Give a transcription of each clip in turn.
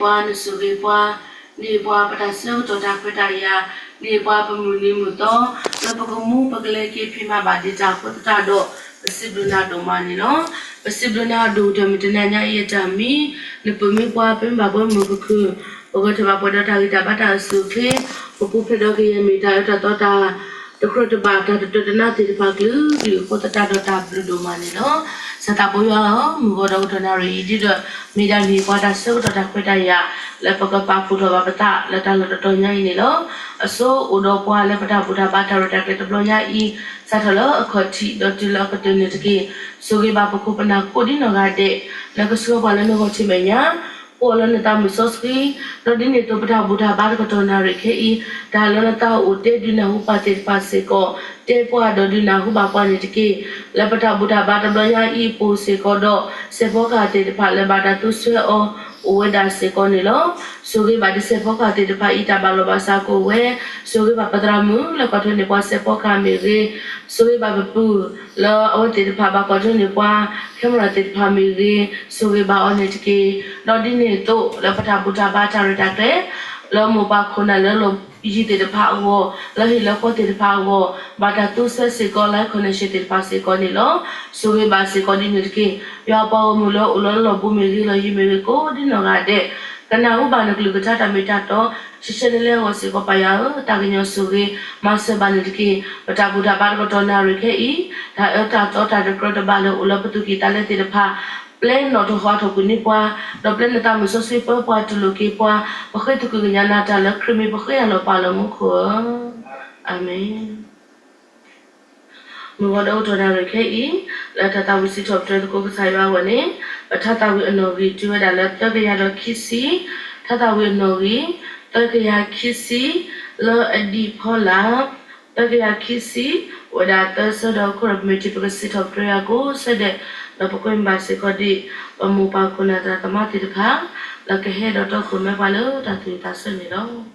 ပှၤနဆိၣ်ဂ့ၤပှၤ, နဟ့ၣ်ပှၤပတၢ်ဆၢကတီၢ်တၢ်ခွဲးတၢ်ယာ်, နဟ့ၣ်ပှၤပမုၢ်နံၤမုၢ်သီ, လၢပကမူပကလဲၤက့ၤဖံးမၤဘၣ်ဒံးတၢ်အဃိသတးဒီး, ပစံးဘျုးနၤဒိၣ်မးန့ၣ်လီၤ. ပစံးဘျုးနၤဒိၣ်ကတၢၢ်မုၢ်တနံၤညါအံၤအတၢ်မံ, နပၢၢ်မ့ၢ်ပှၤ ပမ့ၢ်ဘၣ်ပှၤမုၢ်ကခုၣ်, ပဂဲၤထီၣ်ဘၣ်ပှဲၤဒီးတၢ်ဂံၢ်တၢ်ဘါတၢ်အိၣ်ဆူၣ်အိၣ်ချ့, ပပူၤဖျဲးဒီးကယဲၢ်မ့ၢ်တၢ်အၢတၢ်သီတၢ် တကြၢးတဘၣ်တၢ်တတၢတနါသ့ၣ်တဖၣ်ကလုာ်ကလုာ်အဃိသတးဒီးတၢ်ဘျုးဒိၣ်မးန့ၣ်လီၤ. စၢ်သးဘိယွၤဧၢ, မုၢ်ဂီၤဒီးကတီၢ်နၣ်ရံၣ်အံၤ ဒ်သိးမ့ၢ်ဒၣ်နဟ့ၣ်ပှၤတၢ်ဆၢကတီၢ်တၢ်ခွဲးတၢ်ယာ် လၢပကပာ်ဖှိၣ်ထီၣ်ဘၣ်ပသးလၢတၢ်လီၢ်တတီၤညါအံၤန့ၣ်လီၤ. အဆိအိၣ်ဒီးပှၤလၢပတၢ်ဘူၣ်တၢ်ဘါတၢ်ရဲၣ်တၢ်ကျဲၤတဘျီညါအံၤ, စးထီၣ်လၢအခီၣ်ထံးဒီးတုၤလၢအကတၢၢ်န့ၣ်တက့ၢ်. ဆိၣ်ဂ့ၤဘၣ်ပခိၣ်ပနၢ်ကိးဒ်နီၢ်ဂၤဒဲး, လၢကဆှၢပှၤလၢနဂီၢ်ထံးမဲာ်ညါ အိၣ်လၢနသးမုၢ်စီဆှံ, ဒီးဒ်န့ၣ်အသိးပတၢ်ဘူၣ်တၢ်ဘါတကတီၢ်နၣ်ရံၣ်ခဲအံၤ, တၢ်လၢနသးအိၣ်တဲဒုးနၢ်ဟူပှၤသ့ၣ်တဖၣ်စ့ၢ်ကီး, တဲပှၤဒီးဒုးနၢ်ဟူဘၣ်ပှၤန့ၣ်တက့ၢ်. လၢပတၢ်ဘူၣ်တၢ်ဘါတဘျီညါအံၤအပူၤစ့ၢ်ကီးဒီး, စဲးဖီကဟၣ်သ့ၣ်တဖၣ်လၢဘၣ်တၢ်သူဆှၢအီၤ အိၣ်ဝဲဒၣ်စ့ၢ်ကီးန့ၣ်လီၤ. ဆိၣ်ဂ့ၤဘၣ်ဒ်စဲးဖီကဟၣ်သ့ၣ်တဖၣ်အံၤတၢ်ဘၣ်လီၢ်ဘၣ်စးကအိၣ်ဝဲ, ဆိၣ်ဂ့ၤဘၣ်ပသရၣ်မုၣ်လၢကွၢ်ထွဲန့ၢ်ပှၤစဲးဖီကဟၣ်မ့ၢ်ဂ့ၤ, ဆိၣ်ဂ့ၤဘၣ်ပပုၢ် လၢအဝဲသ့ၣ်တဖၣ်ဘၣ်ကွၢ်ထွဲန့ၢ်ပှၤ camera သ့ၣ်တဖၣ်မ့ၢ်ဂ့ၤ, ဆိၣ်ဂ့ၤဘၣ်အီၤန့ၣ်တက့ၢ်. ဒီးဒ်န့ၣ်အသိးလၢပတၢ်ဘူၣ်တၢ်ဘါတၢ်ရဲၣ်တၢ်ကျဲၤ, လၢမိၢ်ပၢ်ခိၣ်နၢ်လၢလီၢ်ယံၤသ့ၣ်တဖၣ်အဂီၢ်, လၢဟံၣ်လၢဃီသ့ၣ်တဖၣ်အဂီၢ်, ဘၣ်တၢ်သူဆှၢစ့ၢ်ကီး live connection သ့ၣ်တဖၣ်စ့ၢ်ကီးန့ၣ်လီၤ. ဆိၣ်ဂ့ၤဘၣ်စ့ၢ်ကီးဒ်န့ၣ်တက့ၢ်. ယွၤပှၤဂီၢ်မုၢ်လၢအိၣ်လီၤလၢလီၢ်ဘူးမ့ၢ်ဂ့ၤ လီၢ်ယံၤမ့ၢ်ဂ့ၤ ကိးဒ်နီၢ်ဂၤဒဲး, ကနၢ်ဟူဘၣ်နကလုၢ်ကထါတၢ်မ့ၢ်တၢ်တီ, ဆှဲဆှဲလၢလၢအဂီၢ်စ့ၢ်ကီး ပၢ်ယွၤဧၢ, တၢ်ကညီၤဆိၣ်ဂ့ၤ မၤစၢၤဘၣ်န့ၣ်တက့ၢ်. ပတၢ်ဘူၣ်တၢ်ဘါတကတီၢ်နၣ်ရံၣ်ခဲအံၤ, တၢ်အၢတၢ်သီတၢ်တကြၢးတဘၣ်လၢအိၣ်လၢပသူၣ်ကံၢ်သးလဲသ့ၣ်တဖၣ်, ပျဲနီၣ်ထီၣ်ဟီထီၣ်ကွံာ်န့ၢ်ပှၤ, ဒီးပျဲနသးမုၢ်စီဆှံပၢပှၤတူၢ်လိာ်က့ၤပှၤ, ပဃ့သကွံာ်ကညးနၤတၢ်လၢခရံာ်မံၤ ပဃ့တၢ်လီၤပာ်လီၤမူခိၣ်ဧၢ. အၤမ့ၣ်. မုၢ်ဂီၤဒီးကတီၢ်နၣ်ရံၣ်ခဲအံၤ, လၢတၢ်သးဝံၣ်စံးထီၣ်ပတြၢၤသကိးကစၢ်ယွၤအဂီၢ်န့ၣ်, ပထါသးဝံၣ်အနီၣ်ဂံၢ်တုၤဝဲဒၣ်လၢသၢကယၤဒီးခံဆံ, ထါသးဝံၣ်အနီၣ်ဂံၢ်, သၢကယၤခံဆံ, လၢအဒံးဖီလာ်, သၢကယၤခံဆံ, အိၣ်ဝဲဒၣ်သၢဆၢဒီးခိၣ်ဒီး ပမ့ၢ်ထံၣ် ပကစံးထီၣ်ပတြၢၤယွၤကိးဆၢဒဲး, ဒီးပကွဲမုာ်ဘၣ်စ့ၢ်ကီးဒံး, ပမိၢ်ပၢ်ခိၣ်နၢ်သရၣ်သမါသ့ၣ်တဖၣ်, လၢကဟဲဒီးတီခိၣ်ရိၣ်မဲပှၤလၢတၢ်သူၣ်ဝံၣ်သးဆၢန့ၣ်လီၤ.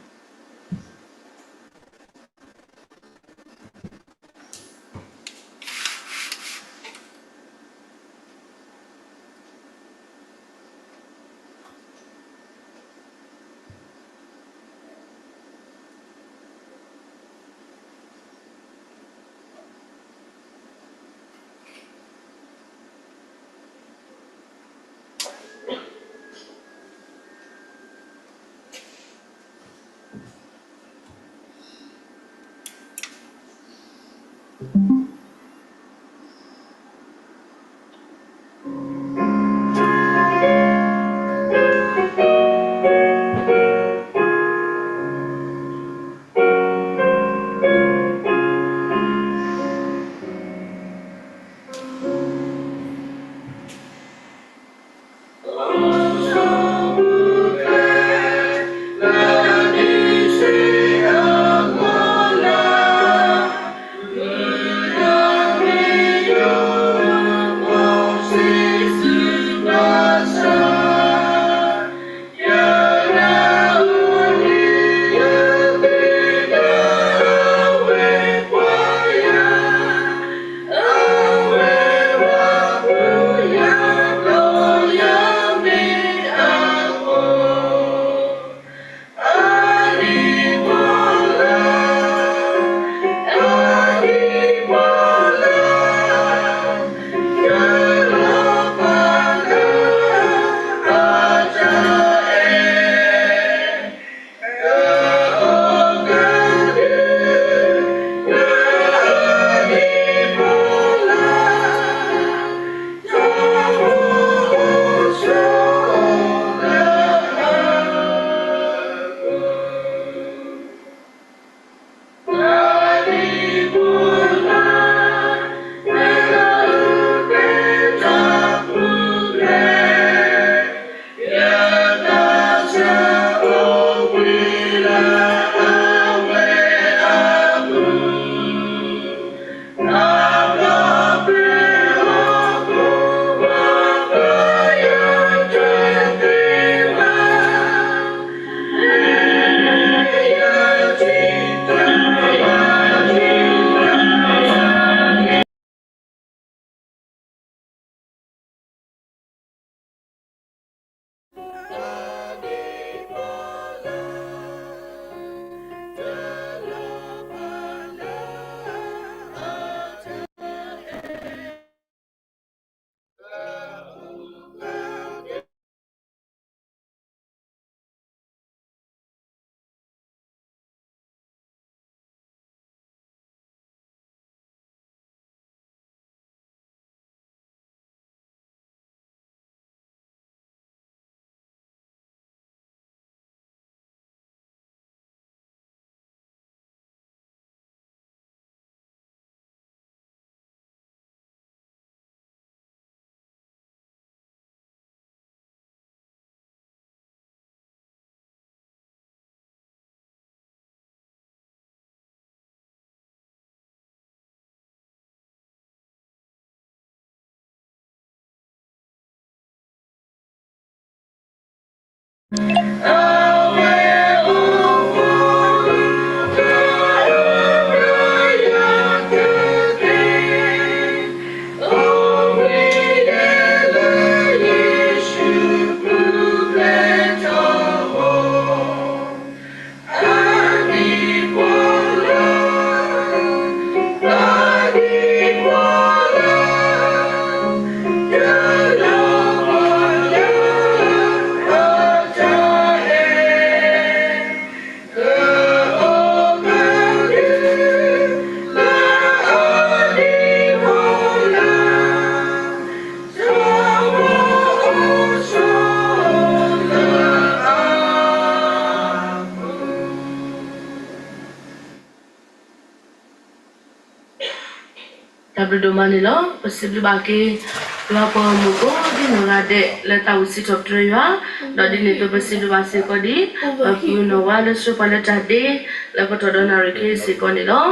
တၢ်ဘျုးဒိၣ်မးန့ၣ်လီၤ. ပစံးဘျုးဘၣ်က့ၤ ယွၤပှၤဂီၢ်မုၢ်ကိးဒံနီၢ်ဂၤဒဲး လၢသးဝံၣ်စံးထီၣ်ပတြၢၤယွၤ, ဒီးဒ်န့ၣ်အသိး ပစံးဘျုးဘၣ်စ့ၢ်ကီးဒံး ပပုၢ်နီၢ်ဝါလၢဆှၢပှၤလၢတၢ်ဒ့ လၢကတီၢ်ဒီးနၣ်ရံၣ်ခဲအံၤစ့ၢ်ကီးန့ၣ်လီၤ.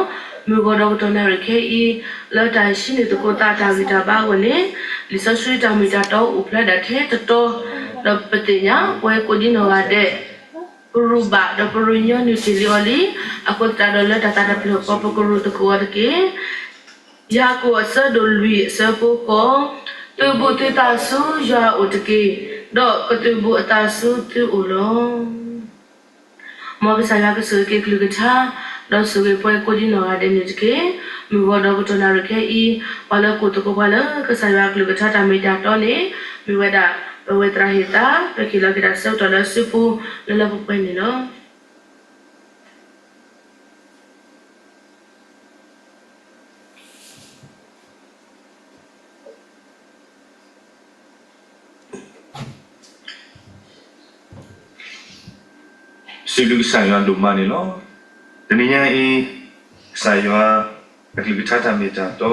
မုၢ်ဂီၤဒီးကတီၢ်နၣ်ရံၣ်ခဲအံၤ လၢတၢ်ဟံးန့ၢ်သကိးသးတၢ်ဂံၢ်တၢ်ဘါအဂီၢ်န့ၣ် လံာ်စီဆှံတၢ်မ့ၢ်တၢ်တီအိၣ်ဖျဲးဒၣ်ထဲတတီၤ, ဒီးပသ့ၣ်ညါပဝဲကိးဒံနီၢ်ဂၤဒဲး ပရူးဘၣ်ဒီးပရူးညီနုၢ်တ့ၢ်လံအီၤလံ, အဃိသတးဒီးလၢတၢ်သးတဖျၢၣ်ဃီ ပကရူးသကိးအီၤတက့ၢ်. ယၤကိာ်အဆၢဒိၣ်လွံၢ်အဆၢဖိဃိး, သုးဘူးသုသးဆူယွၤအအိၣ်တက့ၢ်, ဒီးကသုးဘူးအသးဆူသုအိၣ်လီၤ. မ်ကစၢ်ယွၤကဆိၣ်ဂ့ၤက့ၤကလုၢ်ကထါ, ဒီးဆိၣ်ဂ့ၤပဝဲကိးဒံနီၢ်ဂၤဒဲးန့ၣ်တက့ၢ်. မုၢ်ဂီၤဒီးကတီၢ်နၣ်ရံၣ်ခဲအံၤ, ပှၤလၢအကိးသကိးပှၤလၢကစၢ်ယွၤအကလုၢ်ကထါတၢ်မ့ၢ်တၢ်တီန့ၣ် မ့ၢ်ဝဲဒၣ် ပဝဲသရၣ်ဟ့ၣ်သါ ပဟ့ၣ်လီၤက့ၤတၢ်ဆၢကတီၢ်လၢအစုပူၤလၢလၢပှဲၤပှဲၤန့ၣ်လီၤ. စံးဘျုးကစၢ်ယွၤဒိၣ်မးန့ၣ်လီၤ. တနံၤညါအံၤ, ကစၢ်ယွၤအကလုၢ်ကထါတၢ်မ့ၢ်တၢ်တီ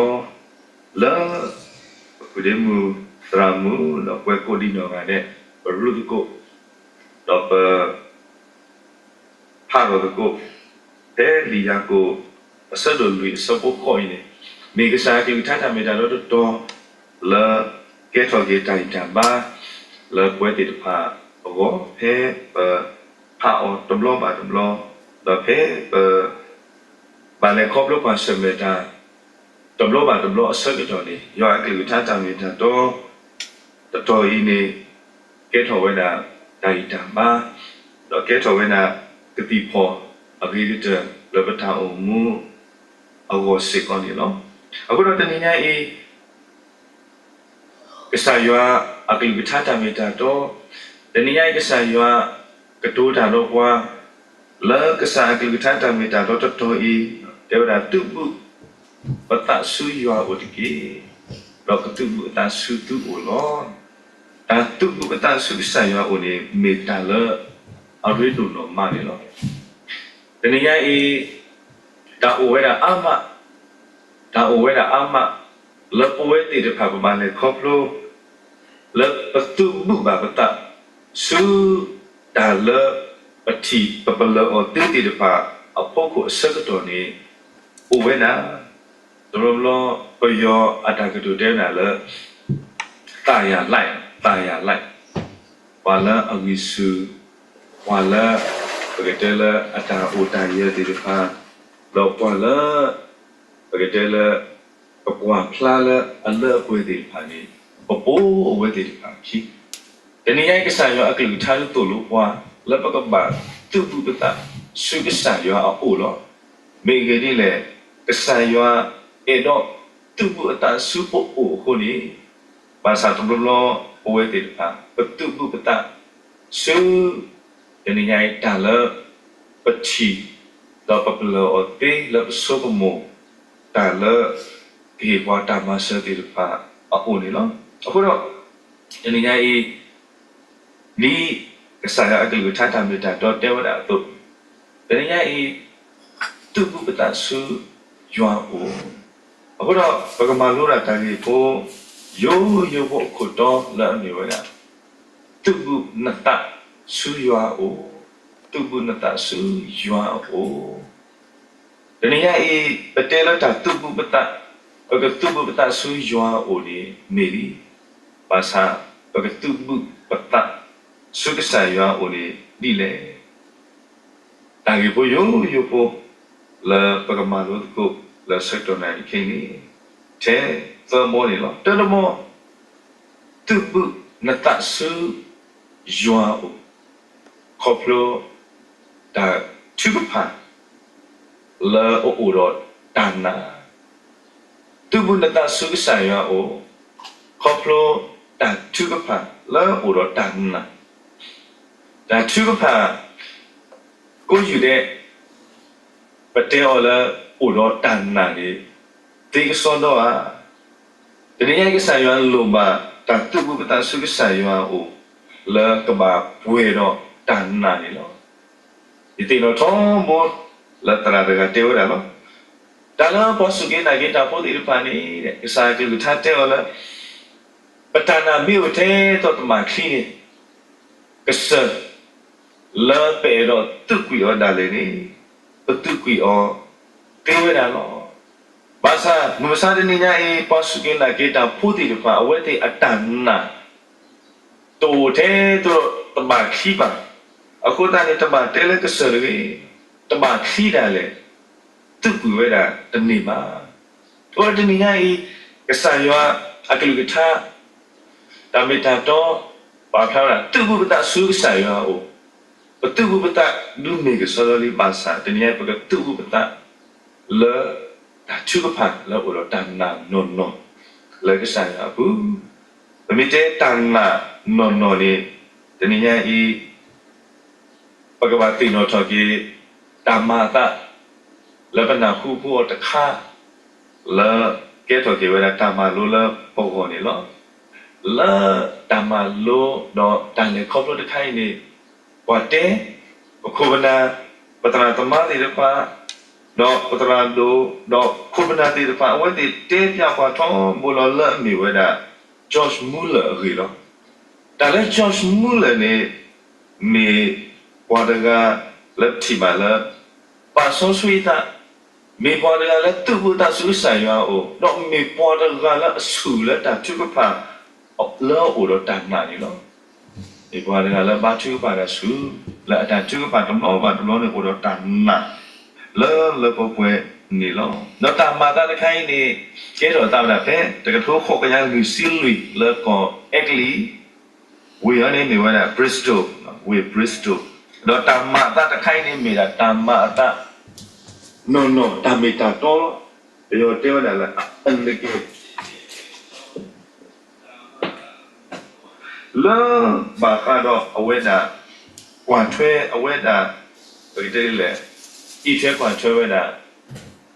လၢ ပဒ့မုၣ်သရၣ်မုၣ် ဒီးပဝဲကိးဒံနီၢ်ဂၤဒဲး ပရူးသကိး ဒီးပ ဖးထီၣ်သကိး ဖဲလံာ်ယၤကိာ် အဆၢဒိၣ်လွံၢ်အဆၢဖိဃိးအံၤန့ၣ်, မ့ၢ်ကစၢ်အကလုၢ်ကထါတၢ်မ့ၢ်တၢ်တီတတီၤ လၢကဲထီၣ်က့ၤတၢ်ဂံၢ်တၢ်ဘါ လၢပဝဲသ့ၣ်တဖၣ်အဂီၢ် ဖဲပဖးအီၤတဘျီဘၣ်တဘျီ, ဒီးဖဲပ ဘၣ်လဲၤခီဖျိကွၢ်ဆၢၣ်မဲာ်တၢ် တဘျီဘၣ်တဘျီအဆၢကတီၢ်န့ၣ်, ယွၤအကလုၢ်ကထါတၢ်မ့ၢ်တၢ်တီ တတီၤအံၤန့ၣ် ကဲထီၣ်ဝဲဒၣ်တၢ်ဂံၢ်တၢ်ဘါ, ဒီးကဲထီၣ်ဝဲဒၣ်ကသံၣ်ဖီၣ်အဂ့ၤကတၢၢ် လၢပတၢ်အိၣ်မူအဂီၢ်စ့ၢ်ကီးန့ၣ်လီၤ. အဃိဒီးတနံၤညါအံၤ ကစၢ်ယွၤအကလုၢ်ကထါတၢ်မ့ၢ်တၢ်တီ, တနံၤညါအံၤ ကစၢ်ယွၤကတိၤတၢ်ဒီးပှၤ လၢကစၢ်အကလုၢ်ကထါတၢ်မ့ၢ်တၢ်တီတတီၤအံၤ, တဲဝဲဒၣ် သုးဘူးပသးဆူယွၤအအိၣ်တက့ၢ်, ဒီးကသုးဘူးအသးဆူသုအိၣ်လီၤ. တၢ်သုးဘူးပသးဆူကစၢ်ယွၤအအိၣ်န့ၣ် မ့ၢ်တၢ်လၢအရ့ဒိၣ်နီၢ်မးန့ၣ်လီၤ. တနံၤညါအံၤ တၢ်အိၣ်ဝဲဒၣ်အါမး, တၢ်အိၣ်ဝဲဒၣ်အါမး လၢပဝဲသ့ၣ်တဖၣ်ပဘၣ်လဲၤခီဖျိ လၢပသုးဘူးဘၣ်ပသး ဆူ တၢ်လၢပထံၣ်ပပလၢၢ်အီၤသ့သ့ၣ်တဖၣ်အဖီခိၣ်အဆၢကတီၢ်န့ၣ် အိၣ်ဝဲဒၣ် တဘျီဘျီ ပယီၤအတၢ်ကတိၤတဲဝဲဒၣ်လၢ သးယၤလဲၣ်, သးယၤလဲၣ်, ပှၤလၢအဂံၢ်ဆူၣ်, ပှၤလၢ ပကတဲလၢအတၢ်အိၣ်တၢ်ယၢၤသ့ၣ်တဖၣ်, ဒီးပှၤလၢ ပကတဲလၢ ပကွၢ်ဖျါလၢအလၢအပှဲၤသ့ၣ်တဖၣ်န့ၣ် ပပိာ်အဝဲသ့ၣ်တဖၣ်အခံ တနံၤညါအံၤကစၢ်ယွၤအကလုၢ်ကထါဒ်သိးလိပှၤ လၢပကဘၣ်သုးဘူးပသးဆူကစၢ်ယွၤအအိၣ်လီၤ. မ့ၢ်အဂ့ၢ်ဒ်လဲၣ်, ကစၢ်ယွၤအဲၣ်ဒိးသုးဘူးအသးဆူပအိၣ်အဃိန့ၣ်, ဘၣ်ဆၣ်တဘျီဘျီ ပဝဲသ့ၣ်တဖၣ် ပသုးဘူးပသးဆူ တနံၤညါအံၤတၢ်လၢ ပထံၣ် ဒီးပပလၢၢ်အီၤသ့လၢပဆိကမိၣ် တၢ်လၢ ကဟ့ၣ်ပှၤတၢ်မၤစၢၤသ့ၣ်တဖၣ်အအိၣ်န့ၣ်လီၤ. အဃိဒီး တနံၤညါအံၤ ဒ်ကစၢ်ယွၤအကလုၢ်ကထါတၢ်မ့ၢ်တၢ်တီတဲဝဲဒၣ်အသိး, တနံၤညါအံၤ သုးဘူးပသးဆူယွၤအအိၣ်, အဃိဒီး ပကမၤလိဒၣ်တၢ်ဂ့ၢ်ဖိ ယိယိဖိအခိၣ်တီလၢအမ့ၢ်ဝဲဒၣ် သုးဘူးနသးဆူယွၤအအိၣ်, သုးဘူးနသးဆူယွၤအအိၣ်. တနံၤညါအံၤ ပတဲလၢတၢ်သုးဘူးပသး, ပကသုးဘူးပသးဆူယွၤအအိၣ်န့ၣ်မ့ၢ်လံ. ဘၣ်ဆၣ် ပကသုးဘူးပသး ဆူကစၢ်ယွၤအအိၣ်န့ၣ်ဒ်လဲၣ်. တၢ်ဂ့ၢ်ဖိယိယိဖိ လၢပကမၤလိသကိးလၢဆၢကတီၢ်နၣ်ရံၣ်ခဲအံၤန့ၣ် ထဲသၢဘီန့ၣ်လီၤ. တၢတဘီ, သုးဘူးနသးဆူယွၤအအိၣ် ခီဖျိတၢ်ထုကဖၣ် လၢအအိၣ်ဒီးတၢ်နာ်. သုးဘူးနသးဆူကစၢ်ယွၤအအိၣ် ခီဖျိတၢ်ထုကဖၣ်လၢအအိၣ်ဒီးတၢ်နာ်. တၢ်ထုကဖၣ် ကိးယူၢ်ဒဲး ပတဲအီၤလၢအိၣ်ဒီးတၢ်နာ်န့ၣ် သ့ကစီဒီဧါ. တနံၤညါအံၤ ကစၢ်ယွၤလိၣ်ဘၣ်တၢ်သုးဘူးပသးဆူကစၢ်ယွၤအအိၣ် လၢကဘၣ်ပှဲၤဒီးတၢ်နာ်န့ၣ်လီၤ. ယသ့ၣ်နီၣ်ထီဘိ လၢသရၣ်တဂၤတဲဝဲဒၣ်လီၤ. တၢ်လၢပှၤစူၢ်က့ၤနာ်က့ၤတၢ်ဖိသ့ၣ်တဖၣ်န့ၣ် ကစၢ်အကလုၢ်ကထါတဲအီၤလၢ ပတၢ်နာ်မ့ၢ်အိၣ်ထဲသိးတဘၣ်ချံန့ၣ် ကစၢၢ် လၢပအဲၣ်ဒိးသုးကွံာ်အီၤဒၣ်လဲာ်န့ၣ် ပသုးကွံာ်အီၤသ့ဝဲဒၣ်လီၤ. ဘၣ်ဆၣ်မုၢ်မဆါတနံၤညါအံၤ ပှၤစူၢ်က့ၤနာ်က့ၤတၢ်ဖိသ့ၣ်တဖၣ် အဝဲသ့ၣ်အတၢ်နာ် တအိၣ်ထဲသိးတဘၣ်ချံဘၣ်. အဃိသတးန့ၣ် တဘၣ်တဲလၢကစၢၢ်တဂ့ၤ, တဘၣ်ချံဒၣ်လဲာ် သုးကွံာ်ဝဲဒၣ်တန့ၢ်ဘၣ်. အဃိတနံၤညါအံၤ ကစၢ်ယွၤအကလုၢ်ကထါ တၢ်မ့ၢ်တၢ်တီ ပာ်ဖျါဝဲဒၣ် သုးဘူးပသးဆူကစၢ်ယွၤအအိၣ်, ပသုးဘူးပသးဒုးမ့ၢ်ကစီဒီလံဘၣ်ဆၣ် တနံၤညါအံၤ ပကသုးဘူးပသး လၢတၢ်ထုကဖၣ်လၢအိၣ်ဒီးတၢ်နာ်နီၢ်နီၢ် လၢကစၢ်ယွၤအပူၤ, ပမ့ၢ်တဲတၢ်နာ်နီၢ်နီၢ်န့ၣ် တနံၤညါအံၤ ပကဘၣ်သ့ၣ်နီၣ်ထီၣ်က့ၤ တၢ်မၤအသး လၢပနၢ်ဟူဖိအီၤတခါ လၢကဲထီၣ်က့ၤဝဲဒၣ်တၢ်မၤလိလၢပဂီၢ်န့ၣ်လီၤ. လၢတၢ်မၤလိဒီးတၢ်လဲၤခီဖျိတခါအံၤန့ၣ် ပှၤတဲ ပခိၣ်ပနၢ် ပသရၣ်သမါသ့ၣ်တဖၣ် ဒီးပသရၣ်ဒိၣ် ဒီးခိၣ်ပနၢ်သ့ၣ်တဖၣ် အဝဲသ့ၣ်တဲပၠးပှၤထီဘိလီၤလၢအမ့ၢ်ဝဲဒၣ် George Muller အဂ့ၢ်လီၤ. တၢ်လၢ George Muller န့ၣ် မ့ၢ်ပှၤတဂၤလၢပထံၣ်ဘၣ်လၢ ပာ်စီဆှံအသး, မ့ၢ်ပှၤတဂၤလၢသုးဘူးသးဆူကစၢ်ယွၤအအိၣ်, ဒီးမ့ၢ်ပှၤတဂၤလၢအဆူၣ်လၢတၢ်ထုကဖၣ် လၢအအိၣ်ဒီးတၢ်နာ်န့ၣ်လီၤ. မ့ၢ်ပှၤတဂၤလၢဘါထုကဖၣ်တၢ်ဆူၣ်, လၢအတၢ်ထုကဖၣ်တဘျီဘၣ်တဘျီန့ၣ် အိၣ်ဒီးတၢ်နာ် လၢလၢပှဲၤပှဲၤန့ၣ်လီၤ. ဒီးတၢ်မၤအသးတခါအံၤန့ၣ် ကဲထီၣ်အသးဝဲဒၣ်ဖဲ တကထိဃိးကယၤလွံၢ်ဆံလွံၢ် လၢကီၢ်အဲကလံး, ဝ့ၢ်အံၤန့ၣ်မ့ၢ်ဝဲဒၣ် Bristol, ဝ့ၢ် Bristol, ဒီးတၢ်မၤအသးတခါအံၤန့ၣ် မ့ၢ်ဒၣ်တၢ်မၤအသး နီၢ်နီၢ်တၢ်မ့ၢ်တၢ်တီလီၤ. ပယီၤတဲဝဲဒၣ်လၢ အနက့ လၢဘၣ်ဃးဒီးအဝဲဒၣ် ကွၢ်ထွဲအဝဲဒၣ် ပကတဲဒ်လဲၣ်, အံးထွဲကွၢ်ထွဲဝဲဒၣ်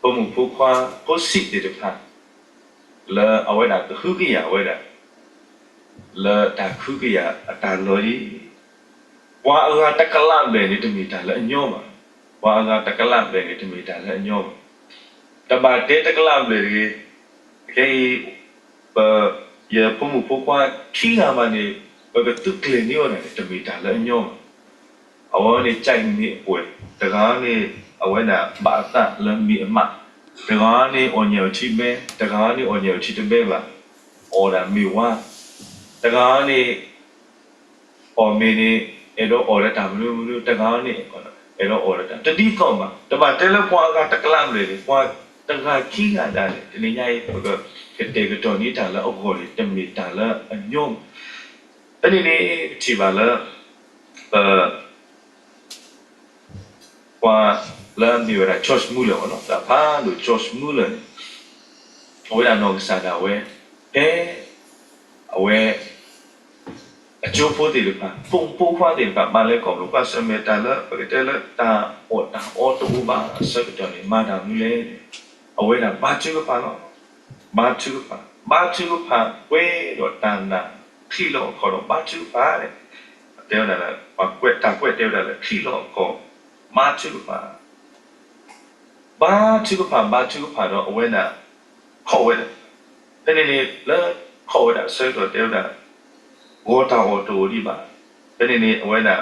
ဖိမုၣ်ဖိခွါ ဖိဆံးသ့ၣ်တဖၣ် လၢအဝဲဒၣ်ကဟုကယာ်ဝဲဒၣ် လၢတၢ်ကဟုကယာ်အတၢ်လီၢ်အံၤ, ပှၤအဂၤတကလးဘျဲၣ်န့ၣ် တမ့ၢ်တၢ်လၢအညီဘၣ်. ပှၤအဂၤတကလးဘျဲၣ်န့ၣ် တမ့ၢ်တၢ်လၢအညီဘၣ်. တဘၣ်တဲတကလးဘျဲၣ်တဂ့ၤ, ခဲအံၤ ပ ယဖိမုၣ်ဖိခွါခံဂၤဘၣ်န့ၣ် ပကသုးကျဲၤန့ၢ်အီၤဒၣ်န့ၣ် တမ့ၢ်တၢ်လၢအညီဘၣ်. အဝဲန့ၣ် ကၠဲးမ့ၢ်အပှဲၤ, တဂၤန့ၣ် အဝဲဒၣ်ဘၣ်အသးလၢမ့ၢ်အမး, တဂၤန့ၣ် အီၣ်ညၣ်အီထံမဲ, တဂၤန့ၣ် အီၣ်ညၣ်အီထံတမဲဘၣ်, အီၣ်ဒၣ်မ့ၢ်ဝါ, တဂၤန့ၣ် အီၣ်မ့ၤန့ၣ် အဲၣ်ဒိးအီၣ်ဒီးတၢ်မနုၤမနုၤ, တဂၤန့ၣ် အဲၣ်ဒိးအီၣ်ဒီးတၢ် တဒ်သိးဘၣ်. တဘၣ်တဲလၢပှၤအဂၤတကလးဘျဲၣ်န့ၣ်, ပှၤတဂၤခံဂၤဒၣ်လဲာ် တနံၤညါအံၤ ပကကတဲာ်ကတီၤန့ၢ်တၢ်လၢအဂီၢ်န့ၣ် တမ့ၢ်တၢ်လၢအညီဘၣ်. ဖဲန့ၣ်န့ၣ် ပထံၣ်ဘၣ်လၢ ပ ပှၤလၢအမ့ၢ်ဝဲဒၣ် George Muller အီၤလီၤ. တၢ်ဖးဒိၣ် George Muller န့ၣ် အဝဲဒၣ်နီၢ်ကစၢ်ဒၣ်ဝဲ ဖဲအဝဲ အကၠိဖိသ့ၣ်တဖၣ် ဖိမုၣ်ဖိခွါသ့ၣ်တဖၣ် ဘၣ်လဲၤကီၢ်ပူၤ ဘၣ်ဆၢၣ်မဲာ်တၢ်လၢ ပကတဲလၢတၢ်အီၣ်တၢ်အီတအိၣ်ဘၣ်အဆၢကတီၢ်န့ၣ် မၤတၢ်မနုၤလဲၣ်န့ၣ် အဝဲဒၣ်ဘါထုကဖၣ်လီၤ. ဘါထုကဖၣ်, ဘါထုကဖၣ် ပှဲၤဒီးတၢ်နာ် ချံးလီၤအခီၣ်ဒီးဘါထုကဖၣ်န့ၣ် တဲဝဲဒၣ်လၢ ပှၤကွဲးတၢ်ကွဲးတဲဝဲဒၣ်လၢ ချံးလီၤအခီၣ် ဘါထုကဖၣ် ဘါထုကဖၣ် ဘါထုကဖၣ်ဒီးအဝဲဒၣ် ခိးဝဲဒၣ်, ဖဲန့ၣ်န့ၣ် လၢခိးဝဲဒၣ်အဆၢကတီၢ်တဲဝဲဒၣ် ဂီၤတၢ်အီၣ်တအိၣ်ဒံးဘၣ်. ဖဲန့ၣ်န့ၣ် အဝဲဒၣ်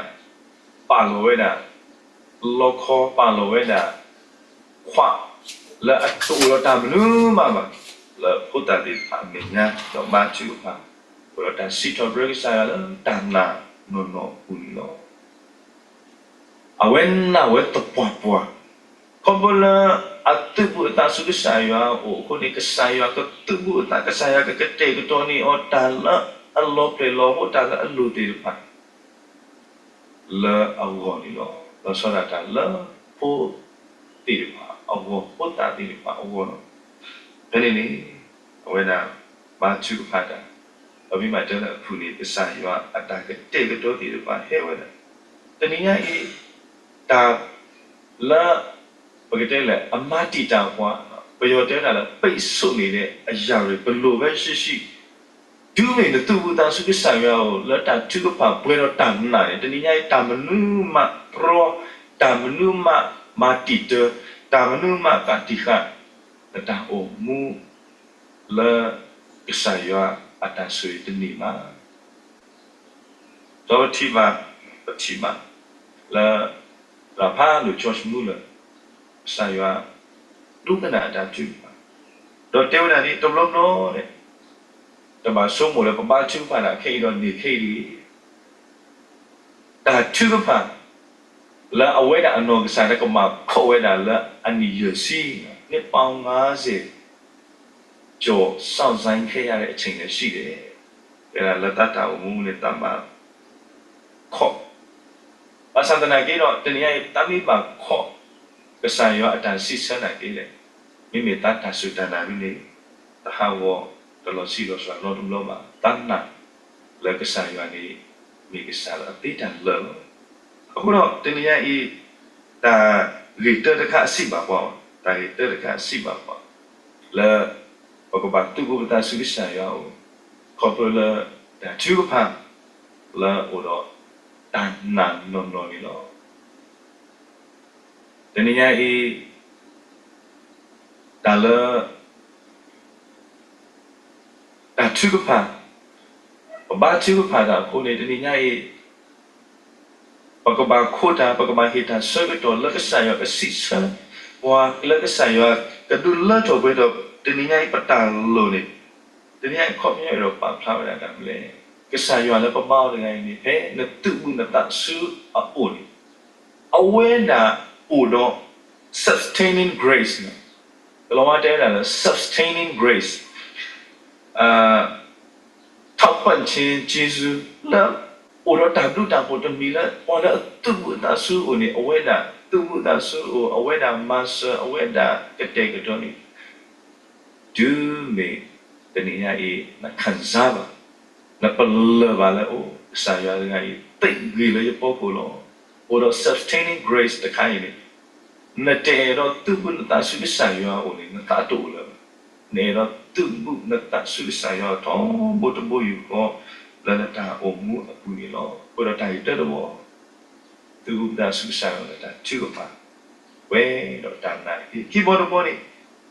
ပာ်လီၤဝဲဒၣ် လီခီ ပာ်လီၤဝဲဒၣ် ခွး လၢအတအိၣ်ဒီးတၢ်မနုၤမးဘၣ် လၢဖိသၣ်သ့ၣ်တဖၣ်အမဲာ်ညါ ဒီးဘါထုကဖၣ် အိၣ်ဒီးတၢ်စံးထီၣ်ပတြၢၤကစၢ်ယွၤလၢတၢ်နာ် နီၢ်နီၢ်အပူၤန့ၣ်လီၤ. အဝဲနာ်ဝဲသပှၢ်ပှၢ်, ခီဖျိလၢအသုးဘူးအသးဆူကစၢ်ယွၤအအိၣ်အဃိန့ၣ် ကစၢ်ယွၤကသုးဘူးအသး, ကစၢ်ယွၤကကတဲာ်ကတီၤန့ၢ်အီၤတၢ်လၢအလီၤပျဲၢ်လီၤဟိ တၢ်လၢအလိၣ်သ့ၣ်တဖၣ် လၢအဂီၢ်န့ၣ်လီၤ. လီၤဆီဒၣ်တၢ်လၢဖိသ့ၣ်တဖၣ်အဂီၢ်, ဖိသၣ်သ့ၣ်တဖၣ်အဂီၢ်လီၤ. ဖဲန့ၣ်န့ၣ် အဝဲဒၣ်ဘါထုကဖၣ်တၢ်, ဒီးမ့ၢ်မၤတၢ်လၢအဖုၣ်န့ၣ် ကစၢ်ယွၤအတၢ်ကတဲာ်ကတီၤသ့ၣ်တဖၣ်ဟဲဝဲဒၣ်, တနံၤညါအံၤ တၢ်လၢ ပကတဲလဲၣ် အမၤတံာ်တာ်ပှၤ, ပယီၤတဲဝဲဒၣ်လၢ ပိတ်ဆို့နေတဲ့အရာတွေ ပလိၣ်ဝဲရှိရှိ, တုၤမ့ၢ်နသုးဘူးသးဆူကစၢ်ယွၤအအိၣ် လၢတၢ်ထုကဖၣ်ပှဲၤဒီးတၢ်နာ်န့ၣ် တနံၤညါအံၤ တၢ်မနုၤမးတြီ, တၢ်မနုၤမးမၤတံာ်တၢ, တၢ်မနုၤမးကးတံာ်ဃာ် နတၢ်အိၣ်မူလၢကစၢ်ယွၤအတၢ်ဆိၣ်ဂ့ၤတန့ၢ်ဘၣ်. ဒီးပထံၣ်ဘၣ်, ပထံၣ်ဘၣ်လၢ ရဖးလိာ် George Muller ကစၢ်ယွၤ ဒိကနၣ်အတၢ်ထုကဖၣ်, ဒီးတဲဝဲဒၣ်ဒ်တဘျီဘျီန့ၣ် တဘၣ်ဆိကမိၣ်လၢပဘါထုကဖၣ်ဒၣ်ခဲအံၤဒီးန့ၢ်ခဲအံၤတဂ့ၤ. တၢ်ထုကဖၣ် လၢအဝဲဒၣ်အနီၢ်ကစၢ်လၢကဘၣ်ခိးဝဲဒၣ်လၢအနံၣ်ယဲၢ်ဆံ, နှစ်ပေါင်းငါးဆယ်ကျော် စောင့်ဆိုင်းခဲ့ရတဲ့အချိန်လည်းရှိတယ်. တဲဒၣ်လၢသးတၢ်အိၣ်မူန့ၣ် သးဘၣ်ခိး, ဘၣ်ဆၣ်သနာ်က့ဒီး တနံၤညါအံၤ သးမ့ၢ်ဘၣ်ခိး ကစၢ်ယွၤအတၢ်စံးဆၢနာ်က့လဲၣ်, မ့မ့ၢ်သးတၢ်စူၢ်တၢ်နာ်ဒ်န့ၣ် သးဟးဂီၤတလီၤဆံးလီၤစှၤနီတဘျီဘၣ်. သးနာ်လၢကစၢ်ယွၤန့ၣ် မ့ၢ်ကစၢ်လၢအသ့တၢ်လၢာ်လီၤ. အဃိဒီးတနံၤညါအံၤ တၢ်ဂ့ၢ်တၢတခါအစံးဘၣ်ပှၤ, တၢ်ဂ့ၢ်တၢတခါအစံးဘၣ်ပှၤ လၢ ပကဘၣ်သုးဘူးပသးဆူကစၢ်ယွၤအအိၣ် ခီဖျိလၢတၢ်ထုကဖၣ် လၢအအိၣ်ဒီးတၢ်နာ်နီၢ်နီၢ်န့ၣ်လီၤ. တနံၤညါအံၤ တၢ်လၢ တၢ်ထုကဖၣ်, ပဘါထုကဖၣ်တၢ်အဃိန့ၣ် တနံၤညါအံၤ ပကဘၣ်ခိးတၢ်, ပကဘၣ်ဟ့ၣ်တၢ်ဆၢကတီၢ်လၢကစၢ်ယွၤကစံးဆၢပှၤ, လၢကစၢ်ယွၤကဒုးလၢထီၣ်ပှဲၤထီၣ် တနံၤညါအံၤပတၢ်လိၣ်န့ၣ်, တနံၤညါအံၤခီပညီဒီးပာ်ဖျါဝဲဒၣ်တၢ်မနုၤလဲၣ်. ကစၢ်ယွၤလၢပဘါအီၤတဂၤအံၤန့ၣ် ဖဲနသုးဘူးနသးဆူအအိၣ်န့ၣ် အဝဲဒၣ်အိၣ်ဒီး sustaining grace န့ၣ်, ကလီၤဝါတဲဝဲဒၣ်လၢ sustaining grace, ထောက်ပံ့ခြင်းကျေးဇူး လၢအိၣ်ဒီးတၢ်ဘျုးတၢ်ဖှိၣ်တမံၤလၢ ပှၤလၢအသုးဘူးအသးဆူအအိၣ်န့ၣ် အဝဲဒၣ်သုးဘူးအသးဆူအအိၣ်, အဝဲဒၣ်မၤစၢၤ, အဝဲဒၣ်ကတဲာ်ကတီၤန့ၣ် တုၤမ့ၢ်တနံၤညါအံၤ နခံစားဘၣ်, နပလၢၢ်ဘၣ်လၢအိၣ် ကစၢ်ယွၤတဂၤအံၤ သ့ၣ်ဂ့ၤလၢယဖီခိၣ်လီၤ. အိၣ်ဒီး sustaining grace တခါအံၤန့ၣ် နတအဲၣ်ဒိးသုးဘူးနသးဆူကစၢ်ယွၤအအိၣ်န့ၣ် နသးတအိၣ်လၢၤဘၣ်. နအဲၣ်ဒိးသုးဘူးနသးဆူကစၢ်ယွၤထီဘိတဘိယူၢ်ဃီ လၢနတၢ်အိၣ်မူအပူၤန့ၣ်လီၤ. အဃိဒီးတၢ်ဂ့ၢ်တၢတဘီ သုးဘူးနသးဆူကစၢ်ယွၤလၢတၢ်ထုကဖၣ် ပှဲၤဒီးတၢ်နာ်တက့ၢ်. ခံဘီတဘီန့ၣ်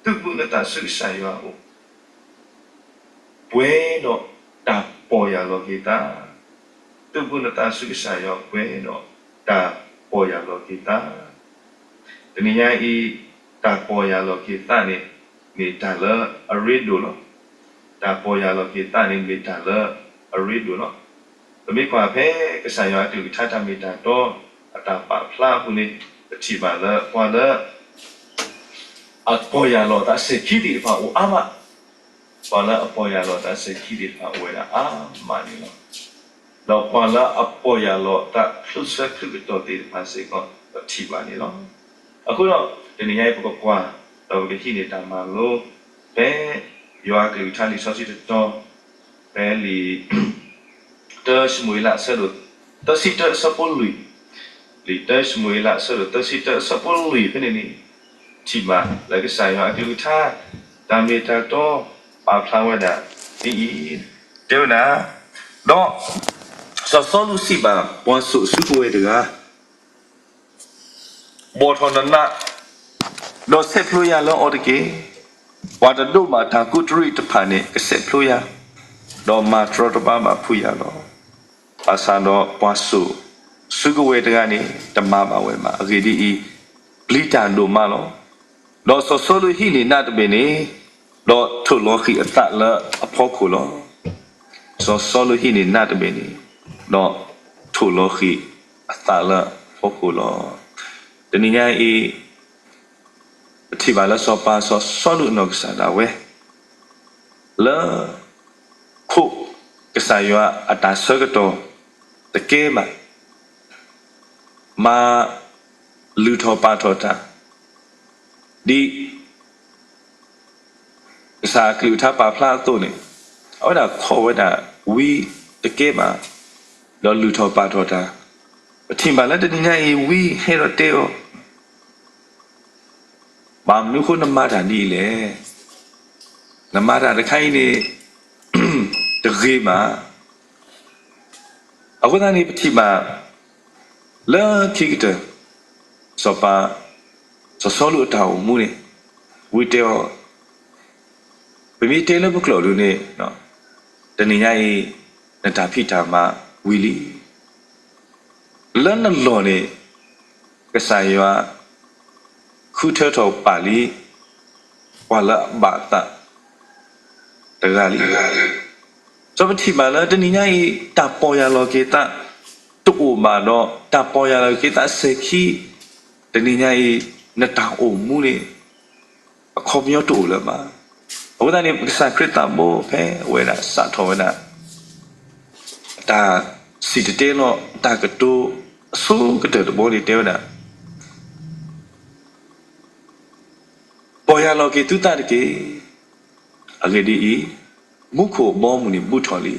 သုးဘူးနသးဆူကစၢ်ယွၤအအိၣ် ပှဲၤဒီးတၢ်ပီၢ်ယၢ်လီၤက့ၤသး, သုးဘူးနသးဆူကစၢ်ယွၤပှဲၤဒီးတၢ်ပီၢ်ယၢ်လီၤက့ၤသး. တနံၤညါအံၤ တၢ်ပီၢ်ယၢ်လီၤက့ၤသးန့ၣ် မ့ၢ်တၢ်လၢအရ့ဒိၣ်လီၤ. တၢ်ပီၢ်ယၢ်လီၤက့ၤသးန့ၣ် မ့ၢ်တၢ်လၢအရ့ဒိၣ်လီၤ. ပမ့ၢ်ကွၢ်ဖဲကစၢ်ယွၤအကလုၢ်ကထါတၢ်မ့ၢ်တၢ်တီ အတၢ်ပာ်ဖျါအပူၤန့ၣ် ပထံၣ်ဘၣ်လၢပှၤလၢ အပီၢ်ယၢ်လီၤသးစဲၤခံသ့ၣ်တဖၣ်အိၣ်အါမး, ပှၤလၢအပီၢ်ယၢ်လီၤသးစဲၤခံသ့ၣ်တဖၣ်အိၣ်ဝဲဒၣ်အါမးန့ၣ်လီၤ. ဒီးပှၤလၢအပီၢ်ယၢ်လီၤသးချုးဆၢချုးကတီၢ်သ့ၣ်တဖၣ်စ့ၢ်ကီး ပထံၣ်ဘၣ်န့ၣ်လီၤ. အဃိဒီး တနံၤညါအံၤပကကွၢ် ဒီးပကဟံးန့ၢ်တၢ်မၤလိ ဖဲယွၤအကလုၢ်ကထါလံာ်စီဆှံတတီၤ ဖဲလံာ် တၢၡမူၤအ့လး အဆၢဒိၣ်သၢဆံတၢ အဆၢဖိလွံၢ်, လံာ်တၢၡမူၤအ့လးအဆၢဒိၣ်သၢဆံတၢ အဆၢဖိလွံၢ်ဖဲန့ၣ်န့ၣ် ထံၣ်ဘၣ်လၢကစၢ်ယွၤအကလုၢ်ကထါ တၢ်မ့ၢ်တၢ်တီ ပာ်ဖျါဝဲဒၣ်ဒ်အံၤ, တဲဝဲဒၣ်, ဒီးစီၤစီလူးစံးဘၣ်ပှၤစိာ်စုကဝဲၤတဂၤ ဘီၣ်ထီၣ်နနး, ဒီးဆဲးဖျိယၤလၢအီၤတက့ၢ်. ပှၤတဒိးဘၣ်တၢ်ကူးတရံးတဖၣ်န့ၣ် ကဆဲးဖျိယၤ, ဒီးမၤတြီတပါဘၣ်ဖုးယၤလီၤ. ဘၣ်ဆၣ်ဒီးပှၤစိာ်စုကဝဲၤတဂၤန့ၣ် တမၤဘၣ်ဝဲဘၣ်. အဂ့ၢ်ဒ်အံၤ, ပျံၤတၢ်ဒိၣ်မးလီၤ. ဒီးစီၤစီလူးဟံးန့ၢ်နးတဘ့ၣ်န့ၣ်, ဒီးထိၣ်လီၤဃံၤအသးလၢအဖီခိၣ်လီၤ. စီၤစီလူးဟံးန့ၢ်နးတဘ့ၣ်န့ၣ်, ဒီး သိၣ်လီၤဃံၤအသးလၢအဖီခိၣ်လီၤ. တနံၤညါအံၤ ပထံၣ်ဘၣ်လၢစီၤပၤစီၤစီလူးအနီၢ်ကစၢ်ဒၣ်ဝဲ လၢ ခိးကစၢ်ယွၤအတၢ်ဆၢကတီၢ်တကဲဘၣ်, မၤလုၢ်ထီၣ်ပာ်ထီၣ်တၢ် ဒ် ကစၢ်အကလုၢ်ကထါပာ်ဖျါအသိးန့ၣ်, အဝဲဒၣ်ခိးဝဲဒၣ်ဝံတကဲဘၣ်, ဒီးလုၢ်ထီၣ်ပာ်ထီၣ်တၢ်, ပထံၣ်ဘၣ်လၢတနံၤညါအံၤ ဝံဟဲဒီးတဲအီၤ, ဘၣ်မနုၤအဃိနမၤတၢ်ဒ်အံၤလဲၣ်. နမၤတၢ်တခါအံၤန့ၣ် တဂ့ၤဘၣ်. အဃိသတးန့ၣ် ပထံၣ်ဘၣ် လၢခံကတၢၢ် စီၤပၤ စီၤစီလူးအတၢ်အိၣ်မူန့ၣ် ဝံတဲအီၤ, ပမ့ၢ်တဲလၢပကျိာ်ဒုန့ၣ် တနံၤညါအံၤ နတၢ်ဖံးတၢ်မၤဝံၤလံ. လၢနလီၢ်န့ၣ် ကစၢ်ယွၤ ဃုထၢထီၣ်ပာ်လံ ပှၤလၢအဘၣ်အသးတဂၤလံ. စီၤပထံၣ်ဘၣ်လၢတနံၤညါအံၤ တၢ်ပီၢ်ယၢ်လီၤက့ၤသးတအိၣ်ဘၣ်ဒီး တၢ်ပီၢ်ယၢ်လီၤက့ၤသးစဲၤခံ, တနံၤညါအံၤ နတၢ်အိၣ်မူန့ၣ် အခီပညီတအိၣ်လၢၤဘၣ်. အဃိသတးန့ၣ် ပကစၢ်ခရံာ်သးဘိဖဲအဝဲဒၣ်စးထီၣ်ဝဲဒၣ် အတၢ်စံၣ်တဲၤတဲလီၤ အတၢ်ကတိၤအဆိကတၢၢ်တဘီန့ၣ်တဲဝဲဒၣ်, ပီၢ်ယၢ်လီၤက့ၤသုသးတက့ၢ်. အဂ့ၢ်ဒ်အံၤ, မူခိၣ်အဘီအမုၢ်န့ၣ်ဘူးထီၣ်လံ.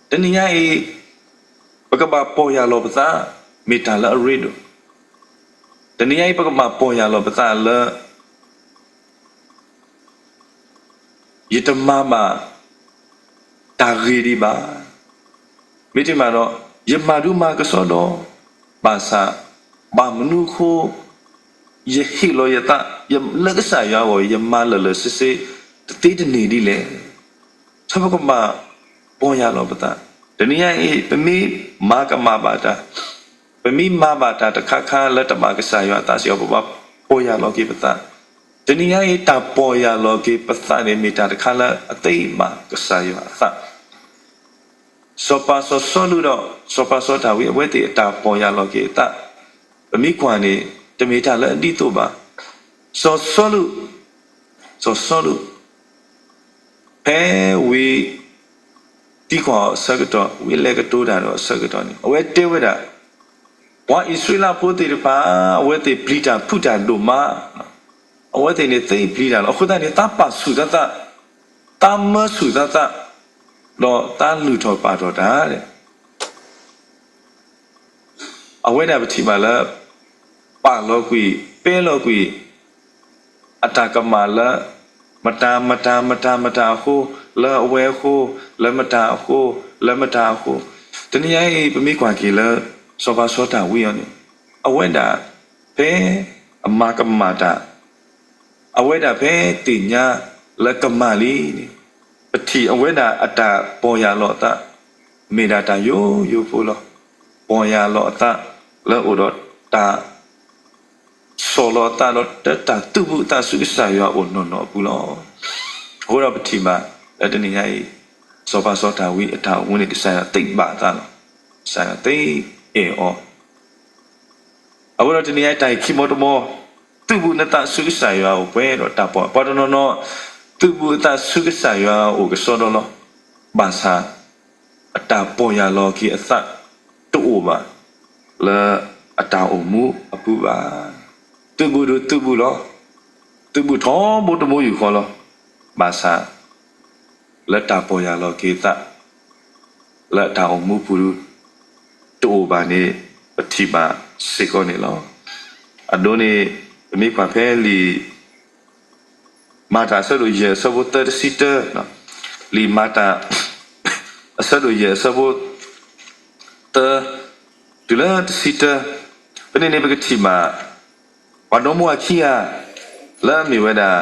တနံၤညါအံၤ ပကဘၣ်ပီၢ်ယၢ်လီၤပသး မ့ၢ်တၢ်လၢအရ့ဒိၣ်. တနံၤညါအံၤ ပကဘၣ်ပီၢ်ယၢ်လီၤပသးလၢ ယတမၤဘၣ်တၢ်ဂ့ၤဒံးဘၣ်. မ့တမ့ၢ်ဒီး ယမၤဒုးမၤကစီဒီ, ဘၣ်ဆၣ် ဘၣ်မနုၤအဃိ ယဟ့ၣ်လီၤယသး လၢကစၢ်ယွၤအဂီၢ် ယမၤလၢာ်လၢာ်ဆ့ဆ့ တသ့တန့ၢ်ဒ်လဲၣ်. ဆီပကမၤပီၢ်ယၢ်လီၤပသး, တနံၤညါအံၤ ပမ့ၢ်မၤကမၣ်ဘၣ်တၢ်, ပမ့ၢ်မၤဘၣ်တၢ်တခါခါလၢတဘၣ်ကစၢ်ယွၤအသးစ့ၢ်ကီး ပဘၣ်ပီၢ်ယၢ်လီၤက့ၤပသး. တနံၤညါအံၤ တၢ်ပီၢ်ယၢ်လီၤက့ၤပသးန့ၣ် မ့ၢ်တၢ်တခါလၢအသ့ဘၣ်ကစၢ်ယွၤအသး. စီၤပၤစီၤစီလူးဒီး စီၤပၤစီၤဒၤဝံး အဝဲသ့ၣ်အတၢ်ပီၢ်ယၢ်လီၤက့ၤအသး, ပမ့ၢ်ကွၢ်န့ၣ် တမ့ၢ်တၢ်လၢအဒ်သိးဘၣ်. စီၤစီလူး, စီၤစီလူး ဖဲဝံသံကွၢ်အီၤအဆၢကတီၢ်, ဝံလဲၤကတိၤတၢ်ဒီးအဆၢကတီၢ်န့ၣ် အဝဲတဲဝဲဒၣ်, ပှၤအံၣ်စရ့လးဖိသ့ၣ်တဖၣ် အဝဲသ့ၣ်ပျံၤတၢ်ဖုးတၢ်ဒိၣ်မး, အဝဲသ့ၣ်န့ၣ်သ့ပျံၤတၢ်လီၤ. အဃိသတးန့ၣ် သးပာ်ဆူၣ်သးသး, သးမၢဆူၣ်သးသး, ဒီးသးလုၢ်ထီၣ်ပာ်ထီၣ်တၢ် အဝဲဒၣ်ပထံၣ်ဘၣ်လၢ ပာ်လီၤကွံာ် ပဲလီၤကွံာ် အတၢ်ကမၣ်လၢ မတၤ မတၤ မတၤ မတၤအဃိ, လၢအဝဲအဃိ, လၢမတၤအဃိ, လၢမတၤအဃိ, တနံၤညါအံၤ ပမ့ၢ်ကွၢ်က့ၤလၢ စီၤပၤစီၤဒၤဝံးအံၤန့ၣ် အဝဲဒၣ် ဖဲအမၤကမၣ်တၢ် အဝဲဒၣ်ဖဲသ့ၣ်ညါလၢကမၣ်လံန့ၣ် ပထံၣ်အဝဲဒၣ်အတၢ်ပီၢ်ယၢ်လီၤအသး မ့ၢ်ဒၣ်တၢ်ယိယိဖိလီၤ. ပီၢ်ယၢ်လီၤအသးလၢအအိၣ်ဒီးတၢ် ဆီၣ်လီၤအသးဒီးတၢ်သူၣ်ဘူးအသးဆူကစၢ်ယွၤအအိၣ်နီၢ်နီၢ်အပူၤလီၤ. အဃိဒီးပထံၣ်ဘၣ်လၢတနံၤညါအံၤ စီၤပၤစီၤဒၤဝံးအတၢ်အိၣ်မူန့ၣ် ကစၢ်ယွၤသ့ဘၣ်အသးလီၤ. ကစၢ်ယွၤသ့အဲၣ်အီၤ အဃိဒီးတနံၤညါအံၤတၢ်အံၤခံဘီတဘီ, သူၣ်ဘူးနသးဆူကစၢ်ယွၤအအိၣ်ပှဲၤဒီးတၢ်ပီၢ်, ပှၤတနီၤနီၤ သူၣ်ဘူးအသးဆူကစၢ်ယွၤအအိၣ်ကစီဒီလီၤ. ဘၣ်ဆၣ် အတၢ်ပီၢ်ယၢ်လီၤက့ၤအသးတအိၣ်ဘၣ် လၢအတၢ်အိၣ်မူအပူၤဘၣ်. သူၣ်ဘူးဒုးသူၣ်ဘူးလီၤ. သူၣ်ဘူးထီဘိတဘိယူၢ်ဃီလီၤ. ဘၣ်ဆၣ် လၢတၢ်ပီၢ်ယၢ်လီၤက့ၤအသး လၢအတၢ်အိၣ်မူပူၤ တအိၣ်ဘၣ်န့ၣ် ပထံၣ်ဘၣ်စ့ၢ်ကီးန့ၣ်လီၤ. အဒိန့ၣ် ပမ့ၢ်ကွၢ်ဖဲလံာ် မၤတၢ်အဆၢဒိၣ်ယဲၢ်အဆၢဖိသၢတဆံတၢ, လံာ်မၤတၢ် အဆၢဒိၣ်ယဲၢ်အဆၢဖိ သၢ တုၤလၢတဆံတၢ, ဖဲန့ၣ်န့ၣ် ပကထံၣ်ဘၣ် ပှၤဒီမါဝၤခံဂၤ လၢအမ့ၢ်ဝဲဒၣ်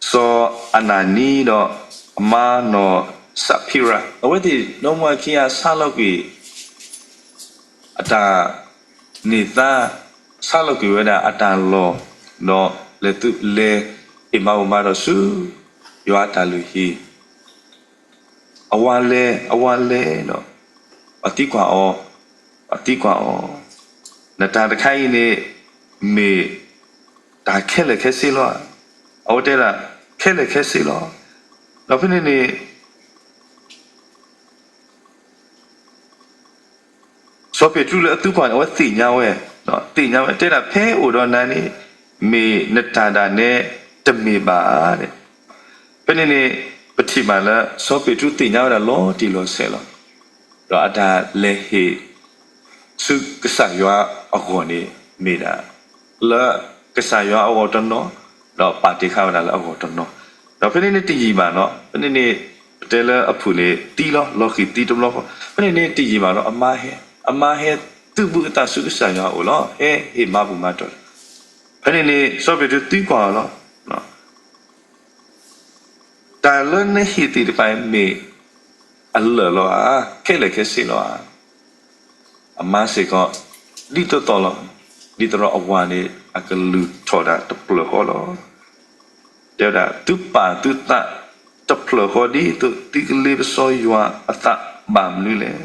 စီၤအနၤနံဒီးအမါနီၢ်စဖံရၤ, အဝဲသ့ၣ်ဒီမါဝၤခံဂၤဆါလီၤကွံာ် အတၢ်န့ၢ်သါ, ဆါလီၤကွံာ်ဝဲဒၣ်အတၢ်လီၢ်, ဒီးလဲၤသုးလဲၤအ့ၣ်မၤအီၣ်မၤဒီးဆူ ယွၤအတၢ်လုၢ်ဟံၣ် အဝၤလဲၤ အဝၤလဲၤဒီး ပှၤသံကွၢ်အီၤ, ပှၤသံကွၢ်အီၤ, နတၢ်တခါအံၤန့ၣ် မ့ၢ်တၢ်ခဲလၢာ်ခဲဆ့လီၤဧါ. အဝဲတဲဒၣ် ခဲလၢာ်ခဲဆ့လီၤ. ဒီးဖဲန့ၣ်န့ၣ် စီၤပ့းတရူးလၢအသံကွၢ်န့ၣ် အဝဲသ့ၣ်ညါဝဲ, သ့ၣ်ညါဝဲ တဲဒၣ် ဖဲအိၣ်ဒီးနၤန့ၣ် မ့ၢ်နတၢ်ဒၣ်နဲတမ့ၢ်ဘၣ်ဧါ. ဖဲန့ၣ်န့ၣ် ပထံၣ်ဘၣ်လၢ စီၤပ့းတရူးသ့ၣ်ညါဝဲဒၣ်လီၤတံၢ်လီၤဆဲးလီၤ. ဒီးအတၢ်လဲၤဟ့ၣ် ဆူကစၢ်ယွၤအဂီၢ်န့ၣ် မ့ၢ်ဒၣ် လၢကစၢ်ယွၤအဂီၢ်တနီၤ, ဒီးပာ်တ့ၢ်ဃာ်ဝဲဒၣ်လၢအဂီၢ်တနီၤ, ဒီးဖဲန့ၣ်န့ၣ်တယံာ်ဘၣ်နီၤ, ဖဲန့ၣ်န့ၣ် ပတဲလၢအဖုၣ်န့ၣ်သံလီၤ, လီၤဃံၤသံတဘျီဃီ, ဖဲန့ၣ်န့ၣ်တယံာ်ဘၣ်ဒီးအမါဟဲ, အမါဟဲသုးဘူးအသးဆူကစၢ်ယွၤအအိၣ်လီၤ, ဟဲဟ့ၣ်မၤဘူၣ်မၤတီၢ်, ဖဲန့ၣ်န့ၣ် စီၤပ့းတရူးသံကွၢ်အီၤလီၤ. တၢ်လၢနဟ့ၣ်သ့ၣ်တဖၣ်အံၤမ့ၢ်အလၢာ်လီၤဧါ, ခဲလၢာ်ခဲဆ့လီၤဧါ. အမါစ့ၢ်ကီး ဒ်သိးသိးလီၤ, ဒ်သိးဒီးအဝၤန့ၣ် အကလုၢ်ထီၣ်ဒၣ်တဖျၢၣ်ဃီလီၤ. တဲဝဲဒၣ် သုပာ်သုသးတဖျၢၣ်ဃီဒ်သိး သုကလ့ပစီယွၤအသးဘၣ်မနုၤလဲၣ်.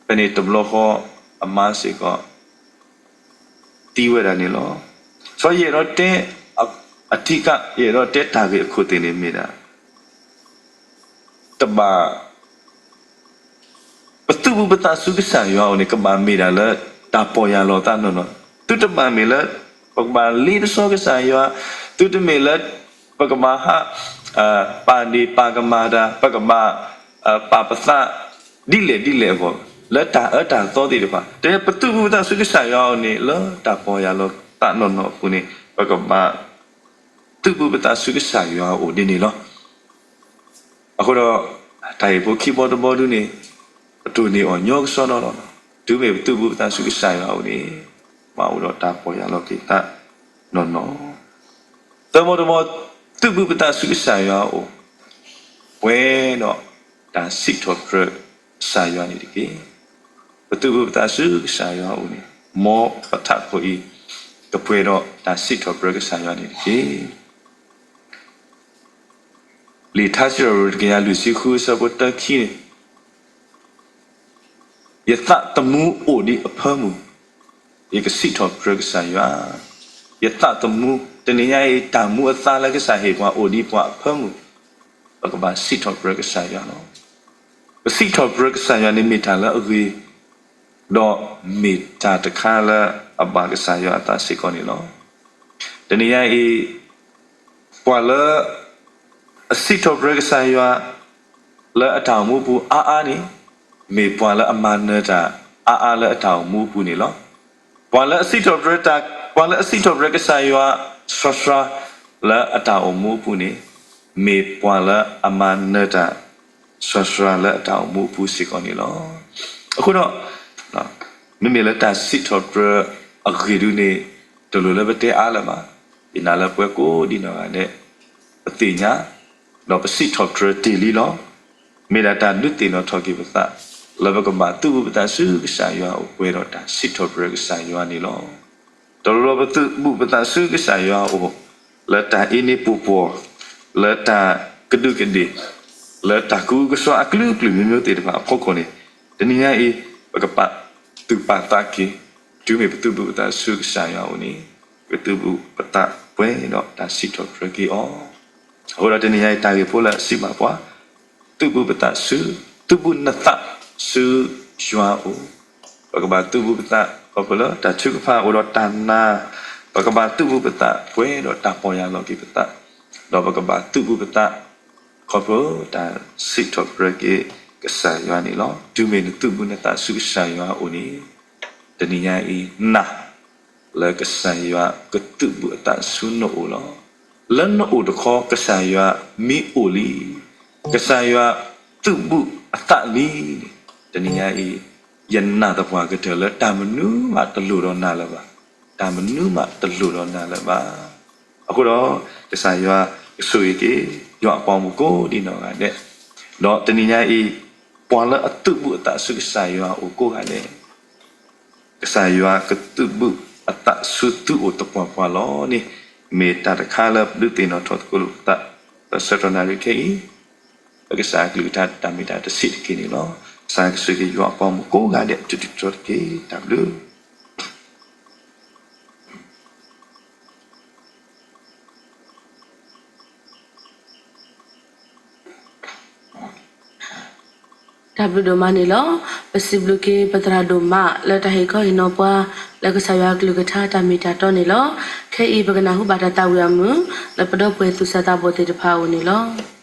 ဖဲန့ၣ်တဘျီဃီ အမါစ့ၢ်ကီး သံဝဲဒၣ်န့ၣ်လီၤ. စီၤယအဲၣ်ဒိးတဲ အ အထံက ယအဲၣ်ဒိးတဲတၢ်ဂ့ၢ်အခိၣ်သ့ၣ်န့ၣ်မ့ၢ်ဒၣ် တဘၣ် ပသုးဘူးပသးဆူကစၢ်ယွၤအအိၣ်န့ၣ် ကဘၣ်မ့ၢ်ဒၣ်လၢတၢ်ပီၢ်ယၢ်လီၤသးနီၢ်နီၢ်, သုတဘၣ်မ့ၢ်လၢ ပကဘၣ်လ့ပစီကစၢ်ယွၤ, သုတမ့ၢ်လၢ ပကဘၣ်ဟး ပာ်ဒ့ၣ်ပာ်ကမၣ်တၢ်, ပကဘၣ် ပာ်ပသး ဒ်လဲၣ်ဒ်လဲၣ်အဂီၢ်, လၢတၢ်အၢတၢ်သီသ့ၣ်တဖၣ်, တဲပသုးဘူးပသးဆူကစၢ်ယွၤအအိၣ်န့ၣ် လၢတၢ်ပီၢ်ယၢ်လီၤသးနီၢ်နီၢ်အပူၤန့ၣ် ပကဘၣ် သုးဘူးပသးဆူကစၢ်ယွၤအအိၣ်ဒ်န့ၣ်လီၤ. အဃိဒီး တၢ်ဂ့ၢ်ဖိခံဘီတဘီဒုန့ၣ် ပတိၢ်န့ၢ်အီၤညီကစီဒီလီၤ. တုၤမ့ၢ်ပသုးဘူးပသးဆူကစၢ်ယွၤအအိၣ်န့ၣ် ပအိၣ်ဒီးတၢ်ပီၢ်ယၢ်လီၤက့ၤသးနီၢ်နီၢ်. သၢဘီတဘီ, သုးဘူးပသးဆူကစၢ်ယွၤအအိၣ် ပှဲၤဒီးတၢ်စံးထီၣ်ပတြၢၤကစၢ်ယွၤန့ၣ်တက့ၢ်. ပသုးဘူးပသးဆူကစၢ်ယွၤအအိၣ်န့ၣ် မ်ပထးခိၣ်အံၤ ကပှဲၤဒီးတၢ်စံးထီၣ်ပတြၢၤကစၢ်ယွၤန့ၣ်တက့ၢ်. လံာ်ထါစံးထီၣ်ပတြၢၤတကယၤလွံၢ်ဆံဃုအဆၢဖိတၢခံန့ၣ် ယသးသမူအိၣ်ဒံးအဖၢမုၢ်, ယကစံးထီၣ်ပတြၢၤကစၢ်ယွၤ, ယသးသမူ, တနံၤညါအံၤ တၢ်မူအသါလၢကစၢ်ဟ့ၣ်ပှၤအိၣ်ဒံးပှၤအဖၢမုၢ်, ပကဘၣ်စံးထီၣ်ပတြၢၤကစၢ်ယွၤလီၤ. ပစံးထီၣ်ပတြၢၤကစၢ်ယွၤန့ၣ်မ့ၢ်တၢ်လၢအဂ့ၤ, ဒီးမ့ၢ်တၢ်တခါလၢအဘၣ်ကစၢ်ယွၤအသးစ့ၢ်ကီးန့ၣ်လီၤ. တနံၤညါအံၤ ပှၤလၢ အစံးထီၣ်ပတြၢၤကစၢ်ယွၤ လၢအတၢ်အိၣ်မူပူၤအါအါန့ၣ် မ့ၢ်ပှၤလၢအမၤနၢၤတၢ်အါအါလၢအတၢ်အိၣ်မူအပူၤန့ၣ်လီၤ. ပှၤလၢအစံးထီၣ်ပတြၢၤတၢ်, ပှၤလၢအစံးထီၣ်ပတြၢၤကစၢ်ယွၤ စှၤစှၤလၢအတၢ်အိၣ်မူအပူၤန့ၣ် မ့ၢ်ပှၤလၢအမၤနၢၤတၢ် စှၤစှၤလၢအတၢ်အိၣ်မူအပူၤစ့ၢ်ကီးန့ၣ်လီၤ. အဃိဒီး မ့မ့ၢ်လၢတၢ်စံးထီၣ်ပတြၢၤအဂ့ၢ်ဒုန့ၣ် တလိၣ်လၢပတဲအါလၢၤဘၣ်. ယနာ်လၢပဝဲကိးဒံနီၢ်ဂၤဒဲး ပသ့ၣ်ညါ ဒီးပစံးထီၣ်ပတြၢၤတ့ၢ်လံလီၤ. မ့ၢ်ဒၣ်တၢ်ဒုးသ့ၣ်နီၣ်ထီၣ်က့ၤပသး လၢပကဘၣ်သုးဘူးပသးဆူကစၢ်ယွၤအအိၣ် ပှဲၤဒီးတၢ်စံးထီၣ်ပတြၢၤကစၢ်ယွၤန့ၣ်လီၤ. တလိၣ်လၢပသုးဘူးပသးဆူကစၢ်ယွၤအအိၣ် လၢတၢ်အ့န့ပူၤပှီၢ်, လၢတၢ်ကဒူးကဒ့ၣ်, လၢတၢ်ကူကဆှီအကလုာ်ကလုာ်မံၤမံၤသ့ၣ်တဖၣ်အဖီခိၣ်န့ၣ် တနံၤညါအံၤ ပကပာ်သူၣ်ပာ်သးက့ၤ တုၤမ့ၢ်ပသုးဘူးပသးဆူကစၢ်ယွၤအအိၣ်န့ၣ် ပသုးဘူးပသးပှဲၤဒီးတၢ်စံးထီၣ်ပတြၢၤက့ၤအီၤ. အဃိဒီးတနံၤညါအံၤတၢ်ဂ့ၢ်ဖိလၢအစံးဘၣ်ပှၤ သုးဘူးပသးဆူ, သုးဘူးနသးဆူယွၤအအိၣ်, ပကဘၣ်သုးဘူးပသး ခီဖျိလၢတၢ်ထုကဖၣ်အိၣ်ဒီးတၢ်နာ်, ပကဘၣ်သုးဘူးပသးပှဲၤဒီးတၢ်ပီၢ်ယၢ်လီၤက့ၤပသး, ဒီးပကဘၣ်သုးဘူးပသး ခီဖျိတၢ်စံးထီၣ်ပတြၢၤက့ၤကစၢ်ယွၤန့ၣ်လီၤ. တုၤမ့ၢ်နသုးဘူးနသးဆူကစၢ်ယွၤအအိၣ်န့ၣ် တနံၤညါအံၤ နာ် လၢကစၢ်ယွၤကသုးဘူးအသးဆူနအိၣ်လီၤ. လၢနအိၣ်တခီ ကစၢ်ယွၤမ့ၢ်အိၣ်လံ, ကစၢ်ယွၤသုးဘူးအသးလံန့ၣ် တနံၤညါအံၤ ယနာ်သပှၢ်ကတၢၢ်လၢတၢ်မနုၤမးတလိၣ်ဒီးနၤလၢၤဘၣ်, တၢ်မနုၤမးတလိၣ်ဒီးနၤလၢၤဘၣ်. အဃိဒီး ကစၢ်ယွၤကဆိၣ်ဂ့ၤက့ၤ ယွၤအပှၤမုၣ်ကိးဒံနီၢ်ဂၤဒဲး, ဒီးတနံၤညါအံၤ ပှၤလၢအသုးဘူးအသးဆူကစၢ်ယွၤအအိၣ်ကိးဂၤဒဲး ကစၢ်ယွၤကသုးဘူးအသးဆူသုအိၣ်သပှၢ်ပှၢ်လီၤန့ၣ် မ့ၢ်တၢ်တခါလၢပဒုးသ့ၣ်နီၣ်ထီၣ်သကိးလိာ်ပသး လၢဆၢကတီၢ်နၣ်ရံၣ်ခဲအံၤ လၢကစၢ်အကလုၢ်ကထါတၢ်မ့ၢ်တၢ်တဆံးတက့ၢ်န့ၣ်လီၤ. ကစၢ်ကဆိၣ်ဂ့ၤယွၤအပှၤဂီၢ်မုၢ်ကိးဂၤဒဲး တတုၤတတီၤတက့ၢ်. တၢ်ဘျုး တၢ်ဘျုးဒိၣ်မးန့ၣ်လီၤ. ပစံးဘျုးက့ၤပသရၣ်ဒိၣ်မး လၢတၢ်ဟ့ၣ်ခီဟ့ၣ်နီၤပှၤ လၢကစၢ်ယွၤအကလုၢ်ကထါတၢ်မ့ၢ်တၢ်တီန့ၣ်လီၤ. ခဲအံၤပကနၢ်ဟူဘၣ်တၢ်သးဝံၣ်အမုၢ် လၢပဒီပုၢ်ဝဲၢ်သူၣ်စၢ်သးဘီၣ်သ့ၣ်တဖၣ်အအိၣ်န့ၣ်လီၤ.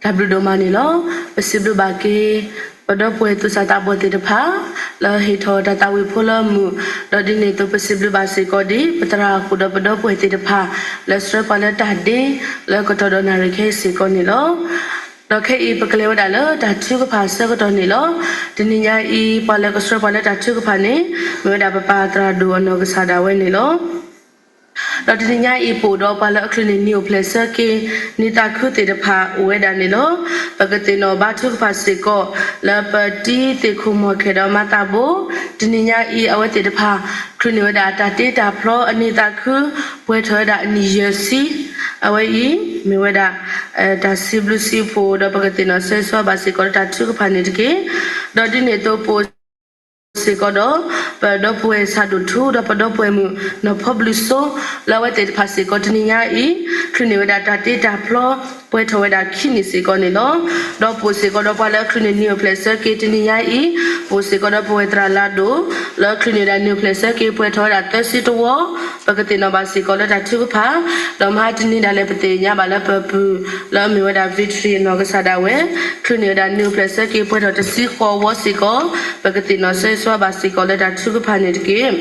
တၢ်ဘျုးဒိၣ်မးန့ၣ်လီၤ. ပစံးဘျုးဘၣ်က့ၤ ပဒီပုၢ်ဝဲၢ်သူၣ်စၢ်သးဘီၣ်သ့ၣ်တဖၣ် လၢဟ့ၣ်ထီၣ်တၢ်သးဝံၣ်ဖိလၢအမုာ်, ဒီးဒ်န့ၣ်အသိးပစံးဘျုးဘၣ်စ့ၢ်ကီးဒ် ပသရၣ်အဃိဒီးပဒီပုၢ်ဝဲၢ်သ့ၣ်တဖၣ် လၢဆှၢပှၤလၢတၢ်ဒ့ လၢကတီၢ်ဒီးနၣ်ရံၣ်ခဲအံၤစ့ၢ်ကီးန့ၣ်လီၤ. ဒီးခဲအံၤပကလဲၤဝဲဒၣ်လၢတၢ်ထုကဖၣ်ဆၢကတီၢ်န့ၣ်လီၤ. တနံၤညါအံၤ ပှၤလၢကဆှၢပှၤလၢတၢ်ထုကဖၣ်န့ၣ် မ့ၢ်ဝဲဒၣ်ပပၢ်သရၣ်ဒိၣ်အနီၢ်ကစၢ်ဒၣ်ဝဲန့ၣ်လီၤ. ဒီးတနံၤညါအံၤ ပအိၣ်ဒီးပှၤလၢအချုးန့ၢ်နံၣ်အိၣ်ဖျဲၣ်ဆၢက့ၤ နံၣ်သးခုသ့ၣ်တဖၣ်အိၣ်ဝဲဒၣ်န့ၣ်လီၤ. ပကသ့ၣ်နီၣ်ဘါထုကဖၣ်စ့ၢ်ကီး လၢပတံၤသ့ၣ်ခိၣ်မီၢ်ခဲၣ်ဒီးမၤသးဘိ, တနံၤညါအံၤ အဝဲသ့ၣ်တဖၣ် ချုးန့ၢ်ဝဲဒၣ်တၢ်တ့တၢ်ဖျီအနံၣ်သးခု ပှဲၤထီၣ်ဝဲဒၣ်အနံၣ်ယဲၢ်ဆံ, အဝဲအံၤ မ့ၢ်ဝဲဒၣ် တၢ်စံးဘျုးစံးဖှိၣ် ဒီးပကသ့ၣ်နီၣ်ဆၢဂ့ၤဆၢဝါဘၣ်စ့ၢ်ကီးလၢတၢ်ထုကဖၣ်န့ၣ်တက့ၢ်. ဒီးဒ်န့ၣ်အသိးပအိၣ်စ့ၢ်ကီးဒီး ပဒီပုၢ်ဝဲၢ်ဆၣ်ဒိၣ်ထူ ဒီးပဒီပုၢ်ဝဲၢ်မုၣ်နီၢ်ဖီဘျုးစိ လၢအဝဲသ့ၣ်တဖၣ်စ့ၢ်ကီးတနံၤညါအံၤ ချုးန့ၢ်ဝဲဒၣ်တၢ်တ့တၢ်ဖျီ ပှဲၤထီၣ်ဝဲဒၣ်ခံနံၣ်စ့ၢ်ကီးန့ၣ်လီၤ. ဒီးပအိၣ်စ့ၢ်ကီးဒီးပှၤလၢအချုးန့ၢ်နံၣ်အိၣ်ဖျဲၣ်ဆၢက့ၤတနံၤညါအံၤ ပအိၣ်စ့ၢ်ကီးဒီးပဝဲၢ်သရၣ်လါဒိၣ် လၢချုးန့ၢ်ဝဲဒၣ်နံၣ်အိၣ်ဖျဲၣ်ဆၢက့ၤပှဲၤထီၣ်ဝဲဒၣ်သၢဆံတဝီ, ပကသ့ၣ်နီၣ်ဘၣ်စ့ၢ်ကီးလၢတၢ်ထုကဖၣ်, ဒီးမဟါတနံၤဒၣ်လဲာ်ပသ့ၣ်ညါဘၣ်လၢပပုၢ်လၢအမ့ၢ်ဝဲဒၣ် Victory နီၢ်ကစၢ်ဒၣ်ဝဲ ချုးန့ၢ်ဝဲဒၣ်နံၣ်အိၣ်ဖျဲၣ်ဆၢက့ၤပှဲၤထီၣ်တဆံဃိးဝီစ့ၢ်ကီး, ပကသ့ၣ်နီၣ်ဆၢဂ့ၤဆၢဝါဘၣ်စ့ၢ်ကီးလၢတၢ်ထုကဖၣ်န့ၣ်တက့ၢ်.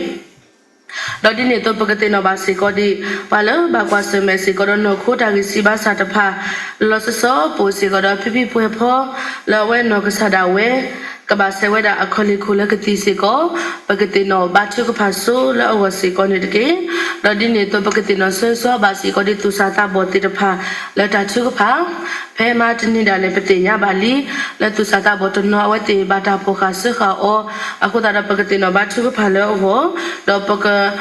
ဒီးဒ်န့ၣ်အသိးပကသ့ၣ်နီၣ်ဘၣ်စ့ၢ်ကီးဒ် ပှၤလၢဘၣ်ကွၢ်ဆၢၣ်မဲာ်စ့ၢ်ကီးဒီးနီၢ်ခိတၢ်ဂံၢ်စၢ်ဘါစၢ်တဖၣ် လီၤလီၤဆီဆီ ပအိၣ်စ့ၢ်ကီးဒီးဖံဖံပှဲၤဖီ လၢအဝဲနီၢ်ကစၢ်ဒၣ်ဝဲ ကဘၣ်ဆဲးဝဲဒၣ်အခီၣ်လ့ၢ်ခိၣ်လၢကသံၣ်စ့ၢ်ကီး, ပကသ့ၣ်နီၣ်ဘါထုကဖၣ်ဆိလၢအဂီၢ်စ့ၢ်ကီးန့ၣ်တက့ၢ်. ဒီးဒ်န့ၣ်အသိးပကသ့ၣ်နီၣ်ဆၢဂ့ၤဆၢဝါဘၣ်စ့ၢ်ကီးဒ်သူၣ်စၢ်သးဘီၣ်သ့ၣ်တဖၣ် လၢတၢ်ထုကဖၣ် ဖဲမဟါတနံၤဒၣ်လဲာ်ပသ့ၣ်ညါဘၣ်လံ လၢသူၣ်စၢ်သးဘီၣ်တနီၤအဝဲသ့ၣ်ဘၣ်တၢ်ဖီၣ်ဃာ်စၢဃာ်အီၤ, အဃိသတးဒီးပကသ့ၣ်နီၣ်ဘါထုကဖၣ်လၢအဂီၢ်, ဒီးပက သ့ၣ်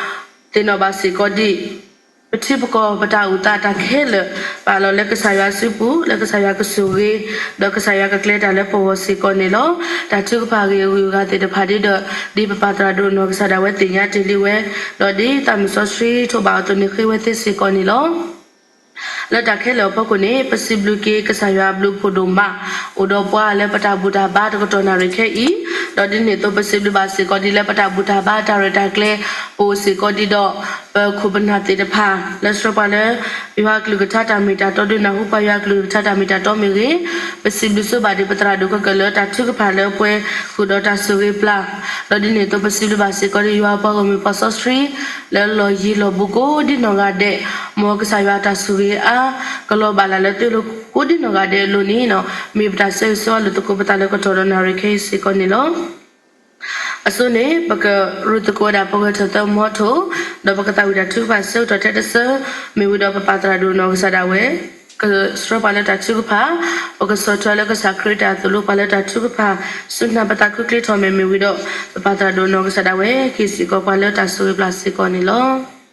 နီၣ်ဘၣ်စ့ၢ်ကီးဒ် ပထံပကီၢ်ပတၢ်အိၣ်သးတၢ်ခဲလၢာ် ပာ်လီၤလၢကစၢ်ယွၤစုပူၤ လၢကစၢ်ယွၤကဆိၣ်ဂ့ၤ, ဒီးကစၢ်ယွၤကကျဲတၢ်လၢပဂီၢ်စ့ၢ်ကီးန့ၣ်လီၤ. တၢ်ထုကဖၣ်အဂ့ၢ်အဂုၤအဂၤသ့ၣ်တဖၣ်ဒ်ဒီး ဒ်ပပၢ်သရၣ်ဒိၣ်နီၢ်ကစၢ်ဒၣ်ဝဲသ့ၣ်ညါတ့ၢ်လံဝဲ, ဒီးဒ်သးမုၢ်စီဆှံထိးဘၣ်အသိးန့ၣ်ဃ့ဝဲသ့စ့ၢ်ကီးန့ၣ်လီၤ. လၢတၢ်ခဲလၢာ်အဖီခိၣ်န့ၣ် ပစံးဘျုးက့ၤကစၢ်ယွၤအဘျုးအဖှိၣ်ဒိၣ်မး အိၣ်ဒီးပှၤလၢပတၢ်ဘူၣ်တၢ်ဘါတကတီၢ်နၣ်ရံၣ်ခဲအံၤ, ဒီးဒ်န့ၣ်အသိးပစံးဘျုးဘၣ်စ့ၢ်ကီးဒ်လၢပတၢ်ဘူၣ်တၢ်ဘါတၢ်ရဲၣ်တၢ်ကျဲၤ ပအိၣ်စ့ၢ်ကီးဒ်ဒီး ပခိၣ်ပနၢ်သ့ၣ်တဖၣ် လၢဆှၢပှၤလၢ ယွၤအကလုၢ်ကထါတၢ်မ့ၢ်တၢ်တီ ဒုးနၢ်ဟူပှၤယွၤအကလုၢ်ကထါတၢ်မ့ၢ်တၢ်တီမ့ၢ်ဂ့ၤ, ပစံးဘျုးဆိဘၣ်ဒ်ပသရၣ်ဒိၣ်ခဲကၢၢ်လၢတၢ်ထုကဖၣ်လၢပှဲၤဃုာ်ဒီးတၢ်ဆိၣ်ဂ့ၤပျၢ်, ဒီးဒ်န့ၣ်အသိးပစံးဘျုးဘၣ်စ့ၢ်ကီးဒ်ယွၤပှၤဂီၢ်မုၢ်ဖီစီဆှံ လၢလီၢ်ယံၤလီၢ်ဘူးကိးဒ်နီၢ်ဂၤဒဲး, မ်ကစၢ်ယွၤတၢ်ဆိၣ်ဂ့ၤအါ ကလီၤဘၣ်လၢ်လၢသုလိၤကိးဒ်နီၢ်ဂၤဒဲးအလိၤန့ၣ်, မ့ၢ်ပတၢ်ဆၢဂ့ၤဆၢဝါလိာ်သကိးပသးလၢကတီၢ်ဒီးနၣ်ရံၣ်ခဲအံၤစ့ၢ်ကီးန့ၣ်လီၤ. အဆိန့ၣ် ပကရူၢ်သကိးဝဲဒၣ်ပဂဲၤထၢၣ်သၢမီထိၣ်, ဒီးပကသးဝံၣ်တၢ်ထုကဖၣ်ဆၢကတီၢ်ထဲတဆၢ, မ့ၢ်ဝံၤဒီးပပၢ်သရၣ်ဒိၣ်နီၢ်ကစၢ်ဒၣ်ဝဲ ကဆှၢပှၤလၢတၢ်ထုကဖၣ်, ပကဆီၣ်ထွဲလၢကစၢ်ခရံာ်တၢ်သိၣ်လိပှၤလၢတၢ်ထုကဖၣ်, စူၢ်နာ်ပသးခုချ့ထီၣ်မဲာ်မ့ၢ်ဝံၤဒီး ပပၢ်သရၣ်ဒိၣ်နီၢ်ကစၢ်ဒၣ်ဝဲ က့ၤစ့ၢ်ကီးပှၤလၢတၢ်ဆိၣ်ဂ့ၤပျၢ်စ့ၢ်ကီးန့ၣ်လီၤ.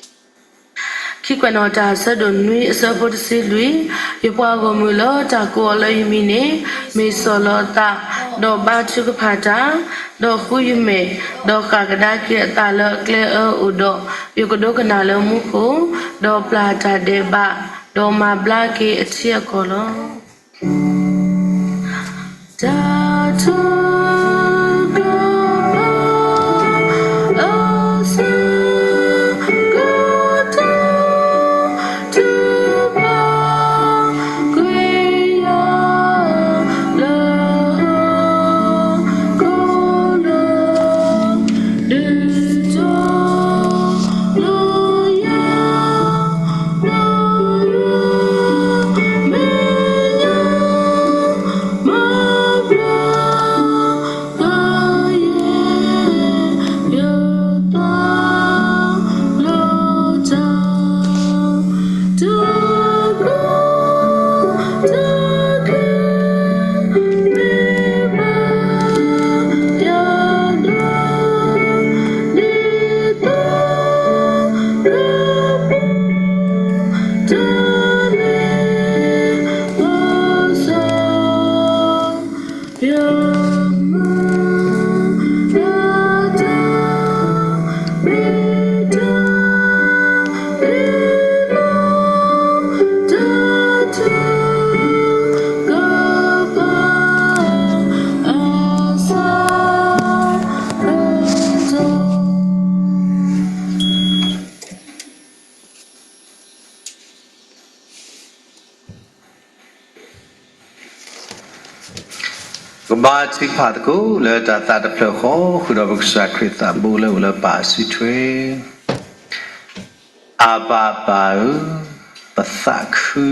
ခံကွဲးနီၣ်တၢ် ဆၢဒိၣ်နွံ အဆၢဖိတဆံလွံၢ်, ယပှၤဂီၢ်မုၢ်လၢတၢ်ကိးအီၤလၢယမံၤန့ၣ် မ့ၢ်ဆီၣ်လီၤအသး, ဒီးဘါထုကဖၣ်တၢ်, ဒီးဃုယမဲာ်, ဒီးဃၣ်ကဒါက့ၤအသးလၢအကျဲအၢအိၣ်ဒီး, ယကဒိကနၣ်လၢမူခိၣ်, ဒီးပျၢ်တၢ်ဒဲးဘး, ဒီးမၤဘျါက့ၤအထံအကီၢ်လီၤ. တၢ်ထုကဖၣ် အဆၢကတီၢ် ထုကဖၣ်ကွံာ်ယွၤလၢ ကိးလၢ ဒုးတီၤလီၤယွၤ လၢယွၤမဲာ်ညါ မၤဘျါ ကဘါထုကဖၣ်သကိးလၢတၢ်သးတဖျၢၣ်ဃီ ဃုာ်ဒီးပကစၢ်ခရံာ်သးဘိလၢအိၣ်လၢပၢ်အစုထွဲ အဘၤပၢ်ဧၢ, ပသးခု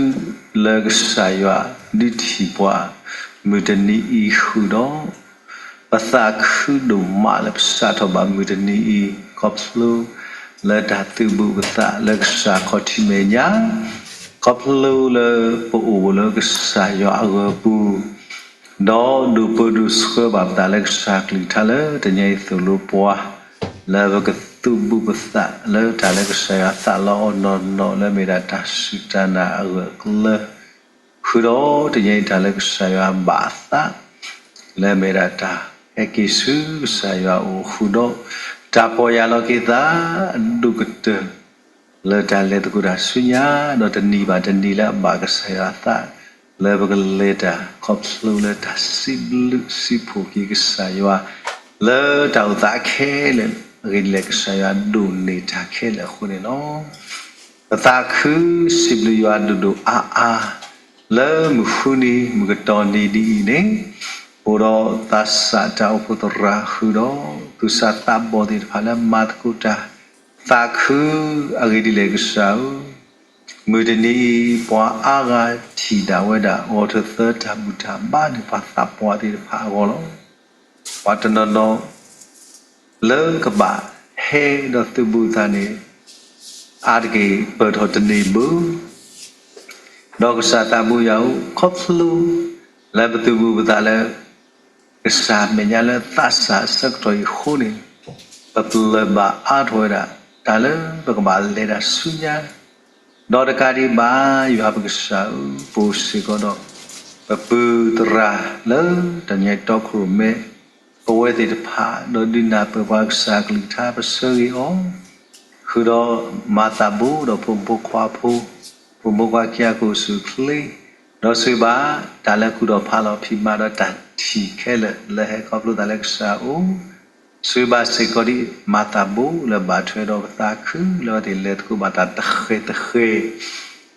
လၢကစၢ်ယွၤဒုးထံၣ်ပှၤမုၢ်တနံၤအံၤဃုာ်ဒီး, ပသးခုဒိၣ်မးလၢပစးထီၣ်ဘၣ်မုၢ်တနံၤအံၤ ခီဖျိလၢတၢ်သုးဘူးပသးလၢကစၢ်ခီၣ်ထံးမဲာ်ညါ, ခီဖျိလၢပအိၣ်လၢကစၢ်ယွၤအဂီၢ်ပူၤ ဒီးဒိးပၢဒိးဆှၢဘၣ်ပသးလၢကစၢ်ကလုၢ်ကထါလၢတနံၤအံၤသိၣ်လိပှၤ, လၢပကသုးဘူးပသးလၢတၢ်လၢကစၢ်ယွၤသးလီအီၤနီၢ်နီၢ်လၢမ့ၢ်ဒၣ်တၢ်စူၢ်တၢ်နာ်အဂၢၢ်အကျၢၤ, ဃုာ်ဒီးတနံၤအံၤတၢ်လၢကစၢ်ယွၤဘၣ်အသး လၢမ့ၢ်ဒၣ်တၢ်ဟဲက့ၤဆူကစၢ်ယွၤအအိၣ်ဃုာ်ဒီး တၢ်ပီၢ်ယၢ်လီၤက့ၤသးအဒိၣ်ကတၢၢ် လၢတၢ်လဲၤသကိးတၢ်ဆူညါ, ဒီးတနံၤဘၣ်တနံၤလၢအဘၣ်ကစၢ်ယွၤအသး လၢပကလဲၤတၢ်ခီဖျိလၢတၢ်စံးဘျုးစံးဖှိၣ်က့ၤကစၢ်ယွၤ လၢတၢ်အိၣ်သးခဲလၢာ်, အဂ့ၢ်ဒ်လဲၣ်ကစၢ်ယွၤဒိးန့ၢ်တၢ်ခဲလၢာ်အဃိန့ၣ်လီၤ. ပသးခုစံးဘျုးယွၤဒိၣ်ဒိၣ်အါအါ လၢမုၢ်ဃုနံၤမုၢ်ကတီၢ်နံၤဒ်အံၤန့ၣ်, အိၣ်ဒီးသးစၢ်တၢ်အိၣ်ဖှိၣ်သရၣ်ဃုာ်ဒီး သူၣ်စၢ်သးဘီၣ်သ့ၣ်တဖၣ်လၢမၤသကိးတၢ် သးခုအဂ့ၢ်ဒ်လဲၣ်ကစၢ်ဧၢ, မုၢ်တနံၤအံၤ ပှၤအါဂၤထံၣ်ဒၣ်ဝဲဒၣ် ဂီၤထၢၣ်သၢတၢ်ဘူၣ်တၢ်ဘါန့ၣ်ပှၤသးပှၢ်သ့ၣ်တဖၣ်အဂီၢ်လီၤ. ပှၤတနီၤနီၤ လၢကဘၣ်ဟဲဒီးသုးဘူးသးန့ၣ် အါတက့ၢ်ပၢၢ်ထီၣ်တန့ၢ်ဘၣ် ဒီးကစၢ်သးဘိယွၤဧၢ, ခီဖျိလၢပသုးဘူးပသးလၢ ကစၢ်မဲာ်ညါလၢသးစၢ်အဆၢကတီၢ်အံၤအဃိန့ၣ်, ပပျၢၢ်ဘၣ်အါထီၣ်ဝဲဒၣ် တၢ်လၢပကဘၣ်လဲၤတၢ်ဆူညါ, ဒီးတကးဒံးဘၣ် ယွၤပကစၢ်ဧၢ, ပအိၣ်စ့ၢ်ကီးဒီး ပပုၢ်သရၣ်လၢတနံၤအံၤတီခိၣ်ရိၣ်မဲ ပဝဲသ့ၣ်တဖၣ် ဒီးဒုးနၢ်ပၢၢ်ပှၤကစၢ်ကလုၢ်ကထါပဆၢဂ့ၤအီၤ, ဃုာ်ဒီးမၤသးဘိဒီးဖိမုၣ်ဖိခွါဖိ, ဖိမုၣ်ဖိခွါခံဂၤကအိၣ်ဆူၣ်အိၣ်ချ့, ဒီးဆိၣ်ဂ့ၤဘၣ်တၢ်လၢကူၣ်ထီၣ်ဖးလီၤဖံးမၤဒီးတၢ်ထံၣ်ခဲလၢာ်လၢဟဲခီဖျိသးလၢကစၢ်အအိၣ်, ဆိၣ်ဂ့ၤဘၣ်စ့ၢ်ကီးဒ်မၤသးဘိလၢဘၣ်ထွဲဒီးပသးခုလၢအဝဲသ့ၣ်လဲၤသကိးဘၣ်တၢ်တဃဲၤတဃဲၤ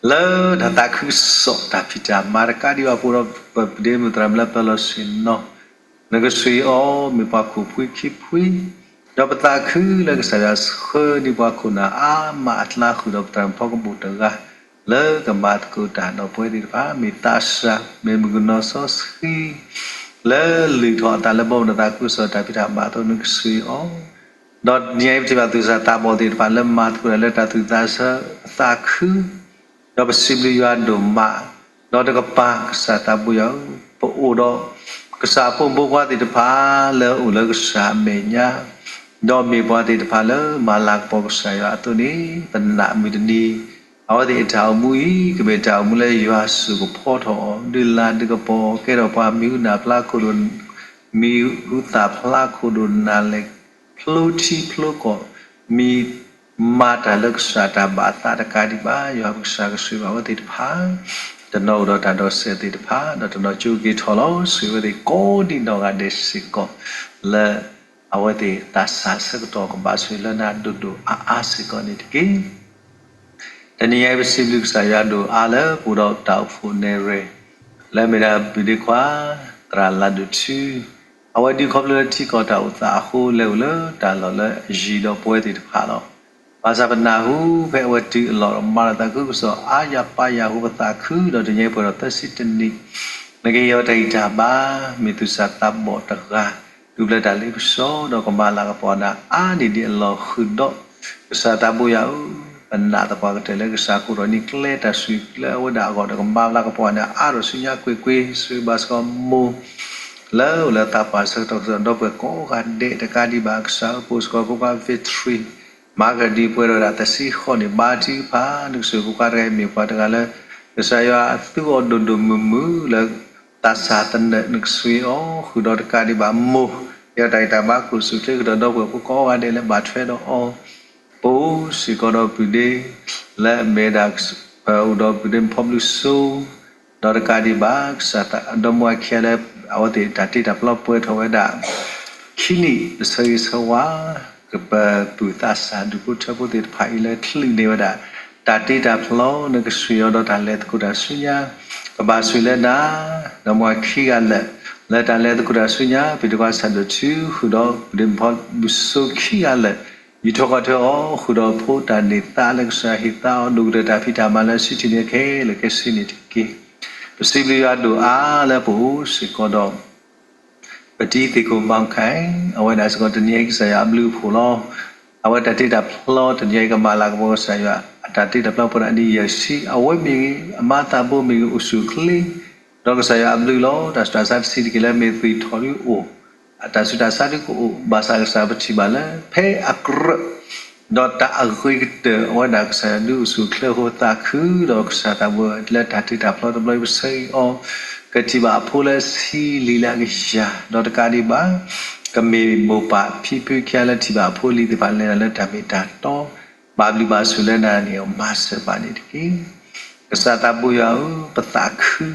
လၢတၢ်သးခုကစီၣ်တၢ်ဖံးတၢ်မၤတကးဒံးဘၣ် ပအိၣ်ဒီးပဒ့မုၣ်သရၣ်မုၣ်လၢပၢၤလီၢ်ဆ့ၣ်နီၤ, နကဆိၣ်ဂ့ၤအီၤမ့ၢ်ပှၤခိၣ်ဖှံခံဖှံ, ဒီးပသးခုလၢကစၢ်ယွၤဆှၢန့ၢ်ပှၤခိၣ်နၢ်အါမးအကျါဃုာ်ဒီးပသရၣ်မုၣ်ဖီကဘိၣ်တဂၤ လၢကမၤသကိးတၢ်ဒီးပဝဲသ့ၣ်တဖၣ် မ့ၢ်သးစၢ် မ့ၢ်မုၣ်ကနီၤစီဆှံ လၢလုၢ်ထီၣ်အသးလၢဘီမုၢ်ဒီးသးခုကစီၣ်တၢ်ဖံးတၢ်မၤအသိး နကဆိၣ်ဂ့ၤအီၤ, ဒီးတနံၤအံၤပထံၣ်ဘၣ်သူၣ်စၢ်သးဘီၣ်သ့ၣ်တဖၣ်လၢမၤသကိးတၢ်လၢတၢ်သူၣ်သးဆၢသးခု ဒီးပစံးဘျုးယွၤဒိၣ်မး, ဒီးတကပၤကစၢ်သးဘိယွၤဧၢ, ပအိၣ်ဒီးကစၢ်ဖိမုၣ်ဖိခွါသ့ၣ်တဖၣ်လၢအအိၣ်လၢကစၢ်အမဲာ်ညါ, ဒီးမ့ၢ်ပှၤသ့ၣ်တဖၣ်လၢမၤလၤကပီၤကစၢ်ယွၤအသိးန့ၣ် ပနာ်မုၢ်တနံၤ အဝဲသ့ၣ်အတၢ်အိၣ်မူအံၤ ကမ့ၢ်တၢ်အိၣ်မူလၢယွၤစိာ်ကဖီထီၣ်အီၤ ဒုးလၤဒုးကပီၤ ကဲထီၣ်ပှၤမံၤဟူသၣ်ဖျါခိၣ်ဒိၣ် မံၤဟူသၣ်ဖျါခိၣ်ဒိၣ်နၢ်လဲၣ် ဖျိထံဖျိကီၢ် မံၤမၤတၢ်လၢကစၢ်တၢ်ဘၣ်အသးတကးဒံးဘၣ် ယွၤပကစၢ်ကဆိၣ်ဂ့ၤဘၣ်အဝဲသ့ၣ်တဖၣ်, တနီၤအိၣ်ဒီးတၢ်ဒိးစဲးသ့ၣ်တဖၣ် ဒီးတနီၤကၠိက့ၤထီၣ်လီၤ ဆိၣ်ဂ့ၤအဝဲသ့ၣ်ကိးဒံးနီၢ်ဂၤဒဲးစ့ၢ်ကီး လၢအဝဲသ့ၣ်သးစၢ်ဆၢကတီၢ်ကဘၣ်ဆိၣ်ဂ့ၤလၢနၤဒိၣ်ဒိၣ်အါအါစ့ၢ်ကီးန့ၣ်တက့ၢ်. တနံၤအံၤပစံးဘျုးကစၢ်ယွၤဒိၣ်အါလၢပအိၣ်ဒီးတၢ်အိၣ်ဖှိၣ်နဲၣ်ရွဲၣ် လၢမ့ၢ်ဒၣ်ဘုၣ်ဒ့ခွါ သရၣ်လၤဒိၣ်ထူ အဝဲဒုးခီဖျိလၢထံကီၢ်တၢ်အိၣ်သးအဃိလဲၤအိၣ်လၢတၢ်လီၢ်လၢယံၤဒီးပဝဲသ့ၣ်တဖၣ်လီၤ. ဘၣ်ဆၣ်ပနၢ်ဟူဖဲအဝဲတုၤအလီၢ်ဒီးမၤလီၤသးခုကစီၣ်အါယၤပာ်ယၤအဃိပသးခု ဒီးတနံၤအံၤပှဲၤဒီးသၢဆံတနံၣ် နကဟ့ၣ်အီၤတၢ်ဂံၢ်တၢ်ဘါ မ့ၢ်သူၣ်စၢ်သးဘီၣ်တဂၤ ဒုးဘျၢတၢ်လ့ပစီ ဒီးကမၤလၤကပီၤနၤအါန့ၢ်ဒံးအလီၢ်ဃုာ်ဒီး ကစၢ်သးဘိယွၤဧၢ, ပနာ်သပှၢ်ကတၢၢ်လၢကစၢ်ကိးထီၣ်နံၤကျဲတၢ်ဆိၣ်ဂ့ၤလၢအဝဲဒၣ်အဂီၢ်ဒီးကမၤလၤကပီၤနၤအါထီၣ်ဆူညါကွ့ၢ်ကွ့ၢ် ဆိၣ်ဂ့ၤဘၣ်စ့ၢ်ကီးမိၢ် လၢအိၣ်လၢသးပှၢ်ဆၢကတီၢ်ကစီၣ်ဒီပုၢ်ဝဲၢ်ကိးဂၤဒဲးတကးဒံးဘၣ် ကစၢ်ဧၢ ပအိၣ်စ့ၢ်ကီးဖိခွါ victory မၤကဒံပှဲၤဒီးဒၣ်တဆံဃိးနံၣ်ဘါထုကဖၣ် နကဆိၣ်ဂ့ၤဖိခွါတဂၤအံၤမ့ၢ်ပှၤတဂၤလၢ ကစၢ်ယွၤသူအီၤဒိၣ်ဒိၣ်မုၢ်မုၢ်လၢ သးစၢ်သနၢၣ် နကဆိၣ်ဂ့ၤအီၤ ဃုာ်ဒီးတကးဒံးဘၣ်မိၢ် ယတၢ်ဂံၢ်တၢ်ဘါခိၣ်ဆူၣ်ချ့ကဒီးဒီပုၢ်ဝဲၢ်ဖိကိးဂၤဒဲးလၢဘၣ်ထွဲဒီးအီၤ ပအိၣ်စ့ၢ်ကီးဒီးပုၢ်ဒ့ လၢအမ့ၢ်ဒၣ် ပအိၣ်ဒီးပုၢ်ဒ့မုၣ်ဖီဘျုးစိ ဒီးတကးဒံးဘၣ် ကစၢ်သးဒီမါဝၤခံဂၤလၢ အဝဲသ့ၣ်တၢ်တ့တၢ်ဖျီပှဲၤထီၣ်ဝဲဒၣ် ခံနံၣ်ပဆၢဂ့ၤဆၢဝါ ကပပုၢ်သးစၢ်ဒူၣ်ဖိထၢဖိသ့ၣ်တဖၣ်အံၤလၢချုးန့ၢ်ဝဲဒၣ် တၢ်တ့တၢ်ဖျီ နကဆိၣ်ဂ့ၤအီၤဒီးတၢ်လဲၤသကိးတၢ်ဆူညါ ကဘၣ်ဆိၣ်ဂ့ၤလၢနၤ, ဒီးမိၢ်ခံဂၤလၢာ်, လၢတၢ်လဲၤသကိးတၢ်ဆူညါ ပတံၤသကိးဆၣ်ဒိၣ်ထူ ဃုာ်ဒီး ပဒုးမုၢ်ဖီ ဒုးစိခံဂၤလၢာ်, ယူာ်ထီၣ်ကီၢ်ထၢအီၤ ဃုာ်ဒီးဖိတၢ်န့ၢ်သါလၢကစၢ်ဟ့ၣ်သါအီၤ ဒိၣ်ကတၢၢ်တၢ်ဖံးတၢ်မၤလၢဆံးထံၣ်န့ၣ်ခဲလၢာ်ခဲဆ့န့ၣ်တက့ၢ်. ပစံးဘျုးယွၤဒိၣ်အါလၢပအိၣ်စ့ၢ်ကီးဒီး ပတံၤသ့ၣ်ခိၣ်မီၣ်ခၢၣ်, အဝဲဒၣ်စ့ၢ်ကီးတနံၤအံၤကစၢ်ယွၤအဘျုးအဖှိၣ်လီၤ. အဝဲတၢ်တ့တၢ်ဖျီတနံၤအံၤကမၤလၤကပီၤကစၢ်ယွၤ အတၢ်တ့တၢ်ဖျီဖိဒၣ်နံၣ်ယဲၢ်ဆံ အဝဲမ့ၢ်ဂ့ၤ အမါသးဘိမ့ၢ်ဂ့ၤ အိၣ်ဆူၣ်အိၣ်ချ့ ဒီးကစၢ်ယွၤအဘျုးလီၤ. တၢ်ဆူးတၢ်ဆါတဆံးတက့ၢ်လၢမ့ၢ်သွံၣ်ထီၣ်ဒုအိၣ်, တၢ်ဆူးတၢ်ဆါဒုကအိၣ်, ဘၣ်ဆၣ်ကစၢ်ပထံၣ်ဘၣ်လၢ ဖဲအကြၢး ဒီးတၢ်အဂ့ၤကတၢၢ် အဝဲဒၣ်ကစၢ်ယွၤဒုးအိၣ်ဆူၣ်အိၣ်ချ့အဃိသးခု ဒီးကစၢ်သးဘိလၢတၢ်တ့တၢ်ဖျီတဘျီအံၤပဆၢအံၤအီၤ ကထံၣ်ဘၣ်အဖိလၢဆံလံလၢအကယၤ ဒီးတကးဒံးဘၣ် ကမ့ၢ်မိၢ်ပၢ်ဖံဖုခံဂၤလၢထံၣ်ဘၣ်အဖိအလံၤသ့ၣ်တဖၣ်လဲၤတၢ်လၢတၢ်မ့ၢ်တၢ်တီ ဘၣ်ဘျုးဘၣ်ဆိၣ်လၢနၤန့ၣ် မၤစၢၤဘၣ်န့ၣ်တက့ၢ်. ကစၢ်သးဘိယွၤဧၢ, ပသးခု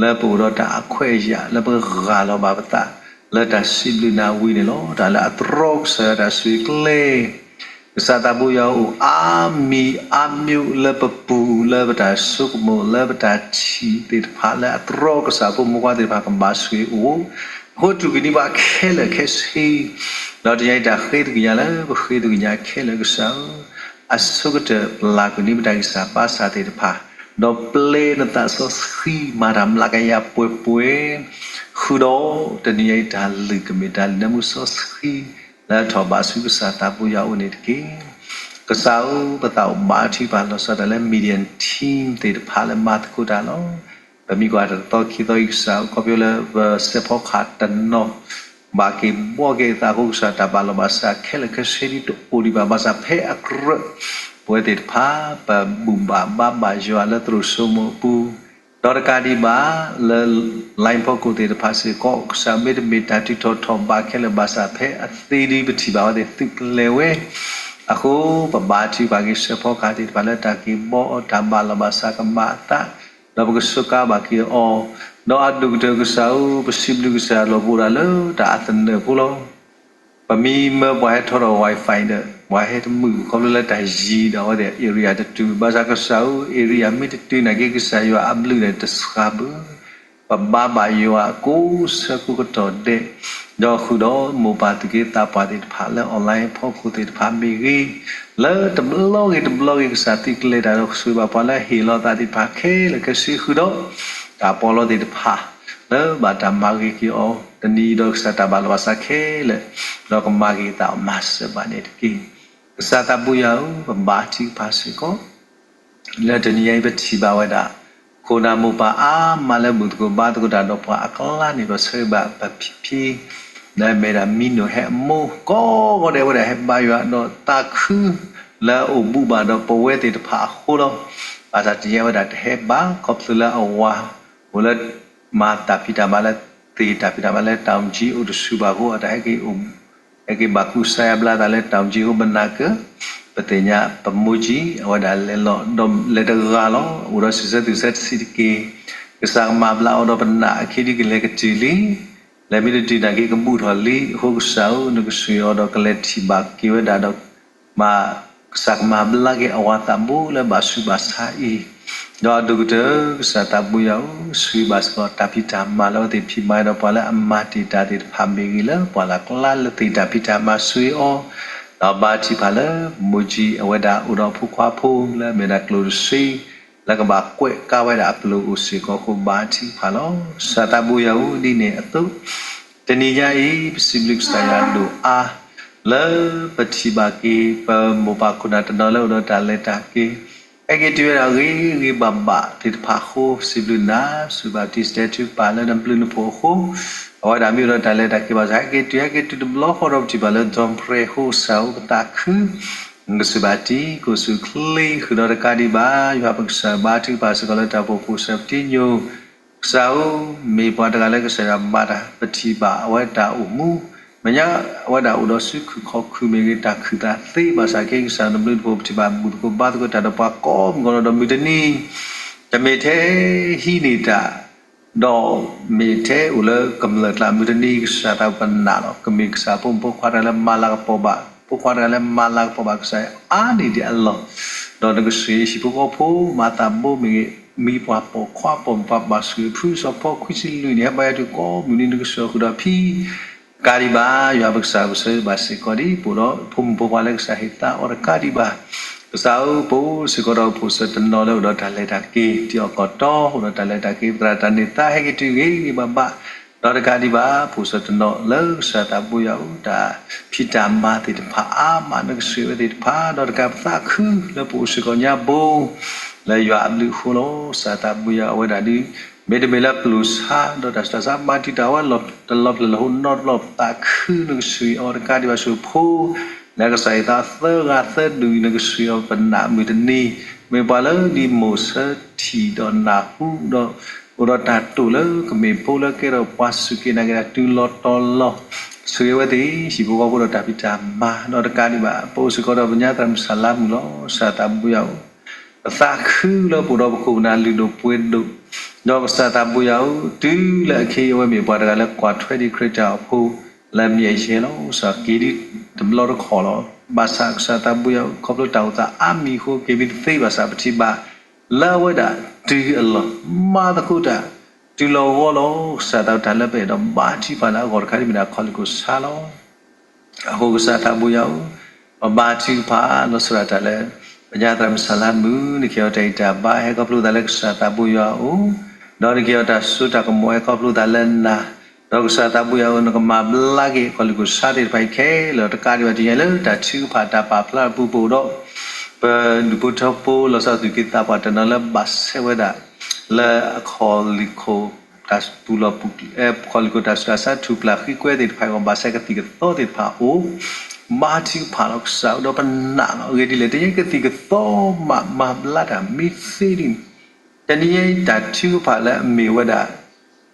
လၢပအိၣ်ဒီးတၢ်အခွဲးအယာ် လၢပဂၢ်လီၤဘၣ်ပသး လၢတၢ်စံးဘျုးနၤဝံၤန့ၣ်လီၤ. တၢ်လၢအတြီကစၢ်ယွၤတၢ်ဆိၣ်ဂ့ၤကျဲ ကစၢ်သးဘိယွၤအိၣ်အါမံၤအါမျိးလၢပပူၤ လၢပတၢ်ဆိကမိၣ် လၢပတၢ်ထံၣ်သ့ၣ်တဖၣ် လၢအတြီကစၢ်ဖိမုၣ်ခွါသ့ၣ်တဖၣ်ကဘၣ်ဆိၣ်ဂ့ၤအိၣ် အဃိထုးကနံၤဘၣ်ခဲလၢာ်ခဲဆ့ ဒီးတနံၤအံၤတၢ်ဃ့သကညးလၢပဃ့သကညးခဲလၢာ်ကစၢ်ဧၢ, အဆိကတၢၢ်ပျၢ်ကွံာ်န့ၢ်ပတၢ်ဂံၢ်စၢ်ဘါစၢ်သ့ၣ်တဖၣ်, ဒီးပျဲနသးစီဆှံမၤတၢ်မျးကယၤပှဲၤပှဲၤ, ဃုာ်ဒီးတနံၤအံၤတၢ်လုၢ်ကမ့ၢ်တၢ်လုၢ်နၢမူစီဆှံ လၢအထီၣ်ဘၣ်ဆူကစၢ်သးဘိယွၤအအိၣ်န့ၣ်တက့ၢ်. ကစၢ်ဧၢ, ပသးအိၣ်ဘါထုကဖၣ်လီၤဆီဒၣ်တၢ်လၢ Media Team သ့ၣ်တဖၣ်လၢမၤသကိးတၢ်လီၤ. ပမ့ၢ်ကွၢ်တၢ်တသီခံသီအံၤကစၢ်ဧၢ, ခီဖျိလၢပစဲးဖီကဟၣ်တနီၤ ဘၣ်က့ၤဘှီက့ၤအသးအဃိကစၢ် တၢ်ဘၣ်လီၤဘၣ်စးခဲလၢာ်ခဲဆ့ဒ်တအိၣ်ဒံးဘၣ် ဘၣ်ဆၣ်ဖဲအကြၢး ပဝဲသ့ၣ်တဖၣ် ပဘူၣ်ဘၣ်ဘါဘၣ်ယွၤလၢသရိာ်စိမိၤအပူၤ, ဒီးတကးဒံးဘၣ် လၢ line ဖီခိၣ်သ့ၣ်တဖၣ်စ့ၢ်ကီး ကစၢ်မ့တမ့ၢ်တၢ်ထုးထီၣ်ထီၣ်ဘးခဲလၢာ်ဘၣ်ဆၣ် ဖဲအသ့ဒီးပထံၣ်ဘၣ်ဝဲသ့ၣ်သုးကျဲၤဝဲ အဃိ ပဘါထုကဖၣ်က့ၤစဲးဖီကဟၣ်သ့ၣ်တဖၣ်လၢတၢ်က့ၤဘှီအီၤ တၢ်ဘၣ်လီၤဘၣ်စးကမၤအသး ဒီးပကစူးကါဘၣ်က့ၤအီၤ, ဒီးအဒိၣ်ကတၢၢ်ကစၢ်ဧၢ, ပစံးဘျုးကစၢ်ယွၤလီၤပအိၣ်ဒၣ်လၢတၢ်အသနၢၣ်ဖိလီၤ. ပမ့ၢ်မၢပှၤဟဲထီၣ်ဒီး Wi-Fi ဒီး ပှၤဟဲတမုာ်ခီဖျိလၢတၢ်ယံၤဒီးအဝဲသ့ၣ် area တတုၤ, ဘၣ်ဆၣ်ကစၢ်ဧၢ, area မ့ၢ်တတုၤနာ်က့ ကစၢ်ယွၤအဘျုးန့ၣ်တစှၤဘၣ် ပဘါဘၣ်ယွၤကိးဆၢကိးကတီၢ်ဒဲး, ဒီးဃုာ်ဒီးမိၢ်ပၢ်သူၣ်က့သးပှၢ်သ့ၣ်တဖၣ်လၢ online ဖီခိၣ်သ့ၣ်တဖၣ်မ့ၢ်ဂ့ၤ, လၢတဘျီဂ့ၤတဘျီဂ့ၤ ကစၢ်သုးကျဲၤတၢ်ဒီးကစၢ်ဘၣ်ပှၤလၢဟ့ၣ်လီၤသးသ့ၣ်တဖၣ်ခဲလၢာ်ခဲဆ့ဃုာ်ဒီး တၢ်ပီးလီသ့ၣ်တဖၣ် လၢဘၣ်တၢ်မၤဂ့ၤက့ၤအီၤ တနံၤအံၤဒီးကစၢ်တၢ်ဘၣ်လီၤဘၣ်စးခဲလၢာ် ဒီးကမၤဂ့ၤသးအီၤမၤစၢၤဘၣ်န့ၣ်တက့ၢ်. ကစၢ်သးဘိယွၤဧၢ, ပဘါထုကဖၣ်စ့ၢ်ကီး လၢတနံၤအံၤပထံၣ်ဘၣ်ဝဲဒၣ် ခိၣ်နၢ်မိၢ်ပၢ်အါမးလၢဘူၣ်သကိးဘါသကိးတၢ်ဒီးပှၤအကျါန့ၣ် ပဆၢဂ့ၤဘၣ်ပဖံဖံ လၢအမ့ၢ်ဒၣ်မံနိၣ်ဟဲအမိၢ် ကိးဂီၤဒဲးဝဲဒၣ်ဟဲဘါယွၤဒီးသးခု လၢအအိၣ်ဘူးဘၣ်ဒီးပဝဲသ့ၣ်တဖၣ်အဃိလီၤ. ဘၣ်ဆၣ်တနံၤအံၤဝဲဒၣ်တဟဲဘၣ် ခီဖျိလၢအဝၤ အိၣ်လၢ မၤတၢ်ဖံးတၢ်မၤလၢ သ့ၣ်တၢ်ဖံးတၢ်မၤလၢ တၢ်အိၣ်ကၠံအိၣ်တဆူၣ်ဘၣ်အဃိ အတၢ်ဟဲက့ၤအိၣ် ဟဲက့ၤဘၣ်ကူစါယါဘျါသးလၢတၢ်အိၣ်ကၠံအဃိ ပနာ်က့ ပသ့ၣ်ညါပမိၢ်ကၠံ အဝဲဒၣ်လဲၤလီၤဒီးလဲၤတဂၤလီၤ အိၣ်ဒီးစံးဆၢသူၣ်ဆၢတဆံးတက့ၢ်. ကစၢ်ကမၤဘျါအီၤဒီးပနာ်အခံဒုကလဲၤကတုၤလံ လဲၤမ့ၢ်တတုၤနာ်က့ကဘူၣ်ထီၣ်လံ အဃိကစၢ်ဧၢ နကဆိၣ်ဂ့ၤအီၤဒီးကလဲၤထံၣ်ဘၣ်က့ၤဝဲဒၣ်ဒီး မ့ၢ်ကစၢ်ကမၤဘျါက့ၤအဝၤသးဘိလၢဘၣ်ဆူးဘၣ်ဆါအံၤ, ဒီးအဒိၣ်ကတၢၢ် ကစၢ်သးဘိယွၤဧၢ, ဆိၣ်ဂ့ၤဘၣ်စ့ၢ်ကီးတၢ်ဖံးတၢ်မၤလၢအဝဲသ့ၣ်ဖံးမၤဒီးပှၤလၢအမၤတ့ၢ်တၢ်သ့ၣ်တဖၣ်မ့ၢ်ဂ့ၤ လၢပှၤလၢ်ကျါလၢသ့ၣ်တၢ်ဖံးတၢ်မၤဆိၣ်ဂ့ၤအီၤ, ဒီးဘါထုကဖၣ်လၢ မိၢ်ကၠံအဝဲဒၣ်အိၣ်ဒီးအဖိခွါဖိလၢအမ့ၢ်ဒၣ်ကျိၣ်တဆံ လၢကဘၣ်ကွဲးကါဝဲဒၣ်အပျိၢ်အိၣ်စ့ၢ်ကီးအဃိ ဘါထုကဖၣ်လီၤ. ကစၢ်သးဘိယွၤဧၢ, ဒ်န့ၣ်အသိး တနံၤညါအံၤ ပစံးဘျုးကစၢ်ယွၤဒိၣ်အါ လၢပထံၣ်ဘၣ်က့ၤ ပမိၢ်ပၢ်ခိၣ်နၢ်တနီၤလၢအိၣ်ဒီးတၢ်လဲၤတၢ်က့ၤ ဟဲက့ၤတုၤဝဲဒၣ်ဂ့ၤဂ့ၤဘၣ်ဘၣ်သ့ၣ်တဖၣ်အဃိ စံးဘျုးနၤ, စူၢ်ဘၣ်တံၢ်စတဲာ်ထုကဖၣ်လၢနဘျုးနဖှိၣ်အဃိ အဝဲဒၣ်မ့ၢ်အိၣ်ဒီးတၢ်လဲၤတၢ်က့ၤဘၣ်ဆၣ် ဟဲက့ၤတုၤ ဟဲက့ၤတုၤတဘျီဃီဒီးပထံၣ်ဘၣ်လၢ John Prayer အဃိ ကစၢ်ဧၢ ပသးခု ကစူၢ်ဘၣ်တံၢ် ကိးဆူၣ်ချ့ဃုာ်ဒီးတကးဒံးဘၣ် ယွၤပကစၢ်ဘါထုကဖၣ်စ့ၢ်ကီးလၢတၢ်အိၣ်ဖှိၣ် စဲးပတံညိၣ် ကစၢ်ဧၢ, မ့ၢ်ပှၤတဂၤလၢကစၢ်ယွၤဘါတၢ် ပထံၣ်ဘၣ်အဝဲတၢ်အိၣ်မူ, မဲာ်ညါအဝဲဒၣ်အိၣ်ဒီးစုခုၣ်ခီၣ်ခုၣ်မ့ၢ်ဂ့ၤ တၢ်ခုၣ်သးသ့ ဘၣ်ဆၣ်က့ကစၢ်နဘျုးနဖှိၣ် ပထံၣ်ဘၣ်ဘူၣ်သကိးဘါသကိးတၢ်ဒီးပှၤကိးမုၢ်ကီးလီၤဒီးမုၢ်တနံၤ တမ့ၢ်ထဲဟံးန့ၢ်တၢ် ဒီးမ့ၢ်ထဲအိၣ်လၢကမျၢၢ်ကျါ မုၢ်တနံၤ ကစၢ်သးပနၢ်လီၤ. ကမ့ၢ်ကစၢ်ဖိမုၣ်ဖိခွါတဂၤလၢမၤလၤကပီၤဘၣ်, ဖိခွါတဂၤလၢမၤလၤကပီၤဘၣ်ကစၢ်အါန့ၢ်ဒံးအလီၢ်, ဒီးနကဆှၢဟံၣ်ဖိဃီဖိ မၤသးဘိမ့ၢ်ဂ့ၤ, မံပှၤပိာ်ခွါပိာ်မုၣ်ပှၤဘၣ်ဆိၣ်ဂ့ၤဖုစီၤဖီခွံဆံလွံၢ်န့ၣ် ဟဲဘါယွၤတုၤကိးမုၢ်နံၤ နကစၢ်ဃုာ်ဒီးဖံး တကးဒံးဘၣ် ယွၤပကစၢ်ပဆၢဘၣ်စ့ၢ်ကီးဒ် ပအိၣ်ဒီးဖိမုၣ်ဖိခွါလၢကစၢ်ဟ့ၣ်သါအီၤတကးဒံးဘၣ် ကစၢ်ဧၢ ပအိၣ်စ့ၢ်ကီးဒီးဖိၣ်စၢၤတနီၤလၢအိၣ်ဒီးတၢ်လဲၤတၢ်က့ၤ ထံအီၣ်ကီၢ်တီ အိၣ်ဒီးတၢ်လဲၤတၢ်က့ၤ သရၣ်တၢ်န့ၢ်သါဟဲက့ၤတုၤဂ့ၤဂ့ၤဘၣ်ဘၣ် ဒီးတကးဒံးဘၣ် ဖိၣ်စၢၤတနီၤလၢကစၢ်သးဘိယွၤဧၢ တၢ်ဖံးတၢ်မၤသ့ၣ်တဖၣ်အါမး နကစၢ်ဝဲသ့ၣ်တဖၣ် ဒီးတကးပသးခုလၢပအိၣ်စ့ၢ်ကီးညါဘိ လၢယွၤအဘျုးအဃိလီၤ. ကစၢ်သးဘိယွၤအိၣ်ဝဲဒၣ်ဒ် မ့တမ့ၢ်လၢပျိၢ်ဆါ ဒီးတၢ်ဆူးတၢ်ဆါဘါထုကဖၣ်ဝဲလီၤတလီၤဖျၢၣ်လၢဟိနီတဘျီ ပသးခုနကစၢ်အီၤတကးဒံးဘၣ် ဆိၣ်ဖိ လၢကစၢ်ယွၤသးသၢဂၤသၢဒူၣ်အံၤ နကစၢ်အီၤပနၢ်မုၢ်တနံၤ မ့ၢ်ပှၤလၢဒ်မိၢ်ဆၢထံၣ်ဒီးနၢ်ဟူဒီး အိၣ်ဒီးတၢ်တိာ်လၢကမ့ၢ်ဖိလၢကဲထီၣ်ပှၤစူၢ်က့ၤနာ်က့ၤတၢ်တုၤလီၤတီၤလီၤ ဆိၣ်ဂ့ၤဝဲသ့ၣ် ဟံၣ်ဖိဃီဖိဒီးတၢ်ဖံးတၢ်မၤ ဒီးတကးဒံးဘၣ် ပအိၣ်စ့ၢ်ကီးဒီးပညါသရၣ်မုၣ်ဆၣ်လါမုၣ်လီၤ. ကစၢ်သးဘိယွၤဧၢ ပသးခုလၢပအိၣ်ဒီးပခိၣ်ပနၢ်လုၢ်ဒိၣ်ပှ့ၤဒိၣ် ဒီးကစၢ်သးဘိယွၤဧၢ တုၤလၢအခဲအံၤအဝဲမ့ၢ်ပှၤတဂၤလၢကွၢ်ထွဲဒံးခရံာ်တၢ်အိၣ်ဖှိၣ် လၢအမံၤအယဲၢ်လီၤ. ကစၢ်က့ၤဒ်တဘျီတခီၣ်လီၤ. ဘၣ်ဆၣ်ကစၢ်သးဘိယွၤဧၢ ခီဖျိတၢ်အိၣ်သးအါမံၤအဃိ က့ၤမံတသ့ဘၣ်ဆၣ် ပထံၣ်ဘၣ် လၢအဝဲဒၣ်တုၤအလီၢ် မၤသကိးတၢ် တုၤလီၤဂီၢ်လီၤ. ကစၢ်သးတၢ်လၢပအဲၣ်ဒိးဘါထုကဖၣ်လၢအဂီၢ်တခါဒ်မ့ၢ်ဒၣ်ခီၣ်လံၢ်ခိၣ်ဆါလီၤ. အဃိကစၢ်သးဘိယွၤဧၢ, ပဘါထုကဖၣ်လီၤစရၣ်တၢ်လၢ ပညါသရၣ်မုၣ်ဆၣ်လါမုၣ် နကဟ့ၣ်အီၤတၢ်ဂံၢ်တၢ်ဘါ ဟဲခီဖျိသးလၢကစၢ်သးဘိယွၤအအိၣ်, ဒီးနကဟ့ၣ်အီၤတၢ်စိတၢ်ကမီၤ ဟဲခီဖျိသးလၢနၤ, ဒီးကစၢ်သးဘိယွၤဧၢ နကမၤဘျါက့ၤခီၣ်လံၢ်ခိၣ်ဆါသ့ၣ်တဖၣ်အံၤခဲလၢာ် တကးဒံးဘၣ်တနံၤအံၤလၢတၢ်ထုကဖၣ်တၢ်ပာ်ဖျါအပူၤ ပအိၣ်ဒီး ပဒူၣ်ဖိထၢဖိ လီၤဆီဒၣ်တၢ်သူၣ်က့သးပှၢ်တနီၤလၢဘၣ်ဆဲးဝဲဒၣ် လၢအခီၣ်လံၢ်ခိၣ် တၢ်ပူၤလီၢ်ပူၤ ခီၣ်လံၢ်ခိၣ်တၢ်ဆူးတၢ်ဆါ ထူၣ်ပျၢ်ဃံကွဲသ့ၣ်တဖၣ်အဂီၢ် ဘၣ်ဆဲးကသံၣ်ကသီသ့ၣ်တဖၣ်အအိၣ်, ဘါထုကဖၣ်လီၤကစၢ်ဧၢ ဒီးပနာ်လီၤအဂ့ၢ်ဒ်လဲၣ် တနံၤအံၤကသံၣ်ကသီမး မၤဘျါတၢ်မ့ၢ်သ့ဒ်န့ၣ်, တနံၤအံၤတၢ်ထုကဖၣ်လၢအမ့ၢ်ဝဲဒၣ်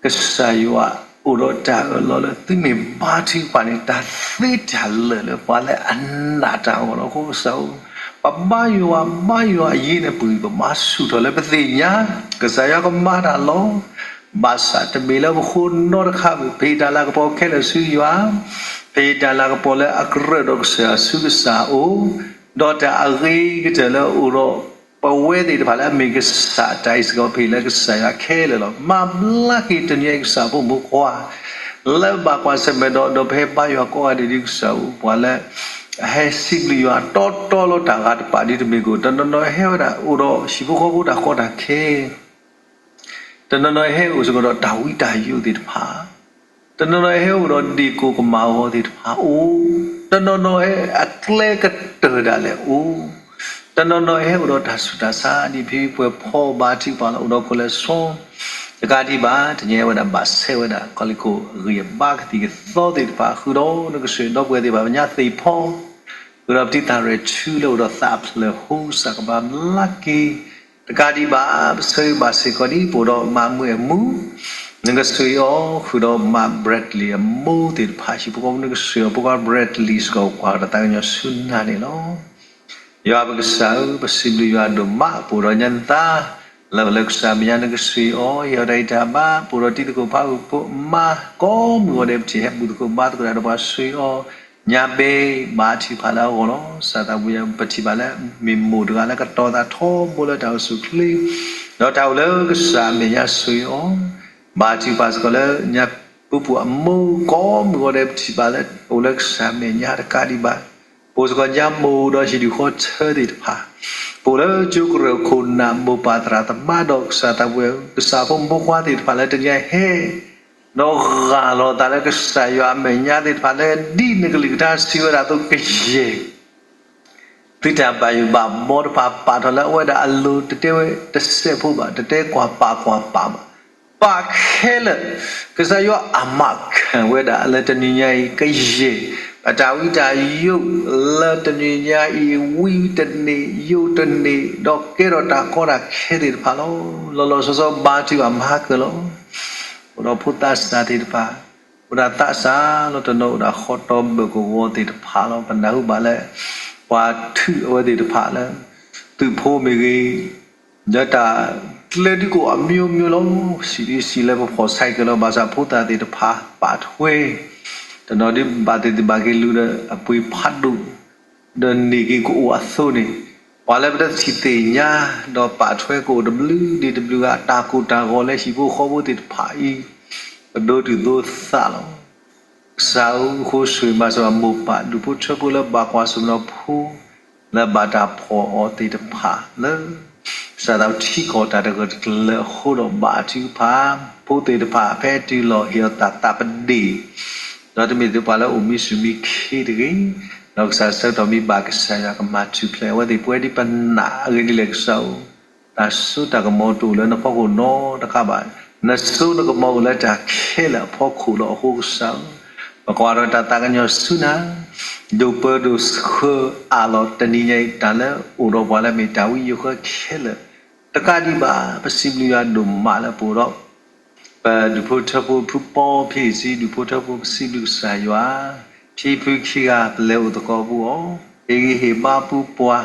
ကစၢ်ယွၤအိၣ်ဒီးတၢ်အၢၣ်လီၤလၢ သုမ့ၢ်ဘါထုကဖၣ်န့ၣ် တၢ်သ့တၢ်လၢာ်လၢပှၤလၢအနာ်တၢ်အဂီၢ်လီၤ. အဃိကစၢ်ဧၢ, ပဘါယွၤ ဘါယွၤအယံၤန့ၣ် ပဂံၢ်ပဘါဆူၣ်ထီၣ်လၢပသ့ၣ်ညါ ကစၢ်ယွၤကမၤတၢ်လီၤ. ဘၣ်ဆၣ်တမ့ၢ်လၢပဃိနီတခါ ပဟ့ၣ်တၢ်လၤကပီၤခဲလၢာ်ဆူယွၤ, ပဟ့ၣ်တၢ်လၤကပီၤလၢအကြၢးဒီးကစၢ်ယွၤဆူကစၢ်အအိၣ်, ဒီးတၢ်အဂ့ၤကတၢၢ်လၢအအိၣ်ဒီး ပဝဲသ့ၣ်တဖၣ်လၢအမ့ၢ်ကစၢ်တၢ်အံၤစ့ၢ်ကီး ပဟ့ၣ်လၢကစၢ်ယွၤခဲလၢာ်လီၤ. မၤဘျါက့ၤတနံၤအံၤကစၢ်ဖိမုၣ်ဖိခွါ လၢဘၣ်ကွၢ်ဆၢၣ်မဲာ်ဒီး ဒီးပဟဲဘါယွၤကိးဂၤဒဲးဒ်ကစၢ်ဧၢ ပှၤလၢ အဟဲစံးဘျုးယွၤတီတီလီၤတၢ်ဂၤတပာ်ဒ်တမ့ၢ်ကီး တနီၤနီၤဟဲဝဲဒၣ်အိၣ်ဒီးဟံၣ်ဖိဃီဖိတၢ်ကီတၢ်ခဲ တနီၤနီၤဟဲအိၣ်စ့ၢ်ကီးဒီးတၢ်ဝံတၢ်ယိးသ့ၣ်တဖၣ်, တနီၤနီၤဟဲအိၣ်ဒီးဒ့ၣ်ကိၢ်ကမၣ်အဂီၤသ့ၣ်တဖၣ်အိၣ်, တနီၤနီၤဟဲအကျဲကတၢၢ်ဒၣ်လဲာ်အိၣ်, တနီၤနီၤဟဲအိၣ်ဒီးတၢ်ဆူးတၢ်ဆါ ဒ်ဖံဖုပှဲၤဖီဘါထုကဖၣ်လီၤ အိၣ်ဒီးခိၣ်လဲၤစီ တကးဒံးဘၣ် တနံၤအံၤဝဲဒၣ်ဘၣ်ဆဲးဝဲဒၣ် ခီၣ်လံၢ်ခိၣ်အဂံၢ်အဘါကသံၣ်ကသီသ့ၣ်တဖၣ် ဃုာ်ဒီးနကစၢ်ဒီပုၢ်ဝဲၢ်သ့ၣ်တဖၣ် ပညါသ့ၣ်ဖီ ဃုာ်ဒီးပတံၤသၣ်ရဲၣ်ဆူလၢအိၣ်ဒီးသးဖျၢၣ်ဟူ ကစၢ်ကဘၣ်ဘျါက့ၤ, တကးဒံးဘၣ် ပဆၢဂ့ၤဘၣ်စ့ၢ်ကီးဒ်ပအိၣ်ဒီးမါမုၢ်အဲၣ်မူ နကစၢ်အံၤအီၤ ဃုာ်ဒီးမါ Bradley အမိၢ်သ့ၣ်တဖၣ် ဟံၣ်ဖိဃီဖိ နကစၢ်အီၤ ဖိခွါ Bradley စ့ၢ်ကီး ကွၢ်ဒီးသးကညီၤဆူနၤန့ၣ်လီၤ. ယွၤပကစၢ်ဧၢ, ပစံးဘျုးယွၤဒိၣ်မး ပအိၣ်ဒီးညါနသး လၢပလၢကစၢ်မဲာ်ညါ နကစၢ်အံၤအီၤ ဟ့ၣ်အီၤတၢ်ဂံၢ်တၢ်ဘါ ပအိၣ်ဒီးတံၤသကိးဖးဂုၢ်ဖိအမါ ကိးမုၢ်ဂီၤဒဲး ပထံၣ်ဟဲဘူၣ်သကိးဘါသကိးတၢ်ဒီးပှၤစၢ်အံၤအီၤ ညါဘ့ ဘါထုကဖၣ်လၢအဂီၢ်လီၤ. ကစၢ်သးပူၤယၤ ပထံၣ်ဘၣ်လၢ မ့ၢ်မိၢ်တဂၤလၢကတီၤသးထီဘိလၢတၢ်အိၣ်ဆူၣ်အိၣ်ချ့ ဒီးတၢ်အိၣ်လၢကစၢ်အမဲာ်ညါစၢ်အံၤအီၤ ဘါထုကဖၣ်စ့ၢ်ကီးလၢ ညါပူၤပူၤအမိၢ် ကိးမုၢ်ဂီၤဒဲး ပထံၣ်ဘၣ်လၢ အိၣ်လၢကစၢ်အမဲာ်ညါတကးဒံးဘၣ် ပအိၣ်စ့ၢ်ကီးညါမိၢ်ဒီးဟံၣ်ဒူၣ်ဃီထၢသ့ၣ်တဖၣ်, ပအိၣ်လၢကၠိကရၢၢ်ခိၣ်နၢ်မိၢ်ပၢ်သရၣ်သမါဒီးကစၢ်သးပူၤ ကစၢ်ဖိမုၣ်ဖိခွါသ့ၣ်တဖၣ်လၢတနံၤအံၤဟဲ ဒီးဂၢ်လီၤသးလၢကစၢ်ယွၤအမဲာ်ညါသ့ၣ်တဖၣ်လၢ ဒ်နကလုၢ်ကထါစံးဝဲဒၣ်အသိးကယဲၢ် သုတၢ်ဘၣ်ယိၣ်ဘၣ်ဘီတဖၣ် ပာ်ထီၣ်လၢအဝဲဒၣ်အလိၤ တတဲဝဲတစဲးဖိဘၣ်, တတဲကွၢ်ပာ်ကွၢ်ပာ်ဘၣ်, ပာ်ခဲလၢာ်, ကစၢ်ယွၤအမၤခၢၣ်ဝဲဒၣ်လၢတနံၤညါအံၤကယဲၢ် ပတၢ်ဝံတၢ်ယိးလၢတနံၤညါအံၤ ဝံတန့ၢ်ယိးတန့ၢ် ဒီးကဲထီၣ်တၢ်ကီတၢ်ခဲသ့ၣ်တဖၣ်လီၤ. လီၤလီၤဆီဆီဘါထုကဖၣ်မၤဟါကၢၣ်လီၤ. အိၣ်ဒီးဖိသးစၢ်သ့ၣ်တဖၣ် အိၣ်ဒီးသးစၢ်လီၤတနီၤ အိၣ်ဒီးဃီတီဘၢၣ်ကဝီၤသ့ၣ်တဖၣ်လီၤ. ပနၢ်ဟူဘၣ်လၢ ပှၤထုးအဝဲသ့ၣ်တဖၣ်လၢ သုးဖိမ့ၢ်ဂ့ၤ, ဒီးတၢ်ကျဲဒုးကအိၣ်အမျိုးမျိုးလီၤ. စံးဒ်စံးလၢပဖီၣ်ဆဲးကၢၣ်လီၤ ဘၣ်ဆၣ်ဖိသၣ်သ့ၣ်တဖၣ် ပာ်ထွဲ တနီၤဒုးဘၣ်သ့ၣ်သ့ၣ်ဘၣ်က့ၤလူၤဒီးအပှ့ၤဖးဒိၣ် ဒီးန့ၢ်က့ၤကအိၣ်အသိးန့ၣ်, ပှၤလၢပတထံၣ်သ့ၣ်ညါ ဒီးပာ်ထွဲကအိၣ်တဘျုးဒံးတဘျုးဂၤ တၢ်ကိၢ်တၢ်ဂီၤလၢဟံၣ်ဖိဃီဖိသ့ၣ်တဖၣ်အံၤ ပဒိတုၤသိသးလီၤ. ကစၢ်ဧၢ, ဃိဆိၣ်ဂ့ၤမၤစၢၤဘၣ်မိၢ်ပၢ်ဒူၣ်ဖိထၢဖိလၢဘၣ်ကွၢ်ဆၢၣ်မဲာ်ဖိ လၢဘၣ်တၢ်ဖှီၣ်အီၤသ့ၣ်တဖၣ်လၢ ကစၢ်သးထံကီၢ်တၢ်တဂၢၢ်တကျၢၤအဃိဒီး ဘါထုကဖၣ် ဖိသ့ၣ်တဖၣ်ဖဲတုၤလီၤဟ့ၣ်အီၤတၢ်သးပဒ့ၣ် ဒီးတမ့ၢ်သ့ၣ်ပှၤလၢအိၣ်မံဆူၣ်မံခ့တဂ့ၤ, ဒီးကစၢ်ဆၢကတီၢ်မ့ၢ်ဘၣ်ကစၢ်ယွၤကမၤထူၣ်ဖျဲးအဝဲသ့ၣ်ပဝဲဒ်ပနာ်အဂ့ၢ်ဒ်လဲၣ်ကစၢ်ဧၢ, တၢ်စိတၢ်ကမီၤတအိၣ်လၢနဖီခိၣ်နီတခါဘၣ်, နစိနကမီၤအိၣ်လၢတၢ်ခဲလၢာ်အဖီခိၣ်လီၤအဃိကစၢ်ဧၢ, ပကွၢ်ဒီးတၢ်သးကညီၤဆူနၤ, ဒိၣ်ပၢဒိၣ်ဆှၢအၢၣ်လီၤတနံၤညါအံၤ တၢ်လၢအိၣ်ဒီးပှၤလၢမ့ၢ်တၢ်ဝံယိၤဃၢခဲလၢာ်, တကးဒံးဘၣ် ပစံးဘျုးယွၤဒိၣ်မးလၢပအိၣ်ဒီး ပဒူၣ်ဖိထၢဖိဖုပီဖံအံၤ ဒူၣ်ဖိထၢဖိပစံးဘျုးကစၢ်ယွၤ, ဖံဖုခံဂၤပလဲၤအိၣ်သကိးပူၤအီၤ, ဟ့ၣ်ဂံၢ်ဟ့ၣ်ဘါပူၤပှၤ,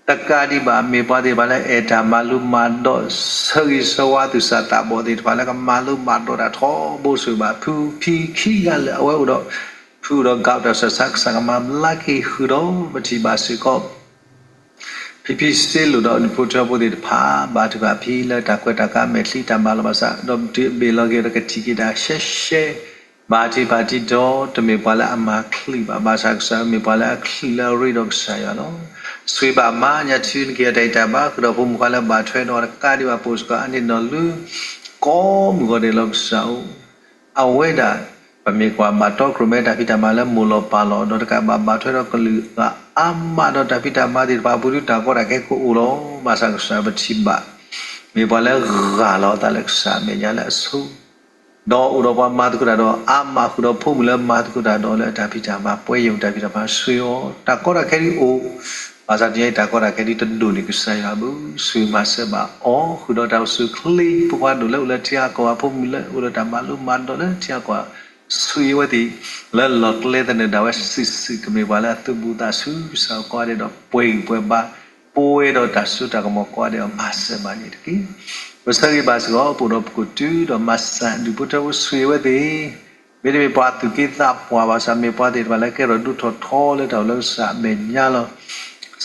တကးဒံးဘၣ် မ့ၢ်ပှၤသ့ၣ်တဖၣ်လၢအဲၣ်တၢ်မၤလိမၤဒိး ဆၢဂ့ၤဆၢဝါသူၣ်စၢ်သးဘီၣ်သ့ၣ်တဖၣ်လၢကမၤလိမၤဒိးတၢ်ထီဘိဆိၣ်ဂ့ၤဘၣ် ဖုဖံခံဂၤလၢအဝဲအိၣ်ဒီး ဖုအိၣ်ဒီးကးတၢ်ဆၢဆါ ကစၢ်ကမၤဘျါက့ၤဃုာ်ဒီး ပထံၣ်ဘၣ်စ့ၢ်ကီး ဖံဖံစ့လိာ်ဒီးဒူၣ်ဖိထၢဖိသ့ၣ်တဖၣ် ဘါထုကဖၣ်ဖံလၢတၢ်ကွဲးတၢ်ကါမဲာ်ချံတၢ်မၤလိာ်ဘၣ်ဆၣ် ဒီးတုၤအဘ့ၣ်လီၤက့ၤဒီးကထံၣ်က့ၤတၢ်ရှဲရှဲ, ဘါထုကဖၣ်တံဒီး တမ့ၢ်ပှၤလၢအမၤချုးဘၣ် ဘၣ်ဆၣ်ကစၢ်မ့ၢ်ပှၤလၢအချုးလၢအရ့ဒီးကစၢ်ယွၤလီၤ. ဆိၣ်ဂ့ၤဘၣ်မါညါထံနက့ၤအတၢ်အံၤတၢ်ဘါ ဃုာ်ဒီးဖိမုၣ်ခွါလၢဘၣ်ထွဲဒီးတကးဒံးဘၣ် ပိာ်စ့ၢ်ကီးအါန့ၢ်နီၢ်လု ကိးမုၢ်ဂီၤဒဲးလီၤကစၢ်ဧၢ အဝဲဒၣ် ပမ့ၢ်ကွၢ်ဘၣ်တီကြၢးမ့ၢ်တၢ်ဖံးတၢ်မၤလၢမိၢ်လီၤပၢ်လီၤ ဒီးတကးဘၣ်ဘၣ်ထွဲဒီးကလုာ်ဂၤအါမးဒီးတၢ်ဖံးတၢ်မၤသ့ၣ်တဖၣ်အပူၤဒုးတၢ်ကီတၢ်ခဲကအိၣ်လီၤ. ဘၣ်ဆၣ်ကစၢ်ပထံၣ်ဘၣ် မ့ၢ်ပှၤလၢဂၢ်လီၤအသးလၢကစၢ်အမဲာ်ညါလၢအဆိ ဒီးအိၣ်ဒီးပှၤမၤသကိးတၢ်ဒီးအါမးဃုာ်ဒီးဖိမုၣ်လၢမၤသကိးတၢ်ဒီးလၢတၢ်ဖံးတၢ်မၤပှဲၤယိာ်တၢ်ဖံးတၢ်မၤဆိၣ်ဂ့ၤအီၤ တၢ်ကီတၢ်ခဲဒုးအိၣ် ဘၣ်ဆၣ်တနံၤအံၤတၢ်ကီတၢ်ခဲဒုးတဒိၣ်န့ၢ်ကစၢ်ယွၤဘၣ် ဆိၣ်ဂ့ၤမၤစၢၤဘၣ်အီၤ ဃုာ်ဒီးတၢ်အိၣ်ဆူၣ်အိၣ်ချ့ ဖိခွါဒိၣ်လၢအိၣ်လၢထံဂၤကီၢ်ဂၤ ဖိမုၣ်လၢအိၣ်ဒီးတၢ်မၤလိမၤဒိးလၢထံဂၤကီၢ်ဂၤ ဆိၣ်ဂ့ၤအဝဲသ့ၣ် လၢလီၢ်ကျဲသနၢၣ်ဒၣ်ဝဲစုာ်စုာ် ကမ့ၢ်ပှၤလၢအသုးဘူးသးဆူကစၢ်အကိးဂၤဒဲးဒီးပှဲၤဂံၢ်ပှဲၤဘါ ပဝဲဒီးတၢ်စိတၢ်ကမီၤကိးဂၤဒဲးအမၤစၢၤဘၣ်န့ၣ်တက့ၢ်. ပဆၢဂ့ၤဘၣ်စ့ၢ်ကီး ပအိၣ်ဒီးပကိၣ်တုၤဒီးမၤစၢၤဒူၣ်ဖိထၢဖိဆိၣ်ဂ့ၤအဝဲသ့ၣ် မ့တမ့ၢ်ပှၤသူၣ်က့သးပှၢ်ဘၣ်ဆၣ် မ့ၢ်ပှၤသ့ၣ်တဖၣ်လၢကဲထီၣ်ဒိၣ်ထီၣ်ထီလၢတၢ်အိၣ်လၢကစၢ်အမဲာ်ညါလီၤ.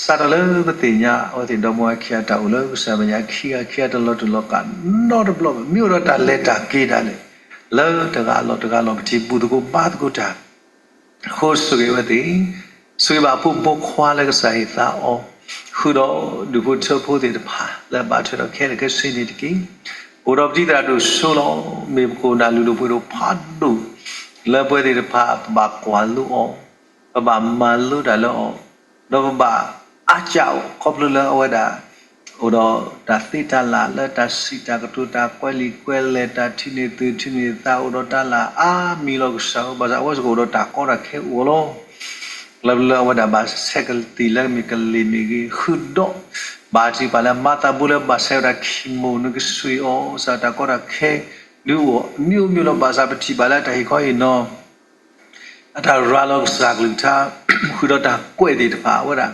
စးထီၣ်လၢပသ့ၣ်ညါအဝဲသ့ၣ်ဒီမါဝၤခံဂၤတၢ်အိၣ်လၢကစၢ်အမဲာ်ညါခံဂၤခံဂၤတလီၤတူာ်လီၤကာ်နီတဘျီဘၣ် မ့ၢ်အိၣ်ဒီးတၢ်လဲၤတၢ်က့ၤဒၣ်လဲာ် လၢတဂၤအလီၢ်တဂၤအလီၢ် ပထံၣ်ဘူၣ်သကိးဘါသကိးတၢ် အဃိဆိၣ်ဂ့ၤအဝဲသ့ၣ်, ဆိၣ်ဂ့ၤဘၣ်ဖိမုၣ်ဖိခွါလၢကစၢ်ဟ့ၣ်သါအီၤ, ဃုာ်ဒီးဒူၣ်ဖိထၢဖိသ့ၣ်တဖၣ် လၢအဘၣ်ထွဲဒီးခဲလၢာ်ခဲဆ့န့ၣ်တက့ၢ်. အိၣ်ဒီးပတံၤသရၣ်ဒိၣ်စိလီၤ. မ့ၢ်ပကအိၣ်နၢ်လုၢ်ဒိၣ်ပှ့ၤဒိၣ်ဖးဒိၣ် လၢပဝဲသ့ၣ်တဖၣ် ပဘၣ်ကွၢ်လိအီၤ, ပဘၣ်မၤလိတၢ်လၢအီၤ, ဒီးပဘၣ်အါကၢ်အီၤ ခီဖျိလၢအဝဲဒၣ် အိၣ်ဒီးတၢ်သ့တၢ်လၢ်လၢတၢ်စံးတၢ်ကတိၤ တၢ်ကွဲးလံာ်ကွဲးလဲၣ် တၢ်ထံၣ်န့ၢ်သုးထံၣ်န့ၢ်သး အိၣ်ဒီးတၢ်လၢ်အါမံၤလီၤကစၢ်ဧၢ, ဘၣ်ဆၣ်အဝဲစ့ၢ်ကီးအိၣ်ဒီးတၢ်ကီတၢ်ခဲအိၣ်အီၤလီၤ. လၢပလၢအဝဲဒၣ်ဘၣ်ဆဲးကသံၣ်လၢမ့ၢ်ကလ့ၢ်မ့ၢ်ဂ့ၤ ဃုာ်ဒီး ဘါထုကဖၣ်လၢမၤသးဘိလၢဘၣ်ဆဲးဝဲဒၣ်ခံမိၢ်နကစူၢ်အီၤ စးတၢ်ကီတၢ်ခဲ ဒုးအိၣ်အမံၤမံၤလီၤ. ဘၣ်ဆၣ်ပထံၣ်ဘၣ်လၢတၢ်ဟ့ၣ်ခီဟ့ၣ်နီၤ အတၢ်ရၤလီၤကစၢ်ကလုၢ်ကထါ ဃုာ်ဒီးတၢ်ကွဲးသ့ၣ်တဖၣ် အဝဲဒၣ်